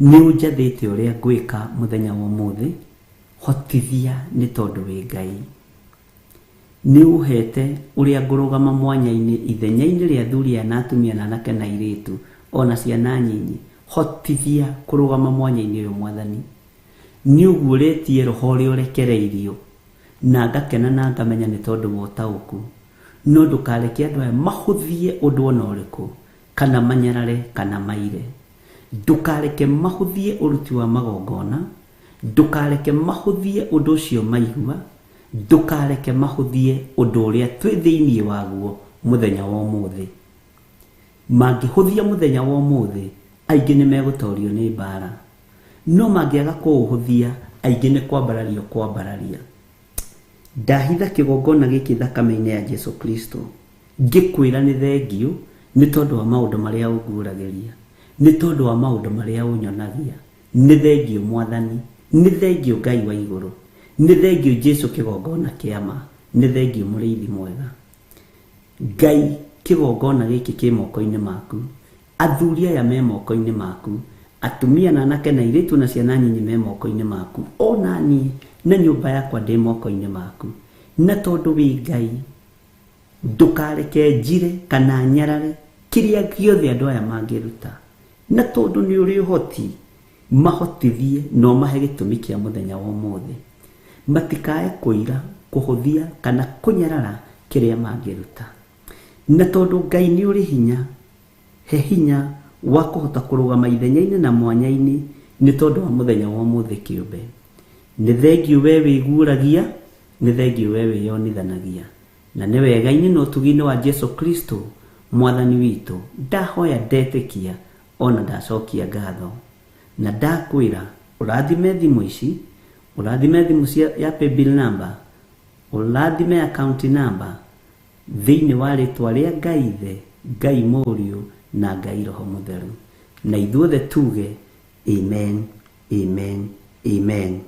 Nĩ ũnjathĩte ũrĩa ngwĩka mũthenya wa ũmũthĩ, hotithia nĩ tondũ wĩ Ngai. Nĩ ũhete ũrĩa ngũrũgama mwanya-inĩ ithenya-inĩ rĩa athuri aya na atumia na anake na airĩtu ona ciana nyinyi, hotithia kũrũgama mwanya-inĩ ũyũ Mwathani. Nĩ ũguũrĩtie roho ũrĩa ũrekereirio na ngakena na ngamenya nĩ tondũ wa ũtaũku. No ndũkareke andũ aya mahũthie ũndũ ona ũrĩkũ, kana manyarare kana maire. Ndũkareke mahũthie ũruti wa magongona, ndũkareke mahũthie ũndũ ũcio maigua, ndũkareke mahũthie ũndũ ũrĩa twĩ thĩinĩ waguo mũthenya wa ũmũthĩ. Mangĩhũthia mũthenya wa ũmũthĩ, aingĩ nĩ megũtorio nĩ mbara. No mangĩaga kũũhũthia, aingĩ nĩ kwambarario kwambararia. Ndahitha kĩgongona gĩkĩ thakame-inĩ ya Jesu Kristo, ngĩkwĩra nĩ thengiũ nĩ tondũ wa maũndũ marĩa ũnguũragĩria, nĩ tondũ wa maũndũ marĩa ũnyonagia. Nĩ thengiũ Mwathani, nĩ thengiũ Ngai wa igũrũ, nĩ thengiũ Jesu kĩgongona kĩa ma, nĩ thengiũ mũrĩithi mwega. Ngai, kĩgongona gĩkĩ kĩ moko-inĩ maku, athuri aya me moko-inĩ maku, atumia na anake na airĩtu na ciana nyinyi me moko-inĩ maku, ona niĩ na nyũmba yakwa ndĩ moko-inĩ maku. Na tondũ wĩ Ngai, ndũkareke njire kana nyarare kĩrĩa gĩothe andũ aya mangĩruta. Na tondũ nĩ ũrĩ ũhoti, mahotithie na ũmahe gĩtũmi kĩa mũthenya wa ũmũthĩ. Matikae kũira, kũhũthia kana kũnyarara kĩrĩa mangĩruta. Na tondũ Ngai nĩ ũrĩ hinya, he hinya wa kũhota kũrũgama ithenya-inĩ na mwanya-inĩ nĩ tondũ wa mũthenya wa ũmũthĩ kĩũmbe. Nĩ thengiũ we wĩguũragia, nĩ thengiũ we wĩyonithanagia. Na nĩ wega-inĩ na ũtugi-inĩ wa Jesu Kristo Mwathani witũ, ndahoya ndetĩkia ona ndacokia ngatho. Na ndakwĩra ũrathime thimũ ici, ũrathime thimũ cia ya paybill number, ũrathime account number thĩinĩ wa rĩtwa rĩa Ngai Ithe, Ngai Mũriũ na Ngai Roho Mũtheru. Na ithuothe tuge amen, amen, amen.